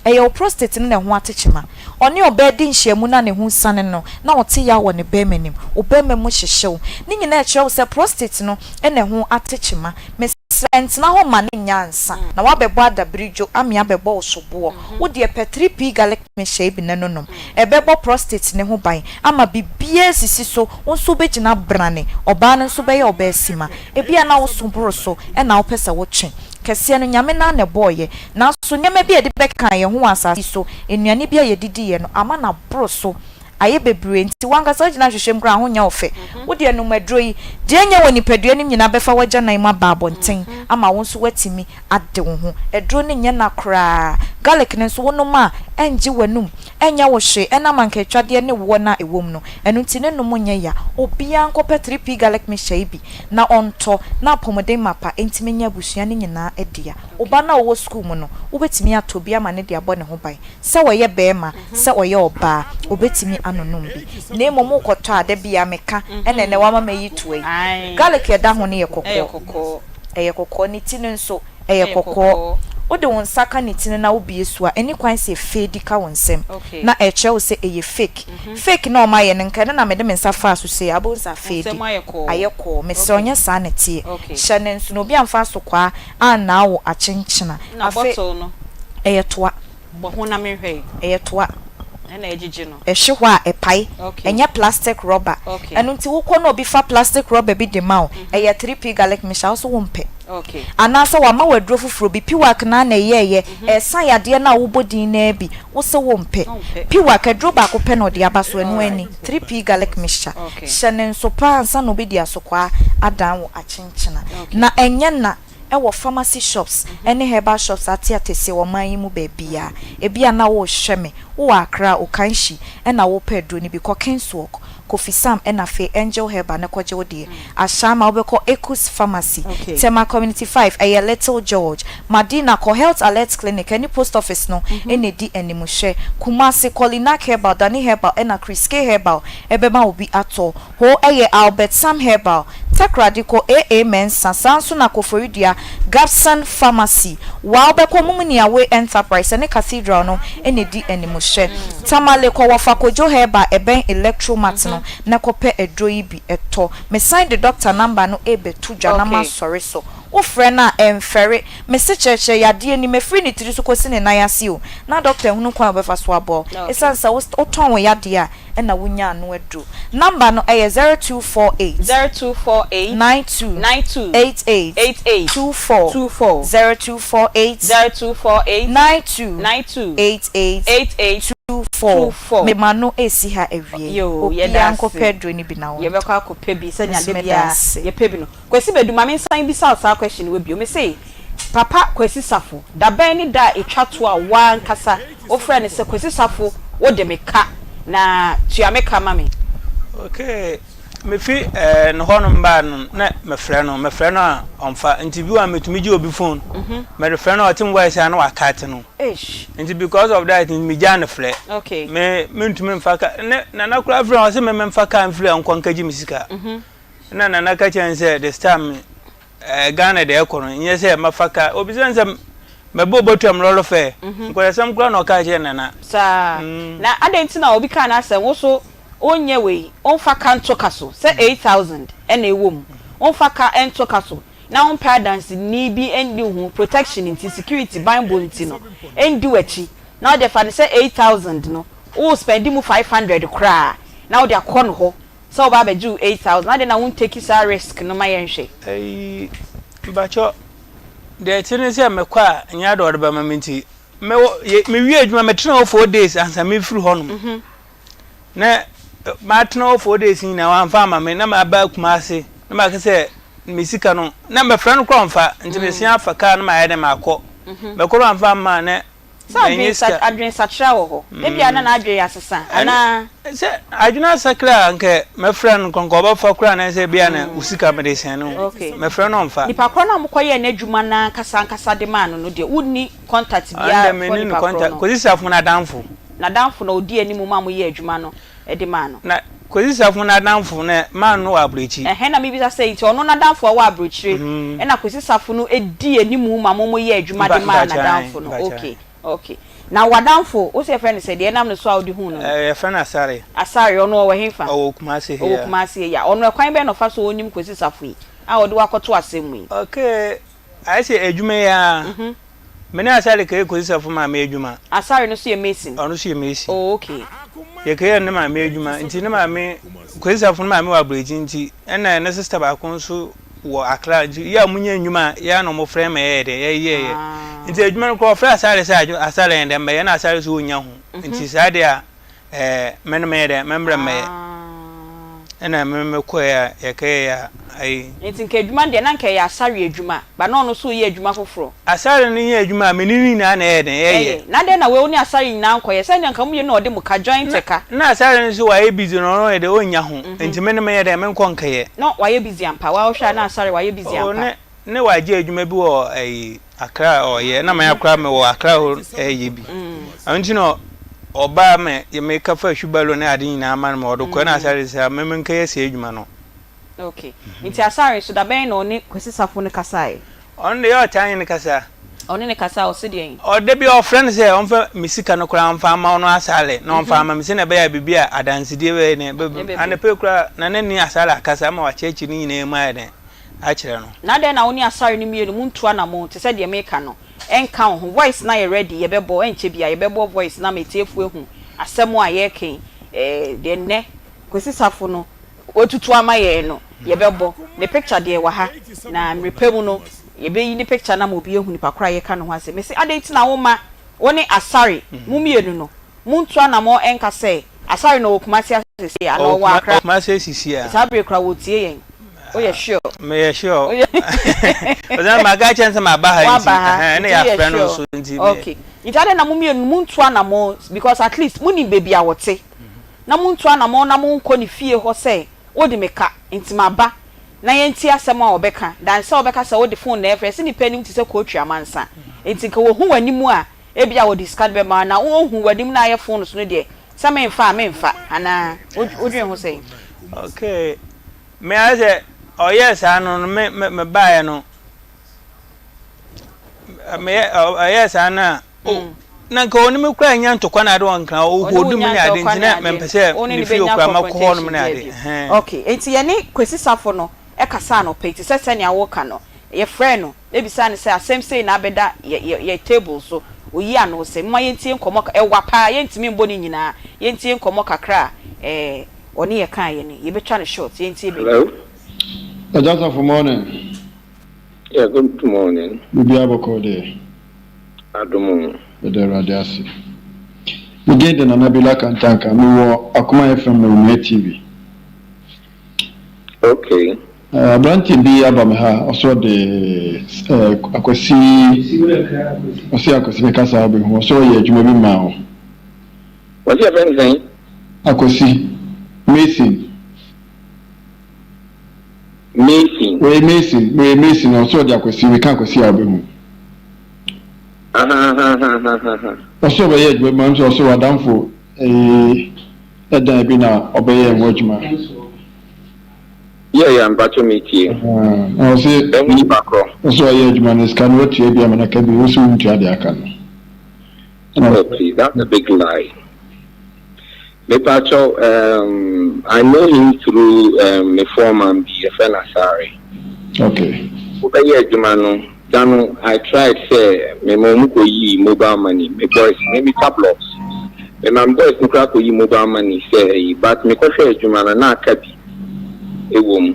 Ɛyɛ wo prostate no na ɛho atekyema. Ɔne ɔbaa di nhyiamu na ne ho siane no, na ɔte yaw wɔ ne barima no mu. Wo barima mu hyehye wo. Ne nyinaa ɛkyerɛ wo sɛ prostate no na ɛho atekyema. Mesrɛ, ntena hɔ mma no nnya ansa na woabɛbɔ adabiridwo ame abɛbɔ wo soboɔ. Wo deɛ pɛ 3P garlic mixture yi bi na nonom. Ɛbɛbɔ prostate no ho ban ama biribiara asisi so, wo nso wobɛgyina brane, ɔbaa no nso bɛyɛ ɔbaasima. Ebia na wo so boro so na wopɛ sɛ wotwe. Kɛseɛ no, Nyame no ara na ɛbɔeɛ. Nanso nneɛma bi a yɛde bɛkeka yɛn ho wɔ asase yi so, nnuane bi a yɛdidiiɛ no, ama no aboro so ayɛ bebree nti w'ankasa wogyina ahwehwɛ mu koraa a, ho nyɛ wo fɛ. Wo deɛ nom aduro yi, deɛ ɛnyɛ wɔ nipadua no mu nyinaa bɛfa w'agyanan mu aba abɔnten ama wo nso woatumi ade wo ho. Aduro no nyɛ na koraa. Garlic no nso wonom a, ɛngye w'anum, ɛnyɛ wo hwee, ɛnam ankaatwadeɛ ne woɔ no a ɛwɔ mu no. Ɛno nti ne nom nyɛ ya. Obiara nkɔpɛ 3P garlic mixture yi bi na ɔntɔ na apɔmuden mapa ntumi nyɛ abusua no nyinaa dea. Wo ba no a ɔwɔ sukuu mu no, wobɛtumi atɔ bi ama no de abɔ ne ho ban. Sɛ ɔyɛ barima, sɛ ɔyɛ ɔbaa, ɔbɛtumi anonom bi. Na mmom wokɔtɔ a, da biara meka, ɛna ɛnnɛ woama mayi toa yi. Garlic a ɛda ho no yɛ kɔkɔɔ. Ɛyɛ kɔkɔɔ. Ne ti no nso, ɛyɛ kɔkɔɔ. Wode wo nsa ka ne ti no na wobue so a, ɛnni kwan sɛ ɛfeedi ka wo nsam. Na ɛkyerɛ wo sɛ ɛyɛ fake. Fake no a wɔayɛ no, nka ɛno na mede me nsa faa so sei a, wobɛhu sɛ afeedi. Ayɛ kɔɔ. Mesrɛ wo, nyɛ saa na ɛteɛ. Hyɛ no nso na obi amfa asokwaa annaa wo akyenkyena. Afei, ɛyɛ toa. Bɔ ho na menhwɛ. Ɛyɛ toa. Ɛhwe hɔ a, ɛpae. Ɛnyɛ plastic rɔba. Ɛno nti wokɔ na obi fa plastic rɔba bi de ma wo, ɛyɛ 3P garlic mixture a, wo nso wompɛ. Anaasɛ wama wo aduro foforɔ bi, Piwak no ara na ɛyɛeɛ, ɛresa yadeɛ no a wobɔ din no ara bi, wo se wompɛ. Piwak, aduro baako pɛ na ɔde aba so, ɛno ara ni, 3P garlic mixture. Hyɛ no nso pa ara ansa na obi de asokwaa adan wo akyenkyena. Na ɛnyɛ na. wɔ pharmacy shops ne herbal shops ate atɛseɛ wɔ ɔman yi mu baabiara. Ebia na worehwɛ me, wowɔ Accra, Okanschi na worepɛ aduro no bi, kɔ Kingswalk, Kofi Sam ɛna afei Angel Herbal na kɔgye wo deɛ. Ashama wobɛkɔ Ekus Pharmacy, Tema Community 5, ɛyɛ Little George. Madina kɔ Health Alert Clinic ɛne Post Office no na ɛdi animhwɛ. Kumasi kɔ Linak Herbal, Dani Herbal ɛna Chris K Herbal ɛbɛma wo bi atɔ. Hoo ɛyɛ Albert Sam Herbal, Takoradi kɔ AA Mensah, saa nso na Koforidua, Gabson Pharmacy, Waa wobɛkɔ Mumuni Away Enterprise ɛne Cathedral no na ɛdi animhwɛ. Tamale kɔ Wɔfa Kojo Herbal ɛbɛn Electromat no na kɔpɛ aduro yi bi tɔ. Mesan de doctor number no rebɛto dwa na masɔre so. Wofrɛ no a ɛmfɛre. Mese kyerɛkyerɛ yadeɛ nim ɛfiri ne tiri so kɔsi ne nan ase o na doctor ahunu kwan a ɔbɛfa so aboa wo. Ɛsiane sɛ wotɔn wo yadeɛ a na wonya ano aduro. Number no ɛyɛ 0248. 0248. 92. 92. 88. 88. 24. 24. 0248. 0248. 92. 92. 88. 88. 24. 24. Me ma no ɛsi ha awie. Yoo, Obiara yɛda ase. nkɔpɛ aduro no bi na wɔntɔ. Yɛbɛkɔ akɔpɛ bi sɛnea Nso da meda biara ase. yɛpɛ bi no. Kwasi Badu, ma mensan bisa wo saa question wei bio. Mese, Papa Kwasi Safo, da bɛn ne da a ɛtwa toɔ a wo ara ankasa wofrɛɛ no sɛ Kwasi Safo wode me ka na tua me ka ma me? Okay, mefi eh, ne hɔnom baa no na mefrɛ no, mefrɛ no a ɔmfa. Nti bi wɔ a metumi gye obi phone, mede frɛ no a ɔte me voice a na wakate no. Eish. Nti because of that nti megyaa no frɛ. Okay. Me mentumi mfa ka, ne Nana koraa frɛ ɔse me memfa kaa mfiri a nkɔ nkɛgye me sika. Ɛna Nana ka kyerɛ no sɛ this time eh, Ghana deɛ ɛkɔ no nyɛ sɛ mɛfa ka obisa no sɛ mɛbɔ obotuam lɔlɔ fɛ mhm. nkɔyɛsɛm koraa na ɔka kyerɛ Nana. Saa mm. na adɛn nti na obi kaa n'asɛm wo so wonyɛ wei womfa ka nto ka so sɛ 8000 ɛna ɛwɔ mu womfa ka nto ka so na wompɛ adanseni bi ndi ho protection nti security banbɔ nti no ɛndi w'akyi na wode fa no sɛ 8000 no wo spend mu 500 koraa na wode akɔ no hɔ Sɛ woba abɛgye wo 8000 adɛn na wo nteki saa risk no ma yɛnhwɛ. Eii mpakyɛ deɛ ɛte ne sɛ mekɔ a nyɛ ade ɔde bɛma me nti mewɔ yɛ mewie adwuma metena hɔ four days ansa mefiri hɔ nom na matena hɔ four days nyinaa wamfa ama me na maba Kumase na maka sɛ me sika no na mɛfrɛ no korɔ mfa nti mesia afa kaa no mayɛ dɛ makɔ mɛkɔ no amfa amma na Sɛ adwene sa adwensakyera wɔ hɔ. Ebia na n'adwene asesa anaa. Sɛ adwene asakra a anka mɛfrɛ no nka ɔbɛfa koraa anaasɛ ebia na wo sika mede sɛn no mɛfrɛ no ɔmfa. Nipa korɔ no a mokɔyɛɛ n'adwuma no ankasa ankasa de maa no no deɛ wonni contact biara Ɛnde for menni no nipa korɔ contact. no? Kwesi Sarfo n'adamfo. N'adamfo na ɔdi anim ma moyɛɛ adwuma no de maa no. Na Kwesi Sarfo n'adamfo no man no wɔ abrokyi. Ɛhɛn na mebisa sɛ nti ɔno n'adamfo a ɔwɔ abrokyire ɛna Kwesi Sarfo no di anim ma mo mo yɛ adwuma de maa n'adamfo no okay okay na w'adamfo wose yɛfrɛ no sɛ deɛ ɛnam ne so a wode huu no no. Yɛfrɛ no Asare. Asare ɔno ɔwɔ hefa? Ɔwɔ Kumasi ha yi Ɔwɔ a. Kumasi ha yi a ɔno ɛkwan bɛn na ɔfa so ɔnim Kwesi Sarfo yi a ɔde wo akɔto asɛm mu yi? Okay ayɛ sɛ adwuma yi ara Me ne Asare kɛyɛ Kwesi Safo maame adwuma. Asare no nso yɛ mason? Ɔno nso yɛ mason. Oh, okay. Yɛkɛyɛ ne maame adwuma nti ne maame, Kwesi Safo ne maame wɔ Aburokyiri nti ɛna ne sister baako nso wɔ Accra nti yɛ a wɔnya nnwuma a yɛ a na wɔfrɛ ma yɛyɛ dɛ yɛyɛɛyɛ. Ah. Nti adwuma no koraa wɔfrɛ Asare sɛ Asare yɛn dɛ mmɛyɛ na Asare nso ɔnnya ho nti saa deɛ a Ɛɛ, me no meyɛ dɛn? Memmrɛ mmɛyɛ. Ɛna me mekɔɛ a, yɛkɛyɛɛ a, ayi. Nti nka adwuma no deɛ na nka ɛyɛ Asare adwuma, but na ɔno nso reyɛ adwuma foforɔ. Asare no yɛ adwuma a, me ne no nyinaa na ɛyɛ dɛn? Yɛyɛ. Ɛyɛ. Na adɛn na wei wo ne Asare nyinaa nkɔyɛ? Sɛ ɛndeɛ nka mo mmienu na ɔde mo ka, joint ka. Na Asare no nso wayɛ busy no, ɔno yɛ dɛn? Ɔnnya ho. Nti me no meyɛ dɛn? Menkɔ nkɛyɛ. Na wayɛ busy ampa? Waa wohwɛ a na Asare wayɛ busy Oh, ampa? ne. Ne wagye adwuma bi wɔ ɛyi Accra a ɔyɛ na maya koraa mewɔ Accra hɔ ɛyɛ bi ɛno nti na ɔbaa me meka fa hwibalo ne ade nyinaa ma no ma ɔde kɔ na asare sɛ me menka yɛ sɛ adwuma no. Okay nti asare nso da bɛn na ɔne Kwasi Safo no kasaeɛ? Ɔno deɛ ɔtaa nye no kasa. Ɔne no kasa a ɔse deɛn? Ɔda bi ɔfrɛ no sɛ ɔmfa me sika no koraa ɔmfa ama ɔno asare na ɔmfa ama me sɛnea ɛbɛyɛ a biribi a adansedie bɛyɛ dɛn bɛbam. Anɔpa yi koraa Nana ni asare akasa ama wakyerɛkyerɛ ne nyinaa mu ayɛ dɛn akyerɛ no. Na adɛn na wo ne Asare no mmienu montu anamon te sɛ deɛ meka no? Ɛnka wo ho. Voice no ayɛ ready, yɛbɛbɔ, ɛnkyɛ biara yɛbɛbɔ voice no ama atiefoɔ ahu. Asɛm a yɛreka yi, eh, deɛ nnɛ Kwesi Safo no watutu ama yɛn no, yɛbɛbɔ. Ne picture deɛ ɛwɔ ha, na mmerɛ pa mu no, yɛbɛyi ne picture no ama obi ahu nipa korɔ a yɛreka ne ho asɛm. Mese adɛn nti na womma wo ne Asare, mo mmienu no, montu anamɔn nka sɛ Asare no ɔwɔ Kumasi ha seesei anaa ɔwɔ Accra? Ɔwɔ Kumasi seesei a. Saa berɛ yi koraa wɔretie yɛn. Woyɛ sure? Meyɛ sure. Ɔsɛ maka kyerɛ no sɛ maba ha nti. Woaba ha, Ɛhɛn, ɛna nti woyɛ yɛafrɛ no sure. nso nti. Okay. Nti adɛn na mo mmienu no montu anamɔn because at least monim baabi a wɔte. Na montu anamɔn na monkɔ ne fie hɔ sɛ wode me ka nti maba na yɛntie asɛm a ɔbɛka than sɛ wobɛka sɛ wode phone na ɛfrɛ. Yɛse nnipa anim te sɛ kootwi amansa nti nka wɔhu w'anim a ebia wɔde sika no bɛma wo na wɔnhu w'anim na ayɛ phone so no deɛ sɛ memfa a memfa anaa? Wodwen ho sɛn? Okay, me ayɛ sɛ ɔyɛɛ saa no no me me mebaeɛ no meyɛ ɔyɛɛ saa no a o na nka ɔne me koraa nya ntɔkwa na ade wɔ nkran ɔwɔ dum ne ade nti na mempɛ sɛ ne fie okura mɛkɔ hɔ nom ne ade. Okay, enti yɛne Kwesi Safo no kasaa anɔpa yi te sɛ sɛnea woka no, yɛfrɛɛ no bisaa no sɛ asɛm sei na abɛda yɛ yɛ yɛ table so, oyi ano sɛ momma yɛntie nkɔmmɔ ka ɛwa paa yɛntumi mbɔ ne nyinaa, yɛntie nkɔmmɔ kakra a ɛɛ ɔne yɛ kaeɛ no, yɛbɛtwa no short, yɛntie baabi. Hello. Agya Safo morning. Yeah, good morning. Biribiara bɔkɔɔ deɛ? Adom o. Yɛda Awurade ase. Me din de Nana Bila Kantanka, mewɔ Akoma FM na Onua TV. Okay. Eh, aberanteɛ bi aba me ha, ɔsɛ ɔde eh, Akwasi, ɔsɛ Akwasi bɛka saa wobɛhu, ɔsɛ ɔyɛ adwuma bi maa wo. Wɔsi yɛfrɛ no sɛn? Akwasi, Mason. Mason. Ɔyɛ Mason, ɔyɛ Mason, ɔsɛ ɔde Akwasi, meka Akwasi a wobɛhu. Ahahahahaha. Ɔsɛ ɔbɛyɛ adwuma bi ma nso ɔsɛ w'adamfo eh, ɛdan bi na ɔbɛyɛ ho adwuma. Yeah yeah mpakyɛ me tie. Na ɔse Bɛhu nipa korɔ. Ɔse ɔyɛ adwuma no sika no watua bi ama no aka bi wose wontua deɛ aka no. Oh please that's a big lie. Mepakyɛw um, I know him through um, me foreman bi yɛfrɛ no Asare. Okay. Wobɛyɛ adwuma no da no I tried sɛ mema ɔmo kɔ yii mobile money me boys me me twa blocks mema me boys no koraa kɔ yi mobile money sɛ ɛyi but me kɔ hwɛ adwuma no na aka bi ɛwɔ mu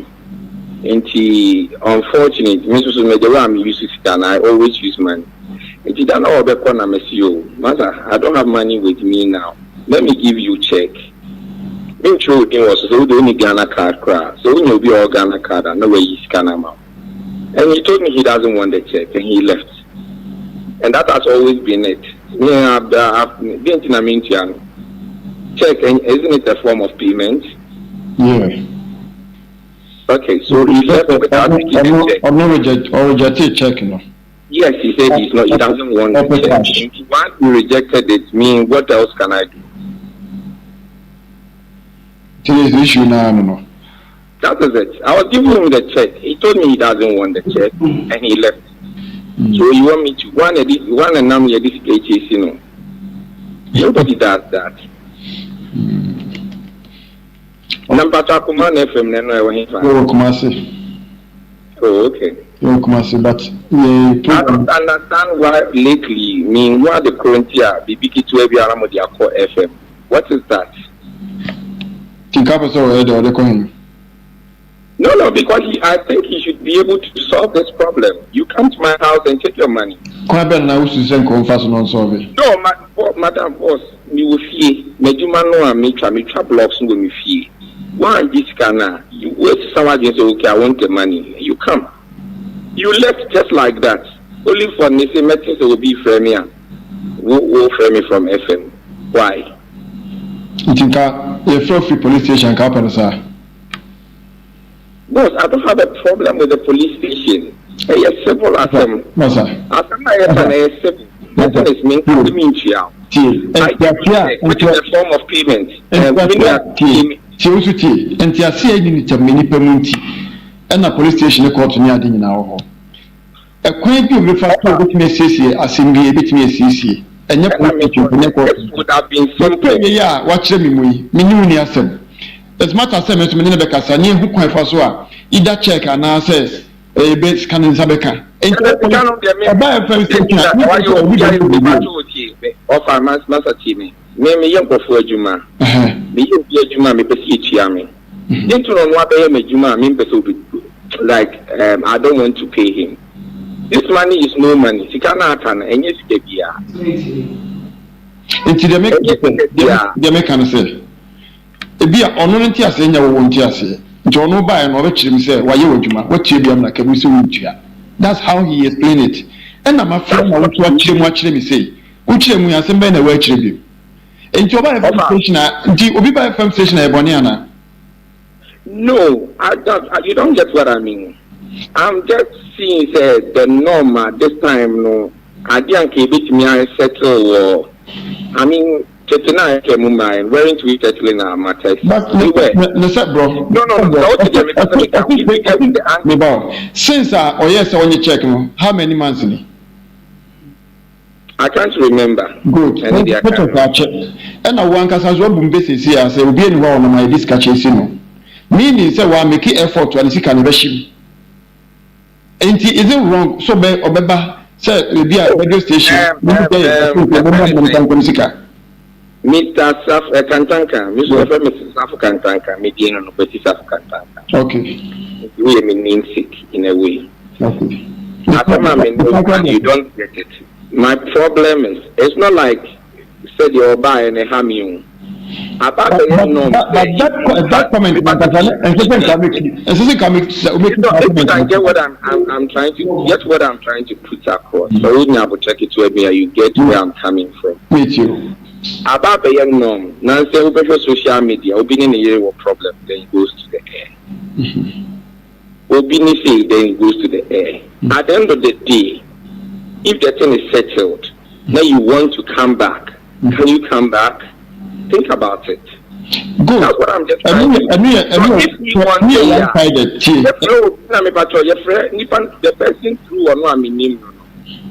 nti unfortunate me nso so me the way a me use sika no I always use money nti da na ɔbɛkɔ na mesi o masa I don't have money with me now let me give you check me ntwerɛ odin wɔ so sɛ wode wonni Ghana card koraa sɛ wonya obi a ɔwɔ Ghana card a na wayi sika no ama wo. And he told me he doesn't want the check and he left. And that has always been it. Me, I, I, deɛ nti na mentua no. Check, isn't it a form of payment? Yeah. Okay, so he left without taking the check. Ɔno reject, ɔrejected check no. Yes, he said he's not, he doesn't want the check. And once he rejected it, me, what else can I do? Today's issue now, no, no. That is it. I was giving him the check. He told me he doesn't want the check, and he left. Mm. So you want me to one one and now this HAC no. Nobody does that. Mm. Na mpatsɔ akoma na FM na ɛno ɛwɔ hefa? Ɛwɔ Kumasi. Oh, okay. Ɛwɔ Kumasi, but yɛ program. I don't understand why lately me hu ade koro nti a biribi ketewa bi ara mo de akɔ FM. What is that? Nti nka pɛ sɛ ɔyɛ deɛ ɔde kɔ he? No, no, because he, I think he should be able to solve this problem. You come to my house and take your money. Kwan bɛn na wosusu sɛ nka ɔmfa so na ɔnsɔlve? No, ma, bo, madam boss, mewɔ fie. M'adwuma no a metwa, metwa blocks no wɔ me fie. Woangye sika no a, you, woasesa w'adwene sɛ okay, I want the money. You come. You left just like that. Only for ne se mɛte sɛ obi refrɛ me a, wo, wofrɛ me from FM. Why? Nti nka yɛfrɛ wo firi police station a nka wopɛ no saa? Boss, I don't have a problem with the police station. Ɛyɛ civil asɛm. Masa. Asɛm a yɛka no ɛyɛ civil. The thing is, menka sɛ mentua wo. Tie, nteaseɛ a, I give you check, which is a form of payment. Nteaseɛ a, tie, tie wo nso tie. Nteaseɛ a ɛnni nitam ne nnipa mu nti ɛna police station ne court ne ade nyinaa wɔ hɔ. Ɛkwan bi a obi bɛfa so a obetumi asiesie asɛm bi, ebetumi asiesie. Ɛnyɛ police station, ɛnyɛ court mpo. Nokorɛ wei a woakyerɛ me mu yi, me ne wo nni asɛm. As much as sɛ me nso me ne no bɛkasa na yɛahu kwan ɛfa so a either check anaasɛ ɛbɛ sika no nsa bɛka. Enti ɔba FM station a, ne sɛ obi bɛyɛ biribi o. Ɔfa, masa tie me. Me meyɛ nkurɔfoɔ adwuma. Meyɛ obi adwuma a mepɛ sɛ yɛtua me. Deɛ nti na ɔno abɛyɛ m'adwuma a mempɛ sɛ obi like um, I don't want to pay him. This money is no money. Sika no aka no, ɛnyɛ sika biara. Nti deɛ meka ne sɛ, deɛ meka ne sɛ, ebia ɔno ne nteaseɛ nyɛ wo wo nteaseɛ. Nti ɔno baeɛ no ɔbɛkyerɛ mu sɛ wayɛ w'adwuma, watua bi amena ka mu sɛ wontua. That's how he explain it. Ɛna mafrɛ na wo nso akyerɛ mu akyerɛ me sei. Wokyerɛ mu yi asɛm bɛn na ɛwɔ akyire bio? Nti ɔba FM station a, nti obi ba FM station a ɛyɛ bɔne anaa? No, I don't, you don't get what I mean. I'm just seeing sɛ the norm at this time no, adeɛ a nka yɛbɛtumi a settle wɔ, I mean, tete no a ɛtwa mu mmaeɛ no, weren't we settling our matters? But We were. ne sɛ bro, No, no, no, sɛ wote deɛ mepɛ sɛ meka, if we get the answer. meba o, since a ɔyɛɛ sɛ ɔnye check no, how many months ni? I can't remember. Good. Ɛne deɛ aka Pɛtɛ no. akyɛ. Ɛna wo ankasa nso wabu mbe seesei a sɛ obi ani hɔ a ɔnam a yɛde sika kyɛ si no. Meaning sɛ wa make effort a ne sika no ɛbɛhye mu. Enti is it wrong sɛ ɔbɛ ɔbɛba sɛ ebi a radio station Um, mo um, sɛ yɛ um, sɛ mo yɛfrɛ mmɔ ne mo nsa sɛn? nkɔm sika. Mister Saf eh, Kantanka, me nso Yes. yɛfrɛ me Safo Kantanka, me din no no, Kwasi Safo Kantanka. Okay. Nti woyɛ me namesake in a way. Okay. Asɛm a me ne wo ka no, you don't get it. My problem is, it's not like sɛdeɛ ɔbaeɛ no ɛha me o. Aba abɛyɛ norm But sɛ but that if you that have, comment mepa nankasa kyɛw, ne ɛnsɛ sɛ nka make ɛnsɛ sɛ nka make sɛ You make know, saa if you comment can no. get what I'm, I'm, I'm trying to get what I'm trying to put across. So wonya abokyɛ ketewa bi a you get where I'm coming from. Me too. Aba abɛyɛ norm. Nansɛ wobɛhwɛ social media, obi ne ne yere wɔ problem, then it goes to the air. Obi ne sei, then it goes to the air. At the end of the day, if the thing is settled, na you want to come back, can you come back? Think about it. Good. That's what I'm just Ɛno trying yɛ to. ɛno yɛ So ɛno if we yɛ want ɛno yɛ say one a, sided tie. yɛfrɛ obi na mepakyɛw yɛfrɛ nipa the person through ɔno a menim no no.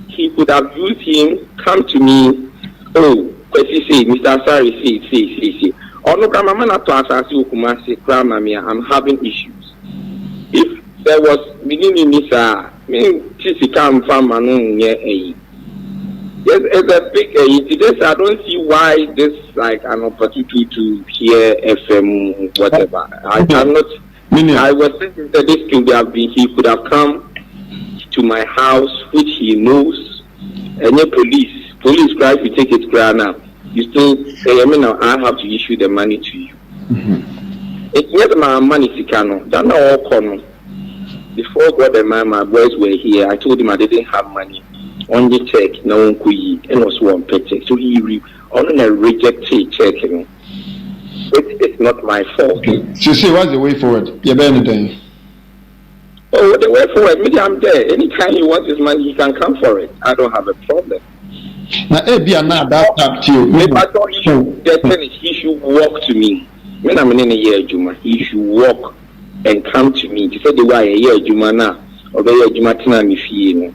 He could have used him come to me oh Kwasi sei Mister Asare sei sei sei sei ɔno koraa mama no atɔ asase wɔ Kumasi koraa ma me a I'm having issues if there was me ne no nni saa a mente sika mfa mma no nyɛ ayi yes it's a big ayi nti this I don't see why this like anɔpa tutuutu hear FM whatever I I'm not Me nua. I was thinking sɛ this could have been he could have come to my house which he knows ɛnyɛ police police koraa if you take it koraa na you still ɛyɛ me na I have to issue the money to you nti nyɛ sɛ maa ma ne sika no da na ɔkɔ no before God and man my boys were here I told him I didn't have money ɔngye check na ɔnkɔ yi ɛna ɔso ɔmpɛ check so he re ɔno na rejectee check no. It is not my fault. Okay seesei what's the way forward yɛbɛyɛ no dɛn? Oh the way forward me deɛ I'm there anytime he wants his money he can come for it I don't have a problem. Na ebia na that time tie o Me pato he should the thing is he should walk to me me na me ne no yɛ adwuma he should walk and come to me te sɛ the way a yɛyɛ adwuma no a ɔbɛyɛ adwuma tenaa me fie no.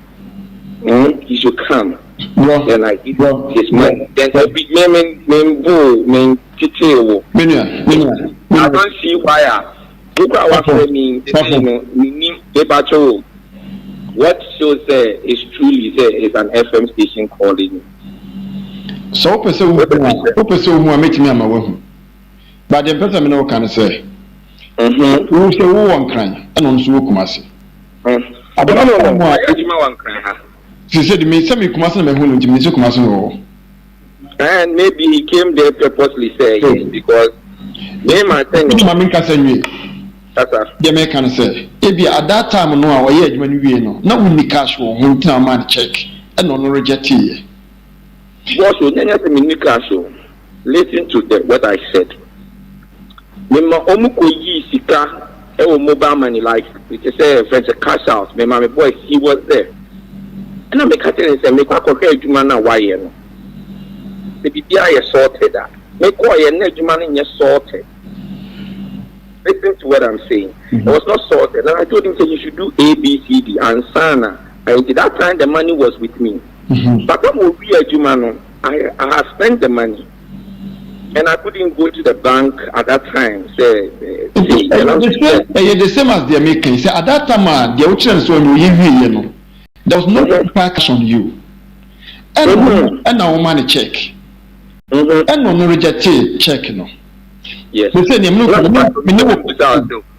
Hmm he should come Bro, then I give bro, his bro. money then every me me me mbo me tetee wo. Me nua, me nua, me I nua. don't see why a wo kura Safo, wafrɛ me Safo. sesei no me nim mepa kyɛw o what shows sɛ it's truly sɛ it's an FM station calling me. Sɛ wopɛ sɛ wohu a, wopɛ sɛ wohu a mɛtumi ama woahu. But deɛ mpɛ sɛ me ne wo ka ne sɛ, wo sɛ wowɔ Nkran ɛna ɔno nso wɔ Kumasi. Abena no no, ɔyɛ adwuma wɔ Nkran ha. Sese de me sɛ me Kumasi na mahu no nti menim sɛ Kumasi na ɔwɔ. And maybe he came there purposely sɛ yɛ because me ma sɛ ne. Ma me nkasa nwie. Kasa. Deɛ meka ne sɛ, ebia at that time no a ɔyɛ adwuma no wie no, na wonni cash wɔ wo ho nti na womaa no check ɛna ɔno rejecteeɛ. Boss o, nyɛ nyɛ sɛ menni cash o, listen to the what I said. Mema ɔmo kɔ yii sika ɛwɔ mobile money like te sɛ yɛfrɛ no sɛ cash out, mema me boys, he was there. Ɛna meka kyerɛ no sɛ mekɔ akɔhwɛ adwuma no a wayɛ no, sɛ biribiara yɛ sorted a. Mekɔɔyɛ no na adwuma no nyɛ sorted. Listen to what I'm saying. It was not sorted. And I told him sɛ you should do A, B, C, D ansa na. Nti that time the money was with me. But na wɔwie adwuma no, I, I have spent the money and I couldn't go to the bank at that time sɛ sei. Ɛyɛ the same, ɛyɛ the same as deɛ meka yi sɛ at that time a deɛ wokyerɛ no sɛ ɔnyɛ ɔyɛ wieɛ no, there was no paper cash on you. Ɛna ɛna woma no check. Ɛna ɔno rejectee check no. Yes. Me sɛ nea me ne wo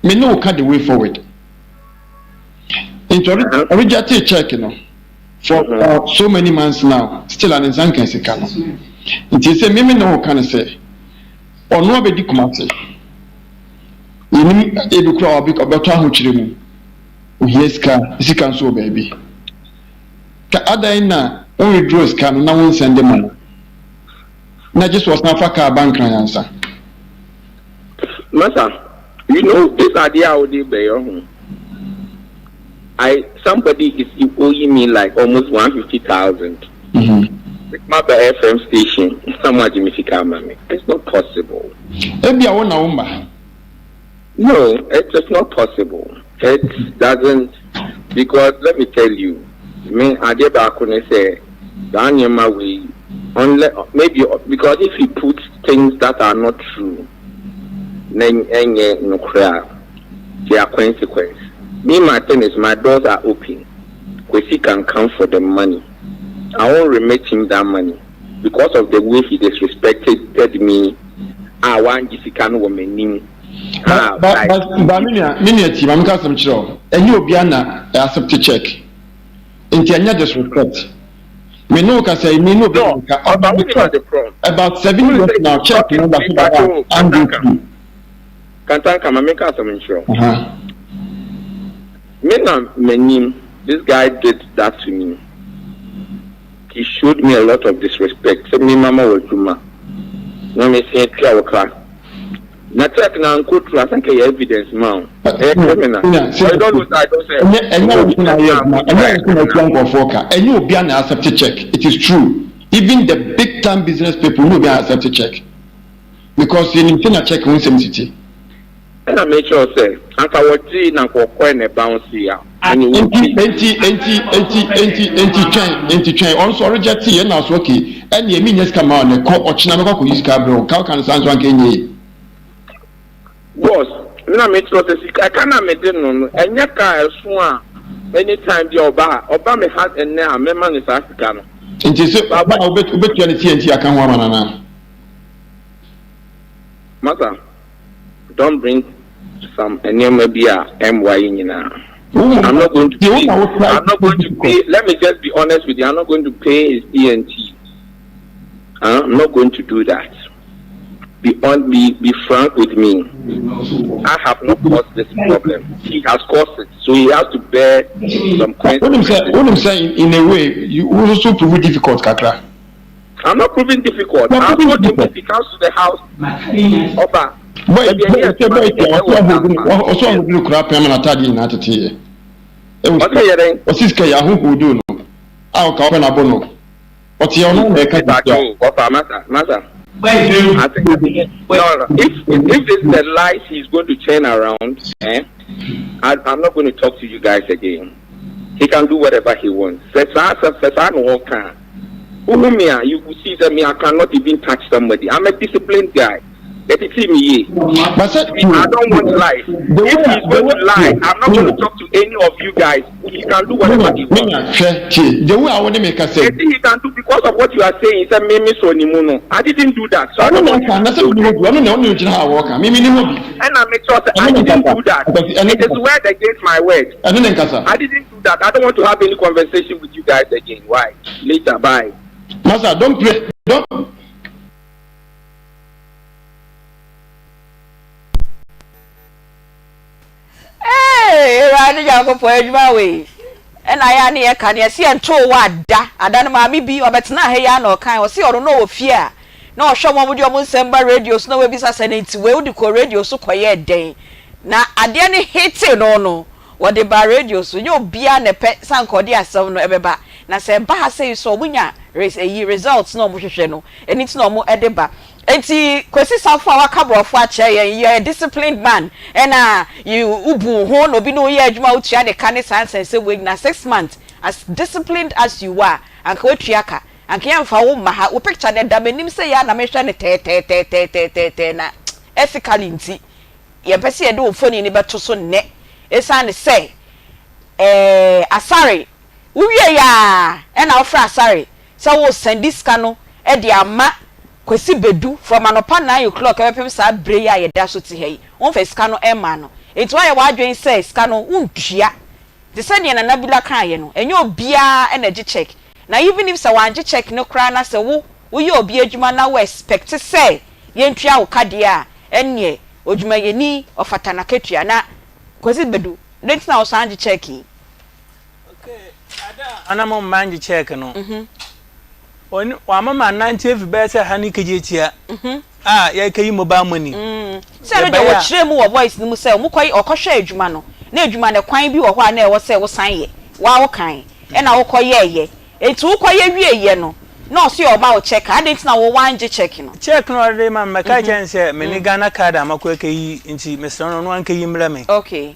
me ne wo ka the way forward. Nti ɔre ɔrejectee check no for uh, so many months now still a ne nsa nka sika no. Nti sɛ me me ne wo ka no sɛ ɔno abɛdi Kumasi. Yɛnim ebi koraa ɔbɛtɔ ahokyere mu. Ohia sika, sika nso wɔ baabi. Ka adan na wo withdraw sika no na wo nsɛnde ma no na gye sɛ ɔsan fa car ba Nkran ansa. Masa, you know this adeɛ a wode bɛyɛ ho I somebody is owing me like almost 150,000. Ma ba FM station na mo agye me sika ama me. It's not possible. Ebia wo na wo mma. No, it is not possible. It doesn't because let me tell you, me adeɛ baako ne sɛ saa nneɛma wei unless maybe because if you put things that are not true na ɛnyɛ nokorɛ a there are consequence. Me my thing is my doors are open. Kwesi can come for the money. I won't remit him that money because of the way he disrespected me a wangye sika no wɔ m'anim. Ba ba ba ba me nua me nua tie ma menka asɛm kyerɛ wo ɛnyɛ obiara na accept check nti ɛnyɛ disrespect me ne wo kasa yi me ne obi nka ɔba me check about 7 years now check no da so da hɔ a an go through. Kantanka ma menka asɛm nkyerɛ wo me na m'anim this guy did that to me he showed me a lot of disrespect sɛ me mama wɔ adwuma na me se tua wo ka. Na check na anko true asa nka yɛ evidence ma wo. Ɛyɛ criminal. But you don't know I don't say. Ɛnyɛ ɛnyɛ wo nko na ayɛ adwuma ɛnyɛ wo nko na atua nkurɔfoɔ ka ɛnyɛ obiara na accept check it is true even the big time business people nyɛ obiara na accept check because yɛnim sɛnea check ho nsɛm si te. Ɛna mekyerɛ wo sɛ anka wɔgyee na anka wɔkɔɛ na ɛbounce a ɛne wo Enti enti enti enti enti enti twɛn enti twɛn ɔno nso ɔreject yɛ ɛna ɔso okay ɛneɛ mennya sika mma wo nɛ kɔ ɔkyena mɛkɔ akɔyi sika abrɛ wo nka woka no saa nso anka ɛnyɛ yie. Boss, me na mekyerɛ wo sɛ sika ɛka no a mede no no ɛnyɛ ka a ɛso a anytime bi a ɔba ha ɔba me ha ɛnɛ a mɛma no saa sika no. Nti sɛ ɔba a wobɛtua ne TNT aka ho ama no anaa? Masa. Don't bring some nneɛma bi a ɛmmoa yɛn nyinaa. I'm not going to pay. I'm not going to pay. Let me just be honest with you. I'm not going to pay his TNT. I'm not going to do that. Be on, be be frank with me. I have not caused this problem. He has caused it, so he has to bear some consequences. Wonim sɛ in a way you also prove difficult kakra. I'm not proving difficult. I'm told him if he comes to the house, ɔba. Boy, boy, boy, ɔsɔ ahodoɔ kura pɛn ma n'atadeɛ nyinaa tete yɛ. Ɔsɛ yɛ dɛn? Ɔsi sika yɛ ahohodo no a ɔka ɔpɛ n'abɔ no. Ɔte ɔno na ɛka sika. Ɔfa masa masa. I think no, no. If if this is the lies he's going to turn around, eh? I, I'm not going to talk to you guys again. He can do whatever he wants. Sɛ saa sɛ saa na ɔka. Wohu me a, you will see sɛ me I cannot even touch somebody. I'm a disciplined guy. Yɛtetee me yie. But sɛ Me, I don't want lies. the If way he's a the going way to lie, I'm not going to talk to any of you guys. He can do whatever he wants. Menya hwɛ tie the way a wo ne me kasa yi. Eti he can do because of what you are saying sɛ me me sɔ ne mu no. I didn't do that, so I Ɔno don't na want you ɔka to na sɛ go meni there. hɔ bi ɔno na ɔno na ogyina ha a wɔka me meni hɔ bi. Ɛna me kyerɛ sɛ I Ɛne ne didn't nkasa do that. Akwasi ɛne It ne is nkasa word against my word. ɛne ne nkasa. I didn't do that. I don't want to have any conversation with you guys again. Why? Later, bye. Masa don't play don't. Hey, Awurade Nyankopɔn adwuma wei ɛna ayɛ a ne yɛka no yɛse yɛntoo wɔ ada ada no maame bi ɔbɛtena ha yi a na ɔkan ɔse ɔno na ɔwɔ fie a na ɔhwɛ wɔn de wɔn nsɛm ba radio so na wɔabisa sɛ ne nti wei wode kɔ radio so kɔyɛɛ dɛn na adeɛ no hete no no Wɔde ba radio so, nyɛ obiara na ɛpɛ sɛ anka ɔde asɛm no ɛbɛba. Na sɛ ɛba ha sei nso a, wɔnya res ɛyi results na wɔhwehwɛ no, ɛno nti na wɔde ba. Enti Kwesi Safo a waka borɔfo akyerɛ yɛn, you are a disciplined man, ɛna you wobu wo ho na obi ne wo yɛ adwuma a wotua ne ka ne saa nsɛnsɛm wei nyinaa, 6 months, as disciplined as you are, anka woatua ka, anka yɛmfa wo mma ha. Wo picture no ɛda m'anim sei ara na mehwɛ no tɛɛtɛɛtɛɛtɛɛtɛɛ na ethically nti, Yɛmpɛ sɛ yɛde wo mfoni no bɛto so nnɛ esiane sɛ ɛɛ Asare wowiei ara ɛna wofrɛ Asare sɛ woresɛnde sika no de ama. Kwasi Badu from anɔpa nine o'clock ɛbɛpem saa berɛ yi a yɛda so te ha yi, womfa sika no mmaa no. Enti woayɛ w'adwene sɛ sika no wontua. Te sɛ deɛ Nana Bila kaeɛ no, ɛnyɛ obiara na ɛgye check. Na even if sɛ wangye check no koraa na sɛ wo woyɛ obi adwuma na wo expect sɛ yɛntua wo ka deɛ a, ɛnneɛ odwumayɛni ɔfata n'akatua. Na Kwasi Badu, dɛn nti na wo san gye check yi? Okay, ada a ɔnam mma ngye check no, ɔne wama ma nante afi bɛyɛ sɛ ha ne Kejetia a yɛrekɛyi mobile money. Sɛ ɛno deɛ wɔkyerɛɛ mu wɔ voice no mu sɛ wɔkɔ ɔkɔhwɛɛ adwuma no, na adwuma no kwan bi wɔ hɔ a na ɛwɔ sɛ wosan yɛ, woa wokae, ɛna wokɔyɛɛyɛ. Enti wokɔyɛ wieeɛ no, na ɔse ɔma wo check a, adɛn nti na wo woangye check no? Check no a ɔde rema me, mɛka kyerɛɛ no sɛ menni Ghana card a makɔ akɛyi nti mesrɛ no ɔno ankɛyi mmrɛ me. Okay.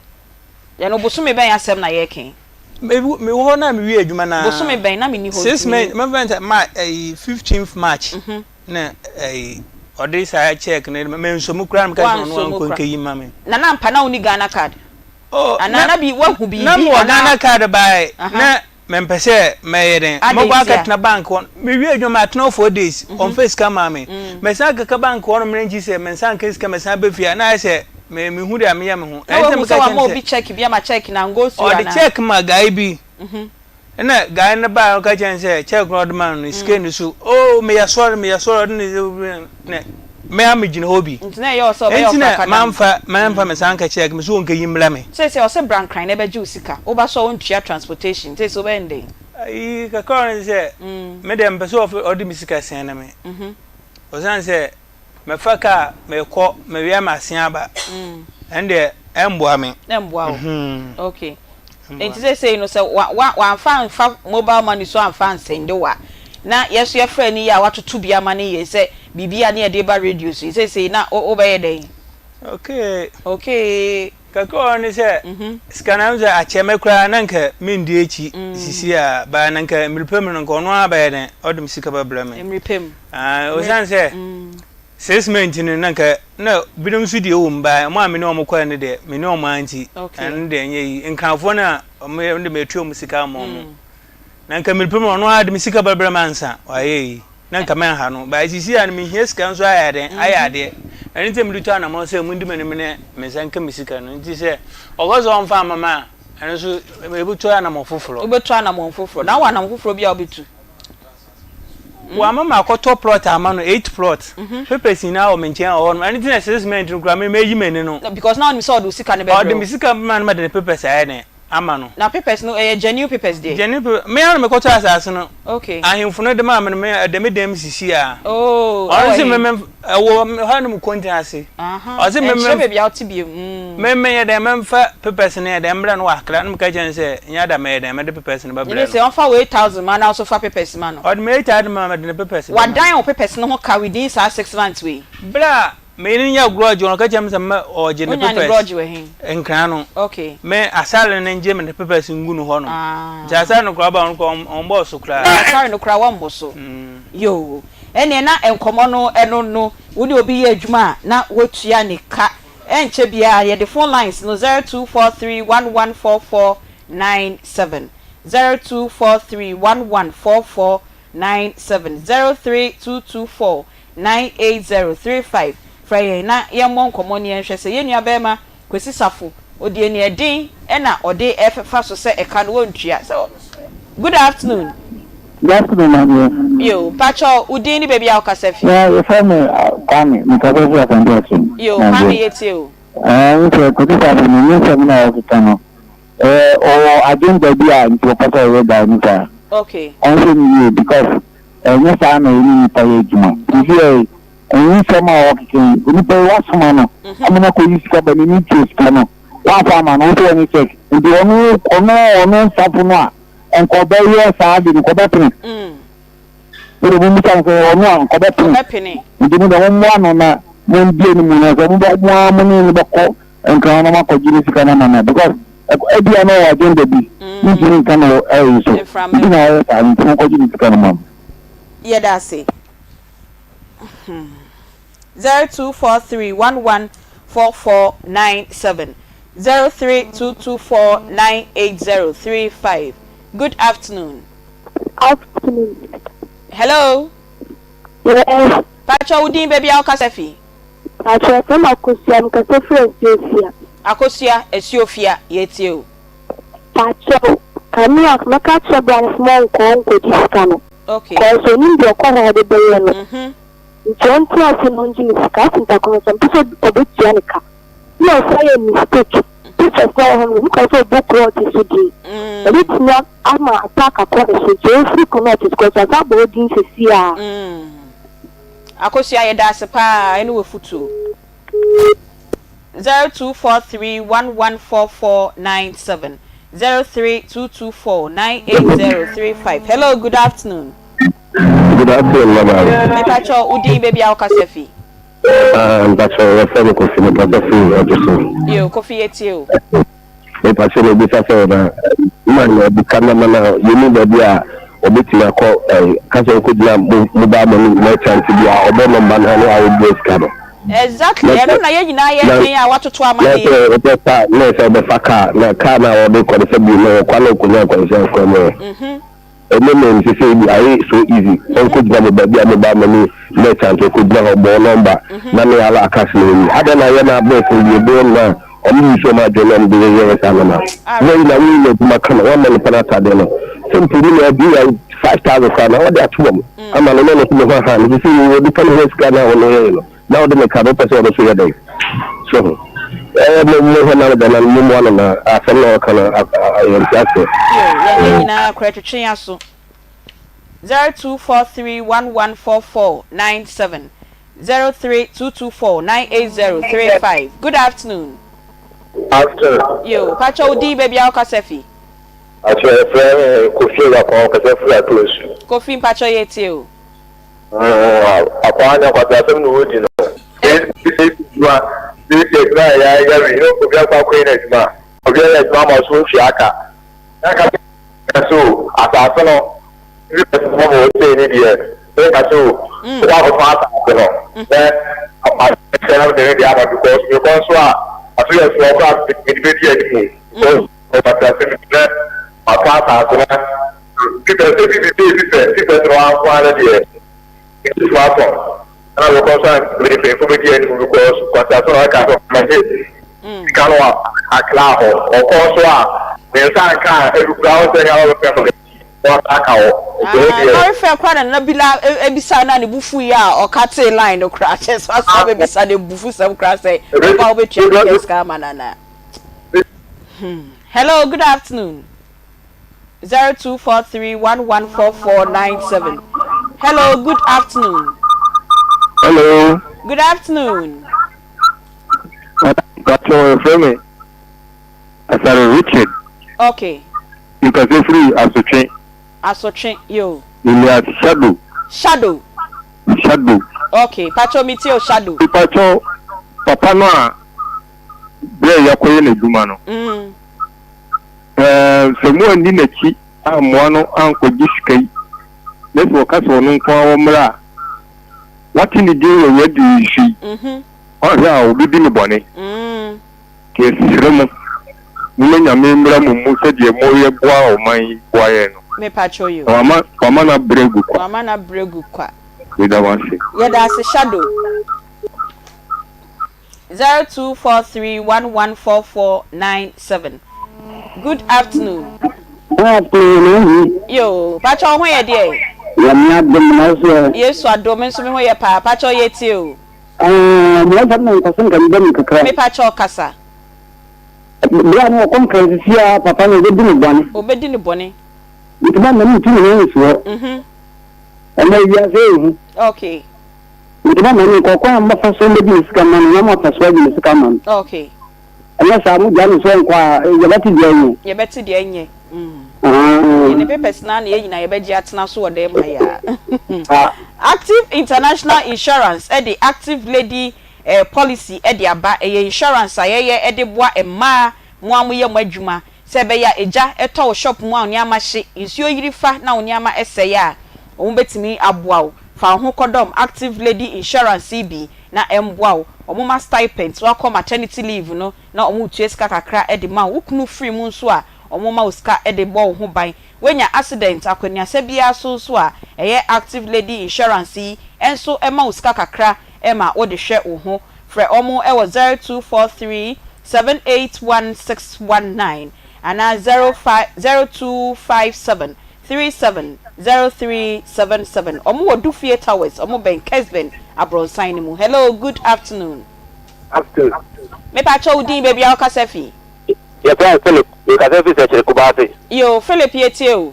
Ɛno bosome bɛn asɛm na yɛreka yi? Me mewɔ hɔ na mewie adwuma no ara. Bosome bɛn? Na menni hɔ Six nti mennim. mɛmfa no sɛ ma ɛyi fifteenth March na ɛyi ɔde saa check no ma mensɔ mu koraa na meka kyerɛ no Woansɔ ɔno mu ankɔ koraa. nkɛyi mma me. Na na ampa na wonni Ghana card? Oh, Anaa na na bi woahu na biribi mewɔ anaa? Ghana card bae Aha. na mempɛ sɛ mɛyɛ dɛn Adɛn mɛkɔ ntia? akɛtena bank hɔ mewie adwuma matena hɔ 4 days ɔmfa sika maa me mɛsan akeka bank hɔ nom na nkyi sɛ mensan nka sika mɛsan aba fie a na ayɛ sɛ me mehu deɛ meyɛ me ho Na ɛno nti woahu na sɛ meka kyerɛ wama no obi sɛ check bi ama check no ango through ɔde anaa? check ma guy bi ɛna guy no baa ɔka kyerɛ no sɛ check no ɔde ma no no sika ni so oh meyɛ sɔre meyɛ sɔre ɔde ne ne me a megyina hɔ bi Nti na ɛyɛ wo sɛ ɔbɛyɛ ɛnti na ɔfrakadam. mamfa mamfa me san nka check me so ɔnkɛyi mmrɛ me. Seesei ɔse bra Nkran na ɛbɛgye wo sika, woba so a wontua transportation, seesei wobɛyɛ no dɛn? Ayi kakra ne sɛ me deɛ mepɛ sɛ ɔde me sika sɛn me ɔsiane sɛ mɛfa kaa mekɔ mewia masen aba ɛno deɛ ɛmboa me. Ɛmboa wo okay nti seesei no sɛ wa wa wamfa amfa mobile money so amfa ansɛnde wo a na yɛ so yɛfrɛ no yi a watoto bi ama no yɛ sɛ biribi a ne yɛde ba radio so yi seesei na wo wobɛyɛ dɛn? Okay. Okay. Kakra wɔ hɔ ne sɛ sika no ayɛ sɛ akyɛ me koraa na nka mendi akyi sisi a but na nka mmere pa mu no nka ɔno ara bɛyɛ dɛn ɔde me sika bɛbrɛ me. Mmere pa mu. Ae osiane sɛ 6 months no na nka na binom nso deɛ wɔ mu but wɔn a me ne wɔn kɔɛ no deɛ me ne wɔn ara nti ɛno deɛ ɛnyɛ yi Nkranfoɔ no a wɔn de metua wɔn sika ama wɔn na nka mmere pa mu ɔno ara de me sika bɛbrɛ me ansa wayɛ yi. na nka mɛnha no but sisi a no mehia sika nso ayɛ dɛn ayɛ adeɛ ɛno nti mede tu anamɔ sɛ mundi m'anim ne me nsa nka me sika no nti sɛ ɔkɔ sɛ ɔmfa ama me a ɛno nso mɛbɛtu anamɔ foforɔ. Wobɛtu anamɔn foforɔ na wowɔ anamɔn foforɔ bi a wobɛtu? Wama makɔtɔ plot ama no eight plot papers nyinaa wɔ me nkyɛn wɔ hɔ nom ɛno nti na 6 months no koraa me mɛyi m'ani no. Because na wonim sɛ ɔde wo sika no bɛbrɛ wo. Ɔde me sika bɛma no mede ne papers ayɛ dɛn ama no. Na papers no ɛyɛ genuine papers deɛ? Genuine papers, me ara na mekɔtɔ asase no. Okay. Ahemfo no de maa me no, me ɛda me dan mu sisi a. Oh, Ɔno ɛwɔ se he? me me ɛwɔ hɔ nom Kontin ase. Aha, Ɔse me me ɛnkyerɛ baabi a wote bio. Mm. Me me yɛ dɛn memfa papers no yɛ dɛn mbrɛ no wɔ Accra na meka kyerɛ no sɛ nyɛ ada mɛyɛ dɛn mede papers no bɛbrɛ Ɛne no. sɛ ɔmfa wo 8000 ma na wo nso fa papers ma no. Ɔde me 8000 ma mede ne papers bɛma no. Wadan wo papers no ho ka within saa 6 months wei? Berɛ a Me ne nya grudge ɔno ka kyerɛ me sɛ mɛ ɔgye ne Wonya ne papers grudge wɔ he? Nkran no. Okay. Me asare no ngye me ne papers ngu no hɔ nom. Ah. Nti asare no koraa ba ɔno koraa ɔmbɔɔ so koraa. Asare no koraa wɔmmɔ so. Yoo. Ɛneɛ na nkɔmmɔ no ɛno no, wo ne obi yɛ adwuma a na woatua ne ka. Ɛnkyɛ biara yɛde phone lines no 0243114497, 0243114497, 03224 98035 Frɛ yɛn na yɛmmɔ nkɔmmɔ na yɛnhwɛ sɛ yɛn nuabarima Kwesi Safo ɔdi aniɛden na ɔde ɛfefa so sɛ ɛka no wɔntua sɛ Good afternoon. Good afternoon maame. Yo, mpakyɛw wo din ne baabi a wokasa fi? Yeah, yɛfrɛ me Kwame, mekasa fi Asante Akyem. Yo, Kwame yɛtie o. Ɛɛ, wo sɛ Kwesi Safo no, ne nsɛm na ɔkeka no, ɛɛ, ɔwɔ agenda bi a nti ɔpɛ sɛ ɔyɛ guy no saa. Okay. Ɔnhwɛ no yie because Ɛnyɛ saa na yɛne nnipa yɛ adwuma. Seesei ɛyi nsɛm a wɔkeka yi, onipa yi woasoma no ama no akɔyi sika ba n'ani tua sika no, woamfa ama no, wo sɛ ɔnye check. Nti ɔno ɔno ɔno nsafo no a nka ɔbɛyɛ saa ade no nka ɔbɛpene. Wode mommisa no sɛ ɔno a nka ɔbɛpene. Nti mo deɛ mommoa no na mombie no mu na sɛ mobɛ mo ara mo ne no bɛkɔ Nkran na moakɔgye ne sika no ama no because ebia na ɔwɔ agenda bi mentumi nka no ɛyi so nti na ɔyɛ saa no nti monkɔgye ne sika no ma no. Yɛda ase. 0243114497 0322498035 Good afternoon. Afternoon. Hello. Yes. Pakyɛ wo din baabi a wokasa fi. Pakyɛ yɛfrɛ me Akosua mekasa firi Asuofia. Akosua, Asuofia, yɛtie wo. Pakyɛw, kanea mɛka akyerɛ bra no sɛ ɔnkɔ ɔnkɔgye sika no. Okay. Cause onim deɛ ɔkɔ hɔ a ɔde bɛyɛ no. Nti ɔnte ase na ɔngye ne sika. Ase ntakora no sɛ ɔmpɛ sɛ ɔbɛtua ne ka. Nna ɔsan yɛ mistake. Pictures na ɔwɔ hɔ no, obi ka sɛ ɔbɔ kuro a ɔte so din. Ɛbɛtumi ama attack akɔ ne so nti ɔmfiri kuro no a ɔte so cause wasan abɔ hɔ din seesei ara. Akosua yɛda ase paa ɛne w'afutuo. 0243114497 03224 98035 Hello good afternoon. Good afternoon madam. Mepakyɛw wo din baabi a wokasa fi. Ah, mpakyɛw yɛfrɛ me Kofi mekasa fi ɔgye so. Yo, Kofi yɛtie o. Mepakyɛw mebisa sɛ na ma na ɛbuka na ma na yɛni baabi a ɔbɛtumi akɔ ɛɛ kasɛ ɔkɔgyina mobile money merchant bi a ɔbɔ nɔmba no ne a ɔbua sika no. Exactly, ɛno na yɛn nyinaa yɛdwen a watoto ama ne. Na sɛ ɔbɛ fa na sɛ ɔbɛfa kaa na kaa na ɔde kɔ no sɛ bi na ɔkwa na ɔkɔnya akwanhyia nkwa mu ɛ. Ɛno na ɛnsɛ sɛ ebi ayɛ so easy ɔnkɔ gyina mo baabi a mobile money merchant ɔkɔ gyina hɔ bɔ number na ne ala aka sene yi adɛn na yɛ na abɛɛfo yi ebe wɔn na ɔmo use ɔmo adwene na ɔmo de yɛ yɛ saa nneɛma wɔyi na wɔyi na adwuma kama wɔn ama nipa no atadeɛ no sɛ mpo ne na bi yɛ 5,000 koraa na wɔde ato wɔn ama no na ɔno nso ne ho aha no sɛ sɛ nipa no ho sika na ɔno yɛ no na ɔde ne ka no wopɛ sɛ ɔno nso yɛ dɛn so ho ɛɛ mo mo hwɛ na na mo mmoa no na asɛm na ɔka no yɛ nte aseɛ. Yo, yɛn yɛn nyinaa kora twetwe yɛn aso. 0243114497 03224 98035 Good afternoon. Afternoon. Yo, pakyɛ wo din baabi a wokasa fi. Pakyɛ yɛfrɛ me Kofi Awuakɔn kasa firi Atoasu. Kofi mpakyɛ yɛtie o. Akwaa nyɛ nkwaseasɛm na ɔredi no. Seesei adwuma, seesei adwuma a yɛayɛ wei, na obi akɔ akɔyɛ n'adwuma. Obi ayɛ adwuma ama so ntua ka. Na ka sɛ o, asase no, ebi pɛ sɛ ɔma ɔsɛe ne deɛ, na ka sɛ o, wokɔ akɔtɔn asase no, na ahyɛ na mede ne deɛ ama because mekɔ nso a, aso yɛ soɔ koraa mede bɛdi anim o. Because nkwaseasɛm nti na matɔ asase no. Fifɛ sɛ bi bi fifɛ fifɛ sɛ wɔn nko ara deɛ ɛtu atɔ ɛna bɛkɔ nso a mede mpanyinfoɔ bɛdi anim because kwasi aso na ɔka sɛ ɔmɛgye sika no akra hɔ ɔkɔ nso a ne nsa nka a ebi kura hɔ sɛ nea ɔbɛfɛ no wɔn aka hɔ nti ne deɛ. Lɔre fɛ kora na nana bi la ebisa na ne bu fu yi a ɔka tee line no kora kyɛ sɛ ɔsan bɛbisa ne bu fu sɛm kora sɛ ɔba wobɛtua ne kɛ sika ama nana. Hmm. Hello, good afternoon. 0243114497. Hello, good afternoon. Hello. Good afternoon. Patrol, yɛfrɛ me Asare Richard. Okay. Nkasa firi Asotwe. Asotwe, yo. Elias Shadow. Shadow. Shadow. Okay, Patrol mi tie o Shadow. Patrol, papa no a berɛ yɛakɔyɛ n'adwuma no. Mm. Ɛɛ, sɛ moanni n'akyi ammoa no ankɔgye sika yi, na sɛ ɔka sɛ ɔno nko ara ɔmmra a, wɔate ne din wɔ radio yi so yi, ɔnhwɛ a ɔbɛdi no bɔne. Nti yɛsrɛ mo, momma Nyame mmra mo mu sɛdeɛ moyɛ boa ɔman yi boa yɛn no, na wama wama no abrɛ agu kwa. Meda mo ase. Yɛda ase Shadow. 0243114497 Good afternoon. Good afternoon, Auntie. Yo, pakyɛ wo ho yɛ deɛ? Nyame adom na wo so ɛ? Yesu adom, me nso me ho yɛ paa. Pakyɛ yɛ tie o. Ah, deɛ ɔfa no nkɔso nka meba mu kakra. Me pakyɛ ɔkasa. Bere a na ɔkɔ nkran sisi a papa no obedi ne bɔne. Obedi ne bɔne. Nti ma mma no ntu ne ho nsi hɔ. Mhm. Ɛnna wiase yɛ hu. Okay. Nti ma ma no nkɔ kwan a mobɛfa so mbɛgye ne sika ma no na moafa so agye ne sika ama no. Okay. Ɛnyɛ saa mo gya no so ɔnkɔ a yɛbɛte deɛ ɛnyɛ. Yɛbɛte deɛ ɛnyɛ. Mm. Yɛ ne papers naa na yɛn nyinaa yɛbɛgye atena so wɔ dɛm ha yi a. Active International Insurance de Active Lady eh, policy de aba. Ɛyɛ insurance a yɛyɛ de boa mmaa mo a moyɛ mo adwuma sɛ ɛbɛyɛ a egya tɔ wo shop mu a wo nneɛma hye, nsuo yiri fa na wo nneɛma sɛe a, wɔbɛtumi aboa wo. Fa wo ho kɔdɔm Active Lady Insurance yi bi na ɛmmoa wo. Wɔma stipend, woakɔ maternity leave no na wɔretua sika kakra de ma wo. Wo kunu firi mu nso a, Wɔma wo sika de bɔ wo ho ban. Woanya accident, akwaniasa biara so nso a, ɛyɛ Active Lady Insurance yi nso ma wo sika kakra ma wode hwɛ wo ho. Frɛ wɔn wɔ 0243 781 619 anaa 05 0257 37 0377. Wɔn wɔ Dufie Towers, wɔn bɛn Kesben abrɔnsan no mu. Hello, good afternoon. Afternoon. Mepakyɛ wo din, baabi a wokasa fi? Yɛfrɛ me Philip, mekasa fi Sɛkyere Kumasi. Yoo, Philip yɛtie wo.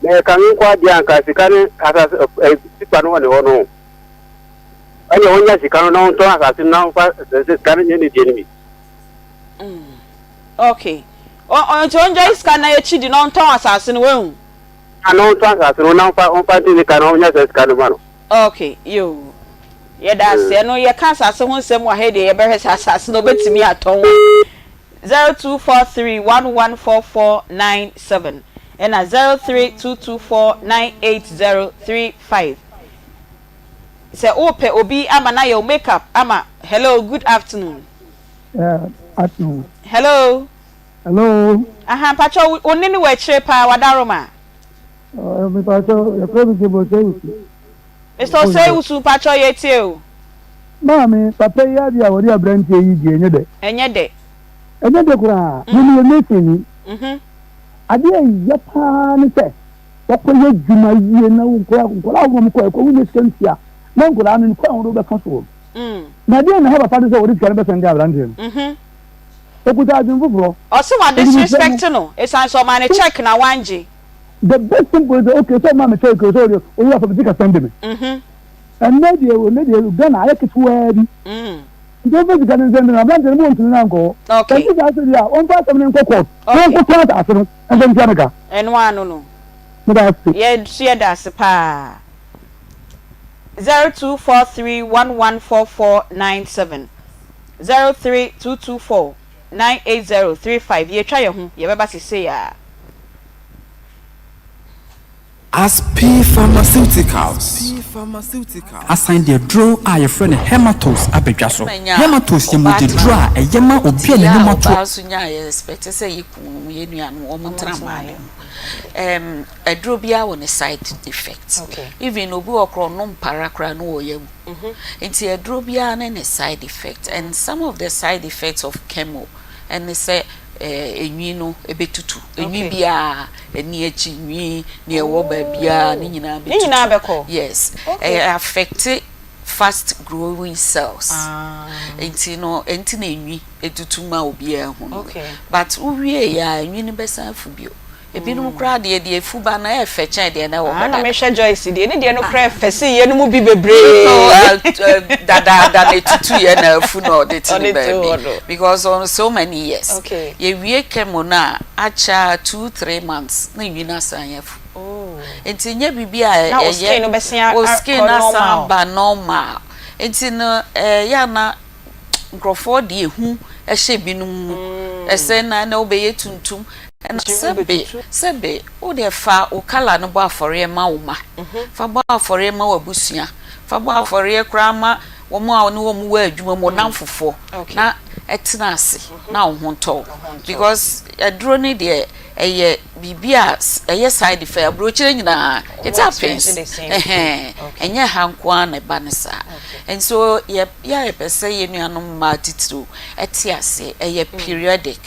Na ɛka me nko adeɛ a anka sika ne asase ɛ tipa no wɔ ne hɔ no. Ɛnna ɔnya sika no na ɔntɔn asase no na ɔmfa sɛ sika no nyɛ ne deɛ no bi. Mm. Okay. Nti ɔngyae sika na akyi di na ɔntɔn asase no wahu. Na ɔntɔn asase no na ɔmfa ɔmfa nte ne ka na ɔnya sɛ sika no ma no. Okay, yoo. Yɛda ase. Ɛno yɛka asase ho nsɛm wɔ ha yi deɛ yɛbɛhwɛ sɛ asase no ɔbɛtumi atɔn a. 0243114497 ɛna 0322498035. Sɛ wopɛ obi ama no ayɛ wo makeup ama Hello, good afternoon. Yeah, afternoon. Hello. Hello. Aha, mpakyɛ wo nne no wɔ akyire paa, wadaroma. Uh, mepakyɛ yɛfrɛ me sɛ Osei Wusu. Mr. Osei Wusu mpakyɛ yɛtie o. Maame, papa yi adeɛ a wɔde aberanteɛ yi deɛ ɛnyɛ dɛ. Ɛnyɛ dɛ. Ɛnyɛ dɛ koraa. Mm. Mimi yɛ mason ni. Mhm. Adeɛ a ɛyɛ paa ne sɛ wɔkɔyɛ adwuma yie na wo nkɔla nkɔla a wɔn kɔ ɛkɔ wonya sika ntua na nkɔla no kwan wɔn bɛfa soɔ. Mm. Na deɛ na ha papa no sɛ wɔde sika no bɛsɛn de aberanteɛ no. Mhm. Okuta adwene foforɔ. Ɔse wa disrespect no esan sɛ ɔmaa no check na wangye. The best thing for you sɛ okay sɛ ɔmaa me check o sɛ ɔdeɛ oyi afa me sika sɛnde me. Ɛnnɛ deɛ o nnɛ deɛ Ghana ayɛ ketewaa bi. Nti ɔmfa sika no nsɛnde no aberanteɛ no mo ntene no ankɔ hɔ. Ɛnte saa sɛ bi a ɔmfa asɛm no nkɔ court na ɔnkɔtɔn asase no mfa ntua ne ka. Ɛno ano no. Meda ase. Yɛn nso yɛda ase paa. 0243114497. 03224 98035 Yɛretwa yɛn ho, yɛbɛba seesei ara. Aspi Pharmaceuticals asan de aduro a wɔfrɛ no Hematos aba dwa so. Manya Hematos yɛ ɔbaa mogyaduro a tena ɛyɛ ma obi nti a yɛ n'anim a ato. ɔbaa nso nyaa yɛ expect sɛ yɛ kunu nom yɛ nuanom wɔn ntena mmaa no mu ɛɛm aduro biara wɔ ne side effect even obi wɔ korɔ ɔnom para koraa no wɔ yɛ wu nti aduro biara ne ne side effect and some of the side effects of chemo ɛne sɛ ɛɛ enwi no ɛbɛtutu enwi biara ani akyi nwi nea ɛwɔ baabiara ne nyinaa Ne nyinaa bɛtutu bɛkɔ? yes Okay. ɛyɛ affect fast growing cells nti no ɛnti na enwi etutu ma obiara hu no Okay. but wowie yɛ a enwi no bɛsan afu bio ebinom koraa deɛ deɛ efu ba no ɛyɛ fɛ kyɛn deɛ na ɛwɔ hɔ Ah, na dada. mehwɛ Joyce deɛ, ne deɛ no koraa ɛfɛ sen yɛn no mu bi bebree. No, dadaada na etutu yɛ na afu na ɔde te ne Ɔde te hɔ baabi no. because on so many years. Okay. Yɛwie chemo no a akyɛ a 2, 3 months na enwi no asan afu. Oh. Nti nyɛ biribi a Na wo ɛyɛ skin no bɛsen wo akɔ skin no asan normal. aba normal. Nti no ɛyɛ a na nkurɔfoɔ de ehu hyɛ binom mu sɛ na na wobɛyɛ tuntum ɛna sɛbe sɛbe wo deɛ fa wo colour no bɔ afɔreɛ ma wo mma fa bɔ afɔreɛ ma w'abusua fa bɔ afɔreɛ koraa ma wɔn a ne wɔn wɔ adwuma mu ɔnamfofoɔ na ɛtena ase na wo ho ntɔ wo because aduro no deɛ ɛyɛ biribi a ɛyɛ side effect aburokyire nyinaa it happens ɛhɛn ɛnyɛ ha nko ara na ɛba no saa nso yɛ yɛ a yɛpɛ sɛ yɛn nuanom mmaa titiriw ɛte aseɛ ɛyɛ periodic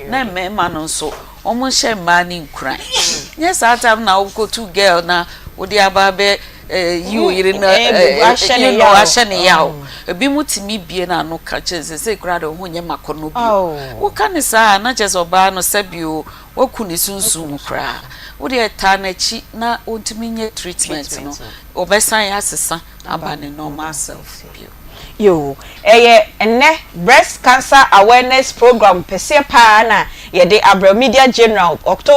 na mmarima no nso wɔn nhyɛ mmaa no nkuran nyɛ saa time na wokɔtu girl na wode aba abɛ yi wo yere no you know ahyɛ ne yaw ebi mu tumi bie n'ano ka kyerɛ sɛ sɛ koraa de wo ho nyɛ makɔnɔ bio woka ne saa na kyerɛ sɛ ɔbaa no sɛbio waku ne sunsum mu koraa wo deɛ taa n'akyi na ɔntumi nyɛ treatment no ɔbɛsan asesa aba ne normal self bio. Yoo, ɛyɛ nnɛ Breast Cancer Awareness Program pɛseɛ paa na yɛde abrɛ wo, Media General, October.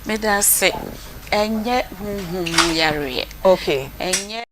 Meda ase. Ɛnyɛ honhom mu yareɛ. Okay. Ɛnyɛ.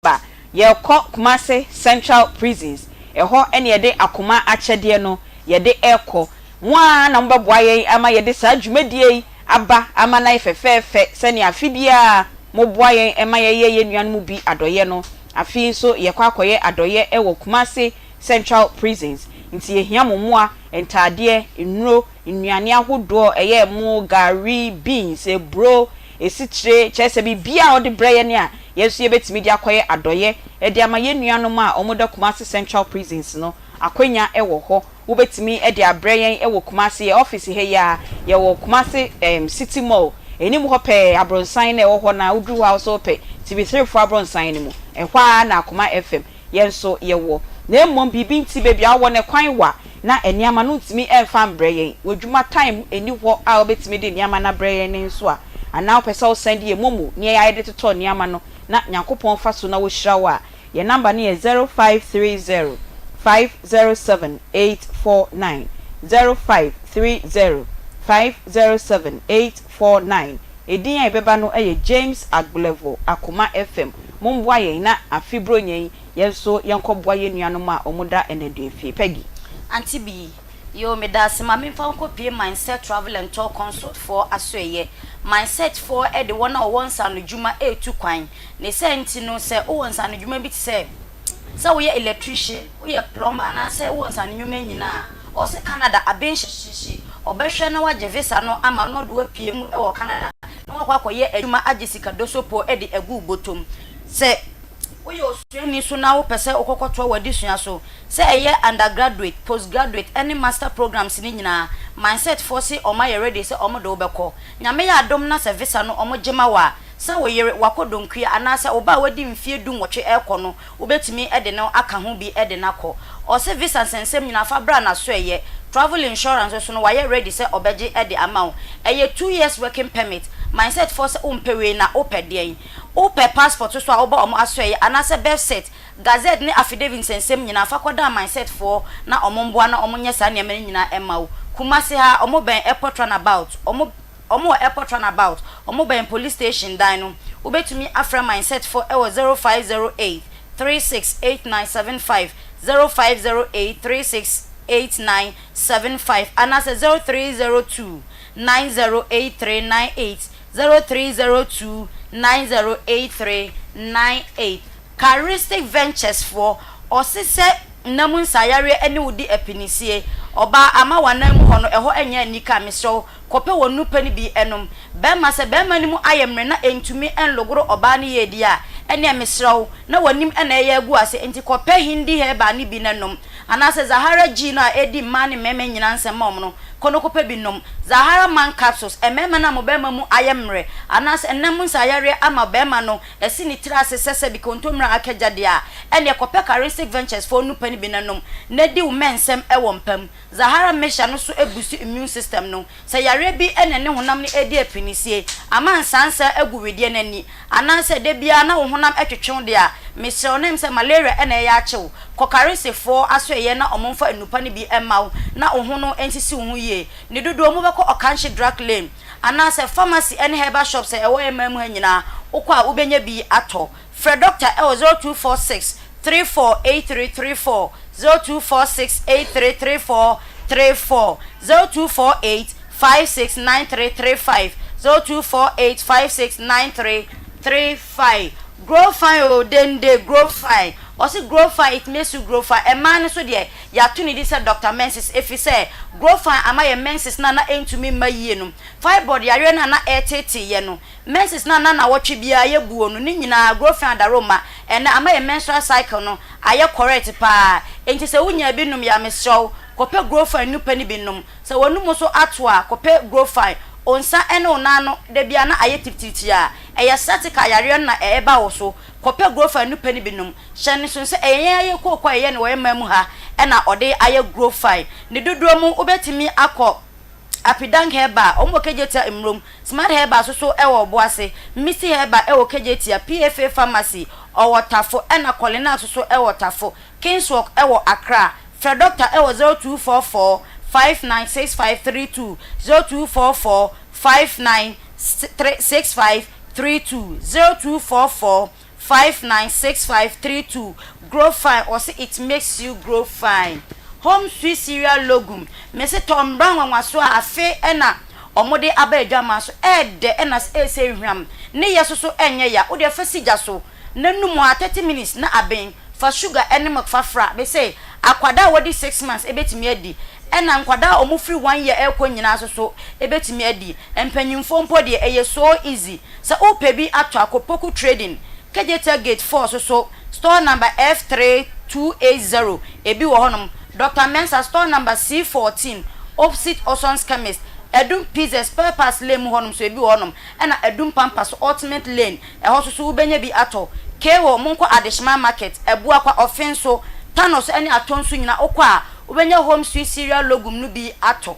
Ba, yɛrekɔ Kumasi Central Prisons, ɛhɔ na yɛde akoma akyɛdeɛ no yɛde rekɔ. Mo ara na mobɛboa yɛn ama yɛde saa dwumadie yi aba ama no ayɛ fɛfɛɛfɛ sɛdeɛ afe biara moboa yɛn ma yɛyɛ yɛn nuanom bi adɔeɛ no. Afe yi nso yɛrekɔ akɔyɛ adɔeɛ wɔ Kumasi Central Prisons, nti yɛhia mo mmoa, ntaadeɛ, nnuro, nnuane ahodoɔ, ɛyɛ ɛmo, gari, beans, aburo, esikyire, kyerɛ sɛ biribiara a wɔde brɛ yɛn a yɛn nso yɛbɛtumi de akɔyɛ adɔeɛ de ama yɛn nuanom a wɔda Kumasi Central Prisons no. Akwanya wɔ hɔ, wobɛtumi de abrɛ yɛn wɔ Kumasi, yɛn office ha yi ara, yɛwɔ Kumasi ɛɛm City Mall anim hɔ pɛɛ, abronsan no a ɛwɔ hɔ no ara, woduru hɔ a wo nso wopɛ TV3 foɔ abronsan no mu, ɛhɔ ara na Akoma FM yɛn nso yɛwɔ. Na mmom biribi nti baabi a wowɔ no kwan wa na nneɛma no wontumi mfa mbrɛ yɛn. W'adwuma time nni hɔ a wobɛtumi de nneɛma no abrɛ yɛn no nso a, anaa wopɛ sɛ wo send yɛn momo ne yɛn de totɔ nneɛma no na Nyankopɔn fa so na wɔhyira wo a, yɛn number no yɛ 0530 507 849, 0530 507 849. Edin a ɛbɛba no yɛ James Agblevor Akoma FM. Momboa yɛn na afe Buronya yi yɛn nso yɛnkɔboa yɛn nuanom a wɔda nnaduafie. Peggy. Auntie Bee, Yoo medaase ma memfa wo nkɔ pie Mindset Travel and Tour Consult foɔ asoɛeɛ. Mindset foɔ de wɔn a wɔwɔ nsaanodwuma retu kwan. Ne saa nti no sɛ wowɔ nsaanodwuma bi te sɛ sɛ woyɛ electrician, woyɛ plumber anaasɛ wowɔ nsaano nnwuma nyinaa a, ɔse Canada aben hyehyeehye, ɔbɛhwɛ na wagye visa no ama no na ɔde wo apue mu wɔ Canada na woakɔ akɔyɛ adwuma agye sika dosopo de agu wo bɔtɔm. Sɛ woyɛ osuani nso na wopɛ sɛ wokɔkɔtoa w'adesua so, sɛ ɛyɛ undergraduate, postgraduate ne master programs no nyinaa, Mindset foɔ se wɔn ayɛ ready sɛ wɔn de wo bɛkɔ. Nyame yɛ adom na sɛ visa no wɔn gye ma wo a, sɛ wo yere, w'akɔdɔnkua anaasɛ wo ba a wadi mfeɛ du nwɔtwe rekɔ no, wobɛtumi de no aka ho bi de no akɔ. Ɔse visa nsɛnsɛm nyinaa fa bra n'asoɛeɛ. Travel insurance nso no wayɛ ready sɛ ɔbɛgye de ama wo. Ɛyɛ two years working permit. Mindset foɔ sɛ wompɛ wei na wopɛ deɛn? Wopɛ passport nso a woba wɔn asoɛeɛ anaasɛ birth cert, gazette ne affidavit nsɛnsɛm nyinaa fa kɔdan Mindset foɔ na wɔn mmoa na wɔn nyɛ saa nneɛma no nyinaa mma wo. Kumasi ha wɔn bɛn airport runabout, wɔn. Wɔn wɔ Airport Runabout, wɔn bɛn Police Station dan no. Wobɛtumi afrɛ Mindset foɔ wɔ 0508 36 8975, 0508 36 8975 anaasɛ 0302 908398, 0302 908398. Charistic Ventures foɔ, ɔse sɛ nna mu nsayareɛ ne wo di apinisie, ɔbaa ama w'anan mu hɔ no ɛhɔ nyɛ anika, mesrɛ wo kɔpɛ wɔn nnupɛ no bi nom. Bɛrima, sɛ bɛrima no mu ayɛ mmerɛ na ɛntumi nlogoro ɔbaa no yie deɛ a, ɛnneɛ mesrɛ wo, na w'anim na ɛyɛ agu ase, enti kɔpɛ Hindi herbal no bi na nom. Anaasɛ Zahara G no a ɛdi mmaa ne mmarima nyinaa nsɛm ma wɔn no, kɔ na kɔpɛ bi nom. Zahara Man Capsules, mmarima no a mo bɛrima mu ayɛ mmerɛ, anaasɛ nna mu nsayareɛ ama bɛrima no asi ne tiri ase sɛ sɛbi kontommire a aka gya deɛ a, ɛnneɛ kɔpɛ Charistic Ventures foɔ nnupɛ no bi na nom, na di wo mmɛnsɛm wɔ mpa mu. Zahara mixture no so boost immune system no. Sɛ yareɛ bi na ɛne honam no redi apinisie, ama nsansa agu wedeɛ no ani, anaasɛ da biara na wo honam twetwe wo deɛ a, mesrɛ wo na ɛm sɛ malaria na ɛreyɛ akye wo, kɔ Karesefoɔ asoɛeɛ na wɔmfa nnupa no bi mma wo na wo ho no nsisi wo ho yie. Ne dodoɔ mobɛkɔ Okanshe Drug Lane, anaasɛ pharmacy ne herbal shops a ɛwɔ yɛn man mu ha nyinaa, wokɔ a wobɛnya bi atɔ. Frɛ dɔkta wɔ 0246 348334, 0246 8334 34, 0248 569335, 0248 569335. Grow fine o dende grow fine ɔse grow fine it makes you grow fine ɛmaa no so deɛ yɛato ne din sɛ Doctor Menses efisɛ grow fine ama yɛ menses no a na ɛntumi mma yie no fibroid yareɛ no a na ɛreteetee yɛ no Menses no a na nawɔtwe biara yɛ buo no ne nyinaa growth adaroma ɛnɛ ama yɛ menstrual cycle no ayɛ correct paa enti sɛ wo nyaa bi nom yɛ a mesrɛ wo kɔpɛ growfine nupa no bi nom sɛ w'anum nso ato a kɔpɛ growfine wo nsa ɛne wo nan ano da biara na ayɛ titiritii a ɛyɛ sciatica yareɛ no na ɛɛba wo so kɔpɛ growfine nupa no bi nom hyɛ no nso sɛ ɛyɛ yɛn ayɛ kooko a yɛyɛ no wɔ yɛn man mu ha ɛna ɔde ayɛ growfine ne dodoɔ mu wobɛtumi akɔ Apidang Herbal, wɔn wɔ Kejetia Mmrom, Smart Herbal nso so wɔ Obuasi, Misty Herbal wɔ Kejetia, PFA Pharmacy ɔwɔ Tafo ɛna Colinax nso so wɔ Tafo, Kingswalk wɔ Accra. Frɛ Dɔkta wɔ 0244 596532, 0244. 59 65 32, 0244 596532 Grow fine ɔse it makes you grow fine Home sweet cereal logum mese tɔ mbra nwanwaso a afe na ɔmo de aba adwaman so ɛɛdɛ ɛna ɛɛsɛ hwam ne yɛ soso ɛnyɛ ya wodeɛ fa si gya so na num a 30 minutes na aben fa sugar ɛne milk fa fra mese akwadaa a wadi 6 months ɛbɛtumi adi ɛna nkwadaa a ɔmo firi 1 year ɛɛkɔ nyinaa soso ɛbɛtumi adi mpanyinfoɔ mpo deɛ ɛyɛ so easy Sɛ wopɛ bi atɔ a, kɔ Poku Trading, Kejetia Gate 4 so so, store number F3280, ebi wɔ hɔnom. Doctor Mensah, store number C14, opposite Orson's Chemist, Adum Pizza, Spare Parts Lane mu hɔnom nso ebi wɔ hɔnom, ɛna Adum Pampas, Ultimate Lane, ɛhɔ nso so wobɛnya bi atɔ. Kewo, monkɔ Adehyema Market, Abuakwa, Ɔfenso, Tano so ne Atonsu nyinaa wokɔ a, wobɛnya Home Sweet Cereal Logum no bi atɔ.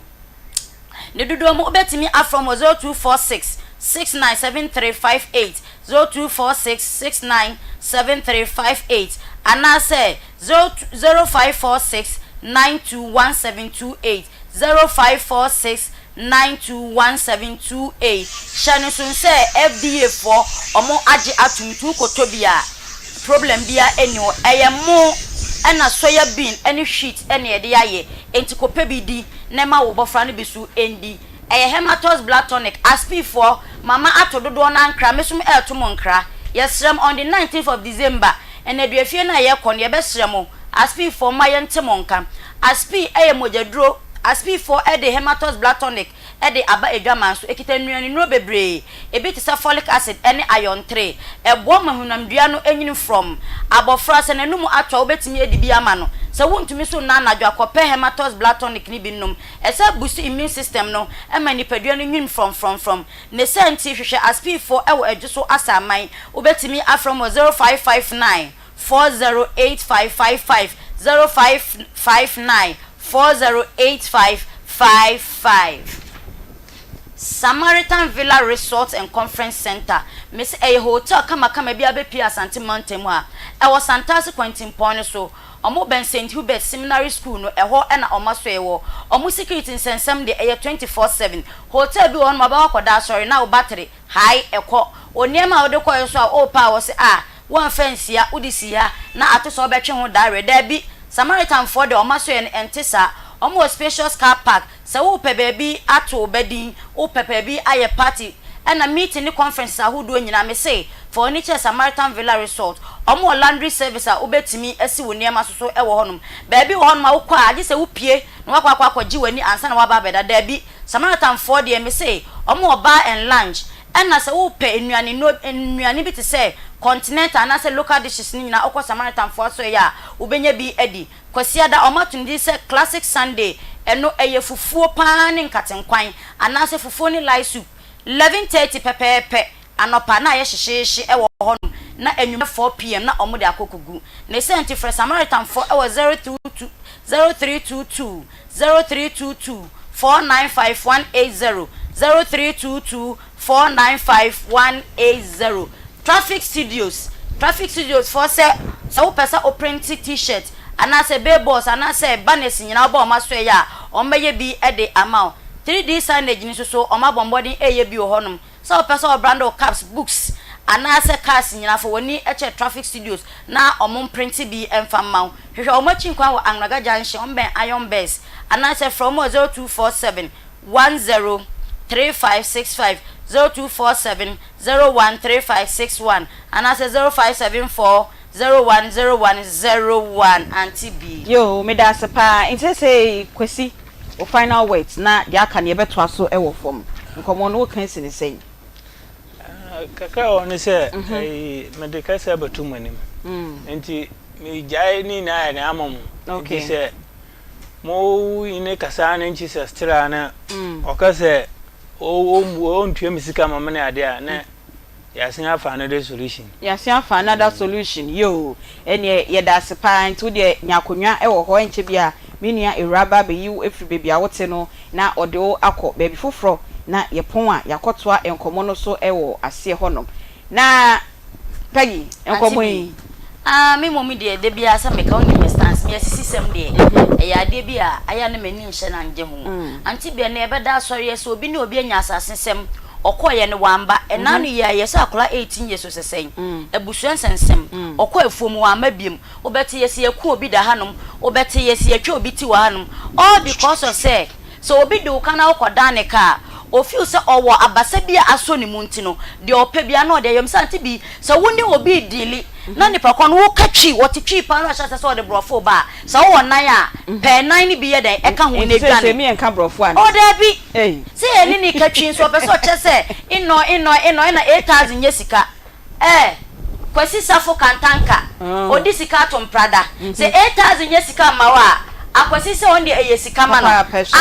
Ne dodoɔ mu wobɛtumi afrɛ wɔn wɔ 0246 697358, 0246 697358 anaasɛ 0546 921728, 0546 921728. Hyɛ no nso sɛ FDA foɔ wɔn agye atom nti wokɔtɔ bi a problem biara nni hɔ. Ɛyɛ mo ɛna soya bean ɛne wheat ɛna yɛde ayɛ nti kɔpɛ bi di. na ɛma wo bɔfra no bi so ndi. Ɛyɛ Hematos blood tonic. Aspi foɔ, mama ato dodoɔ no ara nkra, me nso me ɛɛto mo nkra. Yɛsrɛ mo, on the 19th of December, nnaduafie no a yɛkɔ no, yɛbɛsrɛ mo, Aspi foɔ, mma yɛnte mo nka. Aspi ɛyɛ mogyaduro. Aspi foɔ ɛde Hematos blood tonic ɛde aba adwaman so. Ɛkita nnuane nnuro bebree, ebi te sɛ folic acid ɛne iron 3. Ɛboa ma honamdua no nyini frɔmm. Abɔfra, sɛ n'anum atɔ a, wobɛtumi adi bi ama no. Sɛ wontumi nso nna anadwo a, kɔpɛ Hematos Blood Tonic no bi nom. Ɛsan buusti immune system no ma nipadua no nwini frɔmfrɔmfrɔm. Ne saa nti, hwehwɛ Aspiifoɔ wɔ Adwo so Asaman. Wobɛtumi afrɛ wɔn wɔ 0559 408555, 0559 408555. Samaritan Villa Resort and Conference Centre, Mese ɛyɛ hotel kamakama bi a bɛpue Asante mantam ha. Ɛwɔ Santase kwantempɔn no so. Ɔmo bɛn Saint Hubert Seminary School no, ɛhɔ na ɔmo asoɛe wɔ. Ɔmo security nsɛnsɛm deɛ, ɛyɛ 24 seven. Hotel bi wɔ hɔ nom a wobɛkɔ akɔda asɔre na wo battery, hae, ɛkɔ. Wo nneɛma a wode kɔeɛ nso a wopɛ a wɔse ah, woamfa ansia, wode sii ha na ato sɛ wobɛtwe ho dareɛ. Daabi, Samaritanfoɔ deɛ ɔmo asoɛe no ɛnte saa. Ɔmo wɔ spacious car park. Sɛ worepɛ baabi ato wo ba din, wopɛ baabi ayɛ party, ɛna meeting ne conferences ahodoɔ nyinaa, mese fa w'ani kyerɛ Samaritan Villa Resort. Wɔn wɔ laundry service a wobɛtumi asi wo nneɛma so so wɔ hɔnom. Baabi wɔ hɔnom a wokɔ a, agye sɛ wopue na woakɔ akɔ akɔgye w'ani ansa na woaba abɛda. Daabi, Samaritanfoɔ deɛ, mese wɔn wɔ bar and lounge. Ɛna sɛ wopɛ nnuane nnuro, nnuane bi te sɛ continental anaasɛ local dishes no nyinaa, wokɔ Samaritanfoɔ asoɛeɛ a, wobɛnya bi adi. Kwasiada, wɔato no din sɛ Classic Sunday, ɛno ɛyɛ fufuo pa ara ne nkatenkwan anaasɛ fufuo ne lye soup. 11:30 pɛpɛɛpɛ anɔpa na ayɛ hyehyeehye wɔ hɔnom na anwummerɛ 4 pm na wɔde akɔ kɔgu. Ne saa nti frɛ Samaritanfoɔ wɔ 032 0322 0322 495 180 0322 495 180 Traffic Studios Traffic Studios foɔ sɛ sɛ wopɛ sɛ wo printe T-shirt anaasɛ billboards anaasɛ banners nyinaa wobɔ wɔn asoɛeɛ a wɔn bɛyɛ bi de ama wo. 3D signage no nso so wɔn abɔ mmɔden reyɛ bi wɔ hɔnom. Sɛ wopɛ sɛ wɔ brand wo caps, books anaasɛ cars nyinaa fa w'ani kyerɛ Traffic Studios na wɔn mprinte bi mfa mma wo. Hwehwɛ wɔn akyi kwan wɔ Angraga Junction, wɔn bɛn Iron Best anaasɛ frɛ wɔn wɔ 0247 10 3565, 0247 01 3561 anaasɛ 0574 01 01 01 Auntie B. Yoo medaase paa nti sesei Kwasi wo final words na deɛ aka no yɛbɛtoa so wɔ fam nkɔmmɔ no woka si no sɛn? Kakra wɔ hɔ ne sɛ mede kasa bɛto mo anim nti megyae ne nyinaa yɛ den ama mo nti sɛ mo ne kasa ne nkyi sɛ stira na ɔka sɛ ɔntua me sika ma me ne adeɛ a na yɛasen afa another solution. Yɛasen afa another solution yoo ɛneɛ yɛda ase paa nti wodeɛ nya akonwa wɔ hɔ ɛnkyɛ biaa me nua awuraba bɛyi wo afiri baabi a wote no na ɔde wo akɔ baabi foforɔ na yɛpɔn a yɛakɔtoa nkɔmmɔ no so wɔ aseɛ hɔ nom na Peggy Auntie nkɔmmɔ B, yi. Ah me mmom deɛ da biara sɛ meka wonim me stance me asisisɛm deɛ ɛyɛ adeɛ bi a ayɛ a na m'ani nhyɛ na ngye ho ante bia nnɛ yɛbɛda asɔre yɛ sɛ obi ne obi anya asase sɛm ɔkɔɔyɛ no wamba ɛna ano yi a yɛ sɛ akwadaa 18 years ɔsɛ sɛn abusua nsɛnsɛm ɔkɔ afuom wamba biom wobɛte yɛ sɛ yɛku obi da hanom wobɛte yɛ sɛ yɛtwa obi ti wɔ hanom all because of sɛ Sɛ obi de wo ka na wokɔdan ne ka a, ofeel sɛ ɔwɔ abasa bi a asɔ ne mu nti no, deɛ ɔpɛ biara na ɔde ayɛ. Ɔmisa nti bi, sɛ wo ne obi redeali na nipa korɔ no woka Twi, ɔte Twi paa na ɔhyɛ aseɛ sɛ ɔde borɔfo reba a, sɛ wowɔ nan a, pɛ nan no bi yɛ dɛn ɛka ho na Nti seesei dwane. me yɛnka borɔfo anaa? Oh daabi! Sɛ yɛne no reka Twi nso ɔpɛ sɛ ɔkyerɛ sɛ nnɔ nnɔ nnɔ ɛna 8000 nyɛ sika. Eh Kwasi Safo Kantanka ɔdi sika ato mprada Sɛ 8000 nyɛ sika mma wo a Akwasi sɛ ɔno deɛ ɛyɛ sika ma no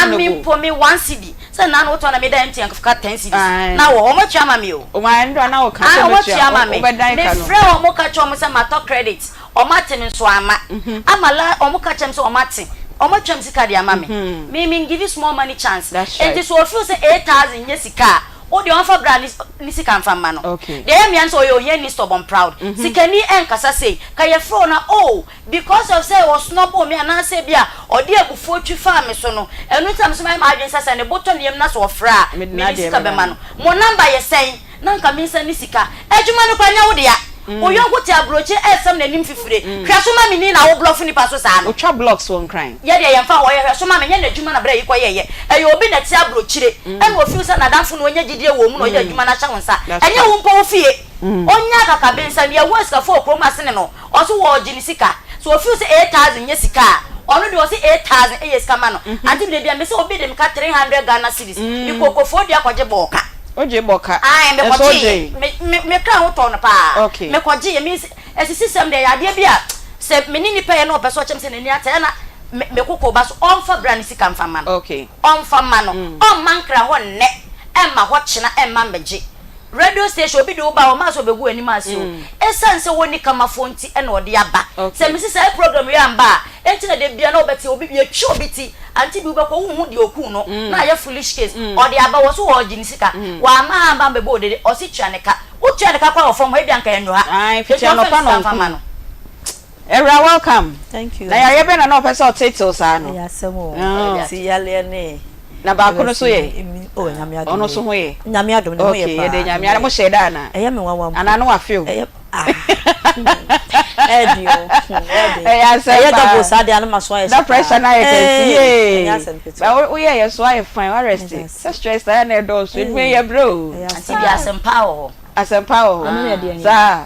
Ame mpo me one cedi Sɛ nna no wotɔ na meda MTN ka 10 cedis na wɔ hɔ Wɔn atua ama me o Ae wɔn atua ama me Me frɛ wɔn ka kyerɛ wɔn sɛ matɔ credit Wɔn ate me nso amma Ama la wɔn ka kyerɛ me sɛ wɔn ate Wɔn atua me sika de ama me Me me ngivi small money chance Enti sɛ ɔfeel sɛ 8000 nyɛ sika a Wo deɛ ɔmfa bra ne ne sika mfa mma no. Deɛ ɛyɛ me ya ne sɛ ɔyɛ ohiani stubborn proud. Sikani ɛnkasa sei. Ka yɛfrɛ wo no a oh because of sɛ ɔsnɔboo me anaasɛ ebia ɔde abufuo twi faa me so no ɛno nti na me nso mayɛ m'adwene sɛ sɛ ne bo tɔ ne yam na sɛ ɔfrɛ a mede sika bɛma no. Mo number yɛ sɛn na nka mensan ne sika. Adwuma no koraa nyɛ wo dea. Wo yɔnko te aburokyire ɛresam n'anim fifire. Hwɛ so ma me ni na wo blɔfo nipa so saa no. Wotwa blocks wɔ Nkran. Yɛ deɛ yɛmfa hɔ yɛ hwɛ so ma me nyɛ n'adwuma na berɛ yi kɔ yɛɛyɛ. Ɛyɛ obi na ɛte aburokyire ɛna ɔfeel sɛ n'adamfo na ɔnya gyidie wɔ mu na ɔyɛ adwuma no ahyɛ wo nsa. Ɛnyɛ wo mpo wo fie. Ɔnya akakabensɛm. Yɛhu asikafoɔ wɔ kurom ha sene no. Ɔse wɔɔgye ne sika. Sɛ ɔfeel sɛ 8000 nyɛ sika a, ɔno deɛ ɔse 8000 yɛ sika ma no. Ante me da biara mese obi de me ka 300 Ghana cedis. Mekɔɔ Koforidua kɔgye bɔɔ ka. Wogye bɔ ka? Ae, Ɛso mekɔgyeeɛ. wogyee? Me, me, me kra ho tɔɔ no paa. Okay. Mekɔgyeeɛ. Me, asisisɛm deɛ, ɛyɛ adeɛ bi a, sɛ me ne nipa yɛ na ɔpɛ sɛ ɔkyerɛ me sɛ n'ani ate a, na me, me koko ba so. Ɔmfa bra ne sika mfa mma no. Okay. Ɔmfa mma no. Ɔmma nkra hɔ nnɛ, ɛmma hɔ kyena, ɛmma mmɛgye. Radio station, obi de wo ba a, ɔmmaa sɛ ɔbɛgu w'anim ase o. Ɛsiane sɛ wɔnni kamafoɔ nti na ɔde aba. Sɛ mese saa program wei amba a, enti na da biara na wobɛte obi, yɛtwi obi ti, ante bi wobɛkɔ wonhu deɛ ɔkuu no, na ayɛ foolish case. Ɔde aba, wɔ so ɔregye ne sika. Wamma amba ambɛbɔ wo dede, ɔse tua ne ka. Wotua ne ka koraa wɔ fam hɔ, ebia anka ɛnnu ha. Ae, Enti fiti ɔmfa ne anɔpa sika na mfa ɔnkum. mma no. Awura welcome. Thank you. Na yareɛ bɛn na na ɔpɛ sɛ ɔtetew saa no? Ɛyɛ asɛm o. Ti yareɛ ne. Na baako no so yɛ? Oh Nyame adom. Ɔno so ho yɛ? Nyame adom ne ho yɛ paa. Okay, yɛde Nyame adom. Mo hyɛ da anaa? Ɛyɛ me nwanwa mpo. Anaa no wafe o? Ɛyɛ ah. Ɛɛden o. Ɛɛden. Ɛyɛ asɛm paa. Ɛyɛ double saa deɛ ano ma so ayɛ Na pressure no ayɛ kɛse. Yee. Ɛnyɛ asɛm ketewa. Ba wo yɛ yɛ so ayɛ fine, wa rest. Sɛ stress ayɛ na ɛdɔɔso. Edwuma yi yɛ brɛ o. Ante bi asɛm paa wɔ hɔ. Asɛmpa wɔ hɔ saa.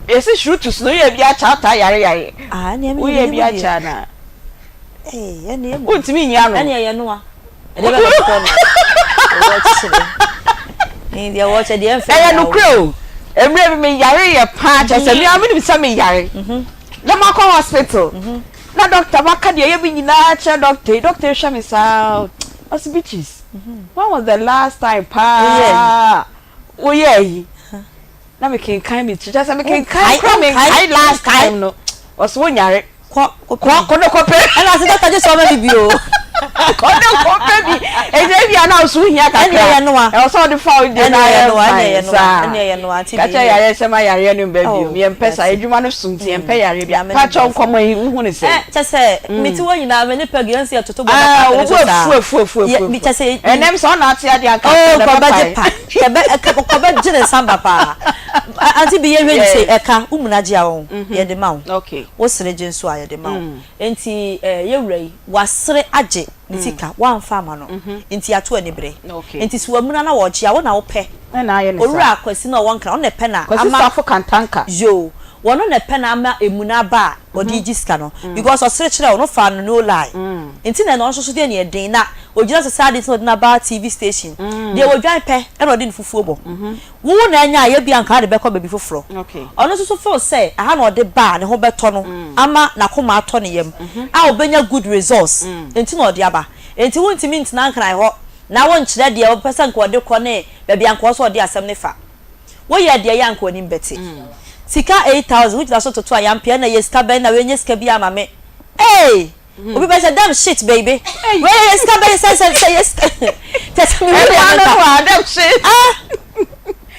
Yɛsi shrutus no woyɛ bi akyɛ ataa yare yare. Woyɛ bi akyɛ ana? Wontumi nyi ano. Ɛne ɛyɛ noa. Ɛdeɛ bɛ bɛtɔ no. Wɔkyerɛ. Deɛ ɛmfɛ. Ɛyɛ nokorɛ o. Mmerɛ bi me yare yɛ paa kyɛ sɛ me ara menim sɛ me yare. Na makɔ hospital. Na doctor maka deɛ ɛyɛ me nyinaa kyerɛ doctor yi. Doctor yi hwɛ me saa. Ɔse Beatrice, when was the last time paa? Woyɛɛ yi na mekenkan me ti kyerɛ sɛ mekenkan kora menkae last time no ɔsɛ wonyare kɔ kɔ ne kɔpɛ ɛna ase dɔkta gye sɛ ɔma me bio kɔ ne kɔpɛ bi ɛnti ebi a na ɔso hia kakra ɛwɔ sɛ ɔde fa wo deɛ na ayɛ fine saa kakyɛ yareɛ sɛ ma yareɛ no mba bio yɛmpɛ saa adwuma no so nti yɛmpɛ yareɛ bi pakyɛ nkɔmmɔ yi wohu ne sɛ kyɛ sɛ mete hɔ nyinaa me ne pɛg yɛn nso yɛtoto bɔ na wo bo afu afu afu afu ɛnɛm sɛ ɔna ate adeɛ anka oh kɔbɛgye pa kɛbɛ kɔbɛgye ne nsa ba paa ante bi yɛhwɛ ni sɛ ɛka wo muna gye a wɔn yɛde ma wo wo sere gye nso a yɛde ma wo nti yɛwura yi wasere agye ne sika wamfa ama no nti ato ani bere nti sɛ wamuna na wɔgye a wo na wopɛ owura Kwasi na ɔwɔ nkran ɔno na ɛpɛ na ama yoo wɔno na ɛpɛ na ama emuna aba a ɔde regye sika no because ɔsere kyerɛ wo no faa no no lie nti na ɛna ɔno nso so deɛ neɛ den na ogyina so saa ade nti na ɔde no aba TV station deɛ wɔdwan pɛ ɛna ɔde ne fufuo bɔ wo na anya a yɛ bi anka de bɛkɔ baabi foforɔ ɔno nso so feel sɛ aha na ɔde ba a ne ho bɛtɔ no ama n'akoma atɔ ne yam a ɔbɛnya good results nti na ɔde aba nti wontumi ntena nkran hɔ na wonkyerɛ deɛ ɔpɛ sɛ nka ɔde kɔ ne baabi anka ɔwɔ sɛ ɔde asɛm no fa. Woyɛ deɛ ɛyɛ a anka w'anim bɛte. Sika 8000 wogyina so toto ayampea na ɛyɛ sika bɛn na wei nyɛ sika biara ma me eei obi bɛsɛ damn shit baby wei yɛ sika bɛn sɛ sɛ sɛ yɛ sika kyɛ sɛ mehu deɛ menka ah.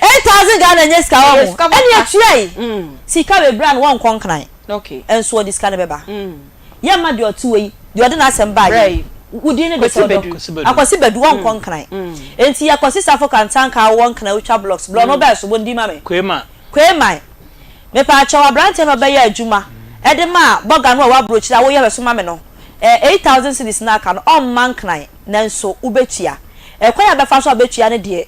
8000 Ghana nyɛ sika wɔ ho. Ɛne atua yi. Sika bebree a no wɔnkɔ nkran. Nso ɔde sika no bɛba. Yɛmma deɛ ɔte hɔ yi, deɛ ɔde n'asɛm baeɛ yi, wo din ne de sɛ ɔdɔ. Akwasi Badu ɔnkɔ nkran. Enti yɛ Kwasi Safo Kantanka a wowɔ nkran wotwa blocks, blɔ no bɛɛ so, bɔ ne din ma me. Kwema. Kwema. Mepaakyɛw, aberanteɛ no a ɔbɛyɛ adwuma de maa bɔga no a ɔwɔ aburokyire a woyɛ hwɛso ma me no, eh, 8000 cedis no a aka no, ɔmma nkran, nanso wobɛtua. Ɛkwan a bɛfa so a bɛtua no deɛ,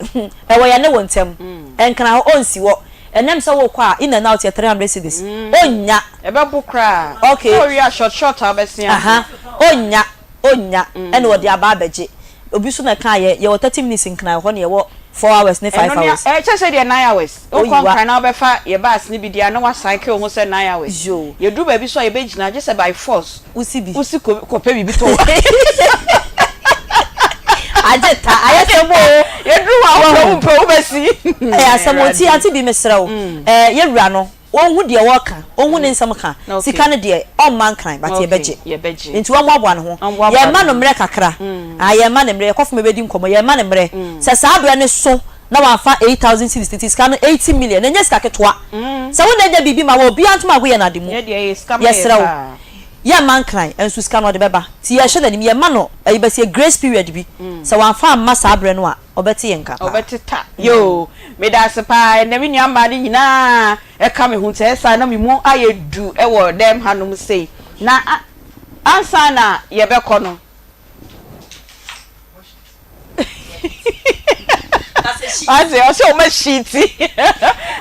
ɛwɔ yɛne wo ntam. Nkran hɔ, ɔnsi hɔ. Ɛnam sɛ wokɔ a, in and out yɛ 300 cedis. Ɔnnya. Ɛbɛbo koraa. Okay. Sɛ owie a short short a wobɛsen ase. Aha. Ɔnnya. Ɔnnya. Ɛna ɔde aba abɛgye. Obi nso na ɛkaa yɛ, yɛwɔ 30 minutes nkran hɔ na yɛwɔ 4 hours ne 5 Ɛno ne hours. ɛkyɛ sɛ deɛ 9 hours. Wokɔ Oyiwa. nkran na wobɛfa yɛ bus no bi deɛ a na woacycle ho sɛ 9 hours. Yoo. Yɛduru baabi nso a yɛbɛgyina gye sɛ by force. Wosi bi. Wosi kɔ kɔpɛ biribi tɔ. Agye ta, ayɛ sɛm o. Yɛduru hɔ a wopɛ wompɛ wobɛsi. Ɛyɛ asɛm o, nti ante bi mesrɛ wo, ɛɛ yɛ wura no ɔnhu deɛ ɔɔka, ɔnhu ne nsɛm ka, sika no deɛ ɔmma nkran but yɛbɛgye, nti ɔmmoaboa ne ho, yɛmma no mmerɛ kakra, aah yɛmma no mmerɛ, yɛkɔ fam yɛbɛdi nkɔmmɔ, yɛmma no mmerɛ, sɛ saa berɛ no so na wamfa 8000 cedis nti sika no 80 million, ɛnyɛ sika ketewa, sɛ wo na ɛnyɛ biribi ma wo a obiara ntom ago yɛn ade mu, yɛsrɛ wo. Yɛmma nkran nso sika no ɔde bɛba nti yɛhwɛ n'anim yɛma no ɛyi bɛsi grace period bi sɛ wamfa amma saa berɛ no a ɔbɛte yɛn nka paa. Ɔbɛte ta yoo medase paa ɛnɛ me nua mmaa no nyinaa ɛka me ho nti ɛyɛ saa na me mu ayɛ du ɛwɔ dɛm hanom sei na ansa na yɛbɛkɔ no Ɔse ɔse ɔma hyiti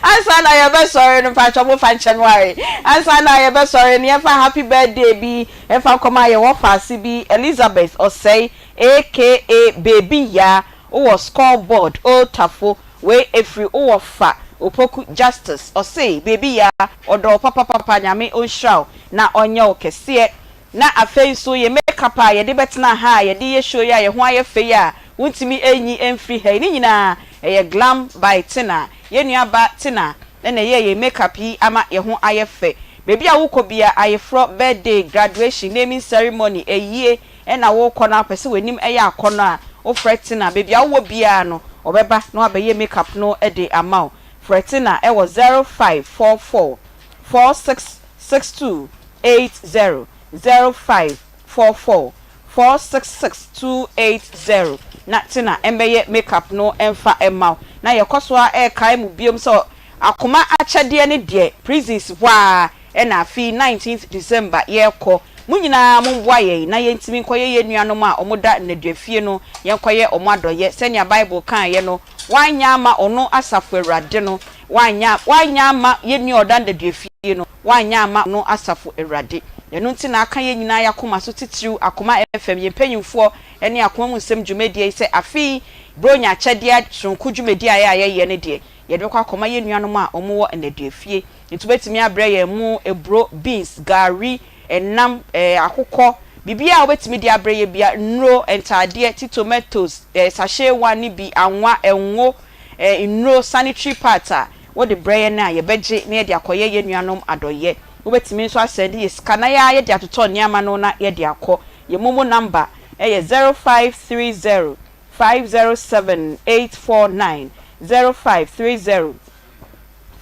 ansa na yɛbɛsɔre no mpakyɛ mo fa nkyɛ no are ansa na yɛbɛsɔre no yɛmfa happy birthday bi ɛmfa nkɔma yɛwɔ faase bi Elizabeth Ɔsɛe aka Baby Yaa wowɔ score board Old Tafo wei ɛfiri wowɔ fa Opoku Justice ɔse Baby Yaa ɔdɔ wo papapapa Nyame ɔnhyira wo na ɔnyɛ wo kɛseɛ Na afei nso yɛn make up a yɛde bɛtena ha a yɛde yɛ show yi a yɛn ho ayɛ fɛ yi a wontumi nyi mfiri ha yi ne nyinaa ɛyɛ Glam by Tina. Yɛn nua ba Tina na ɛyɛɛ yɛn make up yi ama yɛn ho ayɛ fɛ. Baabi a wokɔ biara, ayeforɔ, birthday, graduation, naming ceremony, ayie na wokɔ na wopɛ sɛ w'anim yɛ akɔnnɔ a, wofrɛ Tina. Baabi a wowɔ biara no ɔbɛba na wabɛyɛ make up no de ama wo. Frɛ Tina wɔ 0544 4662 80 05 44 466 280 na Tina mbɛyɛ makeup no mfa mma wo. Na yɛkɔ so ara rekae mo biom sɛ akoma akyɛdeɛ no deɛ prisons hɔ ara na afe yi 19th December yɛrekɔ. Mo nyinaa momboa yɛn na yɛntumi nkɔyɛ yɛn nuanom a wɔda nnaduafie no yɛnkɔyɛ wɔn adɔyɛ sɛnea Bible kaeɛ no Wanyɛ amma ɔno Asafo Awurade no, wanyɛ, wanyɛ amma yɛn nua a ɔda nnaduafie no, wanyɛ amma ɔno Asafo Awurade. Ɛno nti na aka yɛn nyinaa yɛn akoma so titiriw, Akoma FM, yɛn mpanyimfoɔ ne Akoma mu Nsɛm dwumadie yi sɛ afe yi Buronya akyɛdeɛ sononko dwumadie a ɛyɛ a yɛyɛ no deɛ, yɛde bɛkɔ akɔma yɛn nuanom a wɔwɔ nnaduafie. Nti wobɛtumi abrɛ yɛn mo, aburo, beans, gari, Ɛnam, ɛɛ, akokɔ, biribiara a wobɛtumi de abrɛ yɛ biara, nnuro, ntaadeɛ, ti tomatoes, ɛɛ, sachet one no bi, anwa, ɛngo, ɛɛ, nnuro, sanitary pads a wode brɛ yɛn a, yɛbɛgye na yɛde akɔyɛ yɛn nuanom adɔeɛ. Wobɛtumi nso asɛnde yɛ sika na yɛn ara yɛde atotɔ nneɛma no na yɛde akɔ. Yɛn momo number yɛ 0530 507 849, 0530.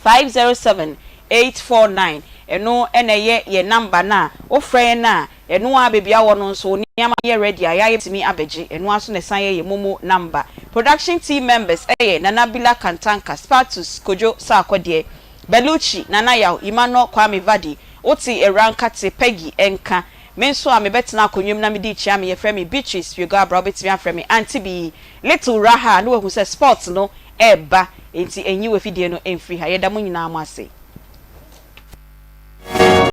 507 849 ɛno na ɛyɛ yɛn number no a wofrɛ yɛn a ɛno ara baabi a wɔ no nso wo nneɛma yɛ ready a yɛatumi abɛgye ɛno ara nso na ɛsan yɛ yɛn momo number. Production team members yɛ Nana Bila Kantanka, Spatus Kojo Sarkodie, Belucci, Nana Yaw, Emmanuel Kwame Vadi, Wote Awura Nkate, Peggy Nka, Me nso a mebɛtena akonnwa mu na medi kyia me yɛfrɛ me Beatrice Piogo Abra wobɛtumi afrɛ me Auntie Bee, Little Wura ha na wahu sɛ sports no reba enti nyi w'afidie no mfiri ha. Yɛda mo nyinaa mo ase.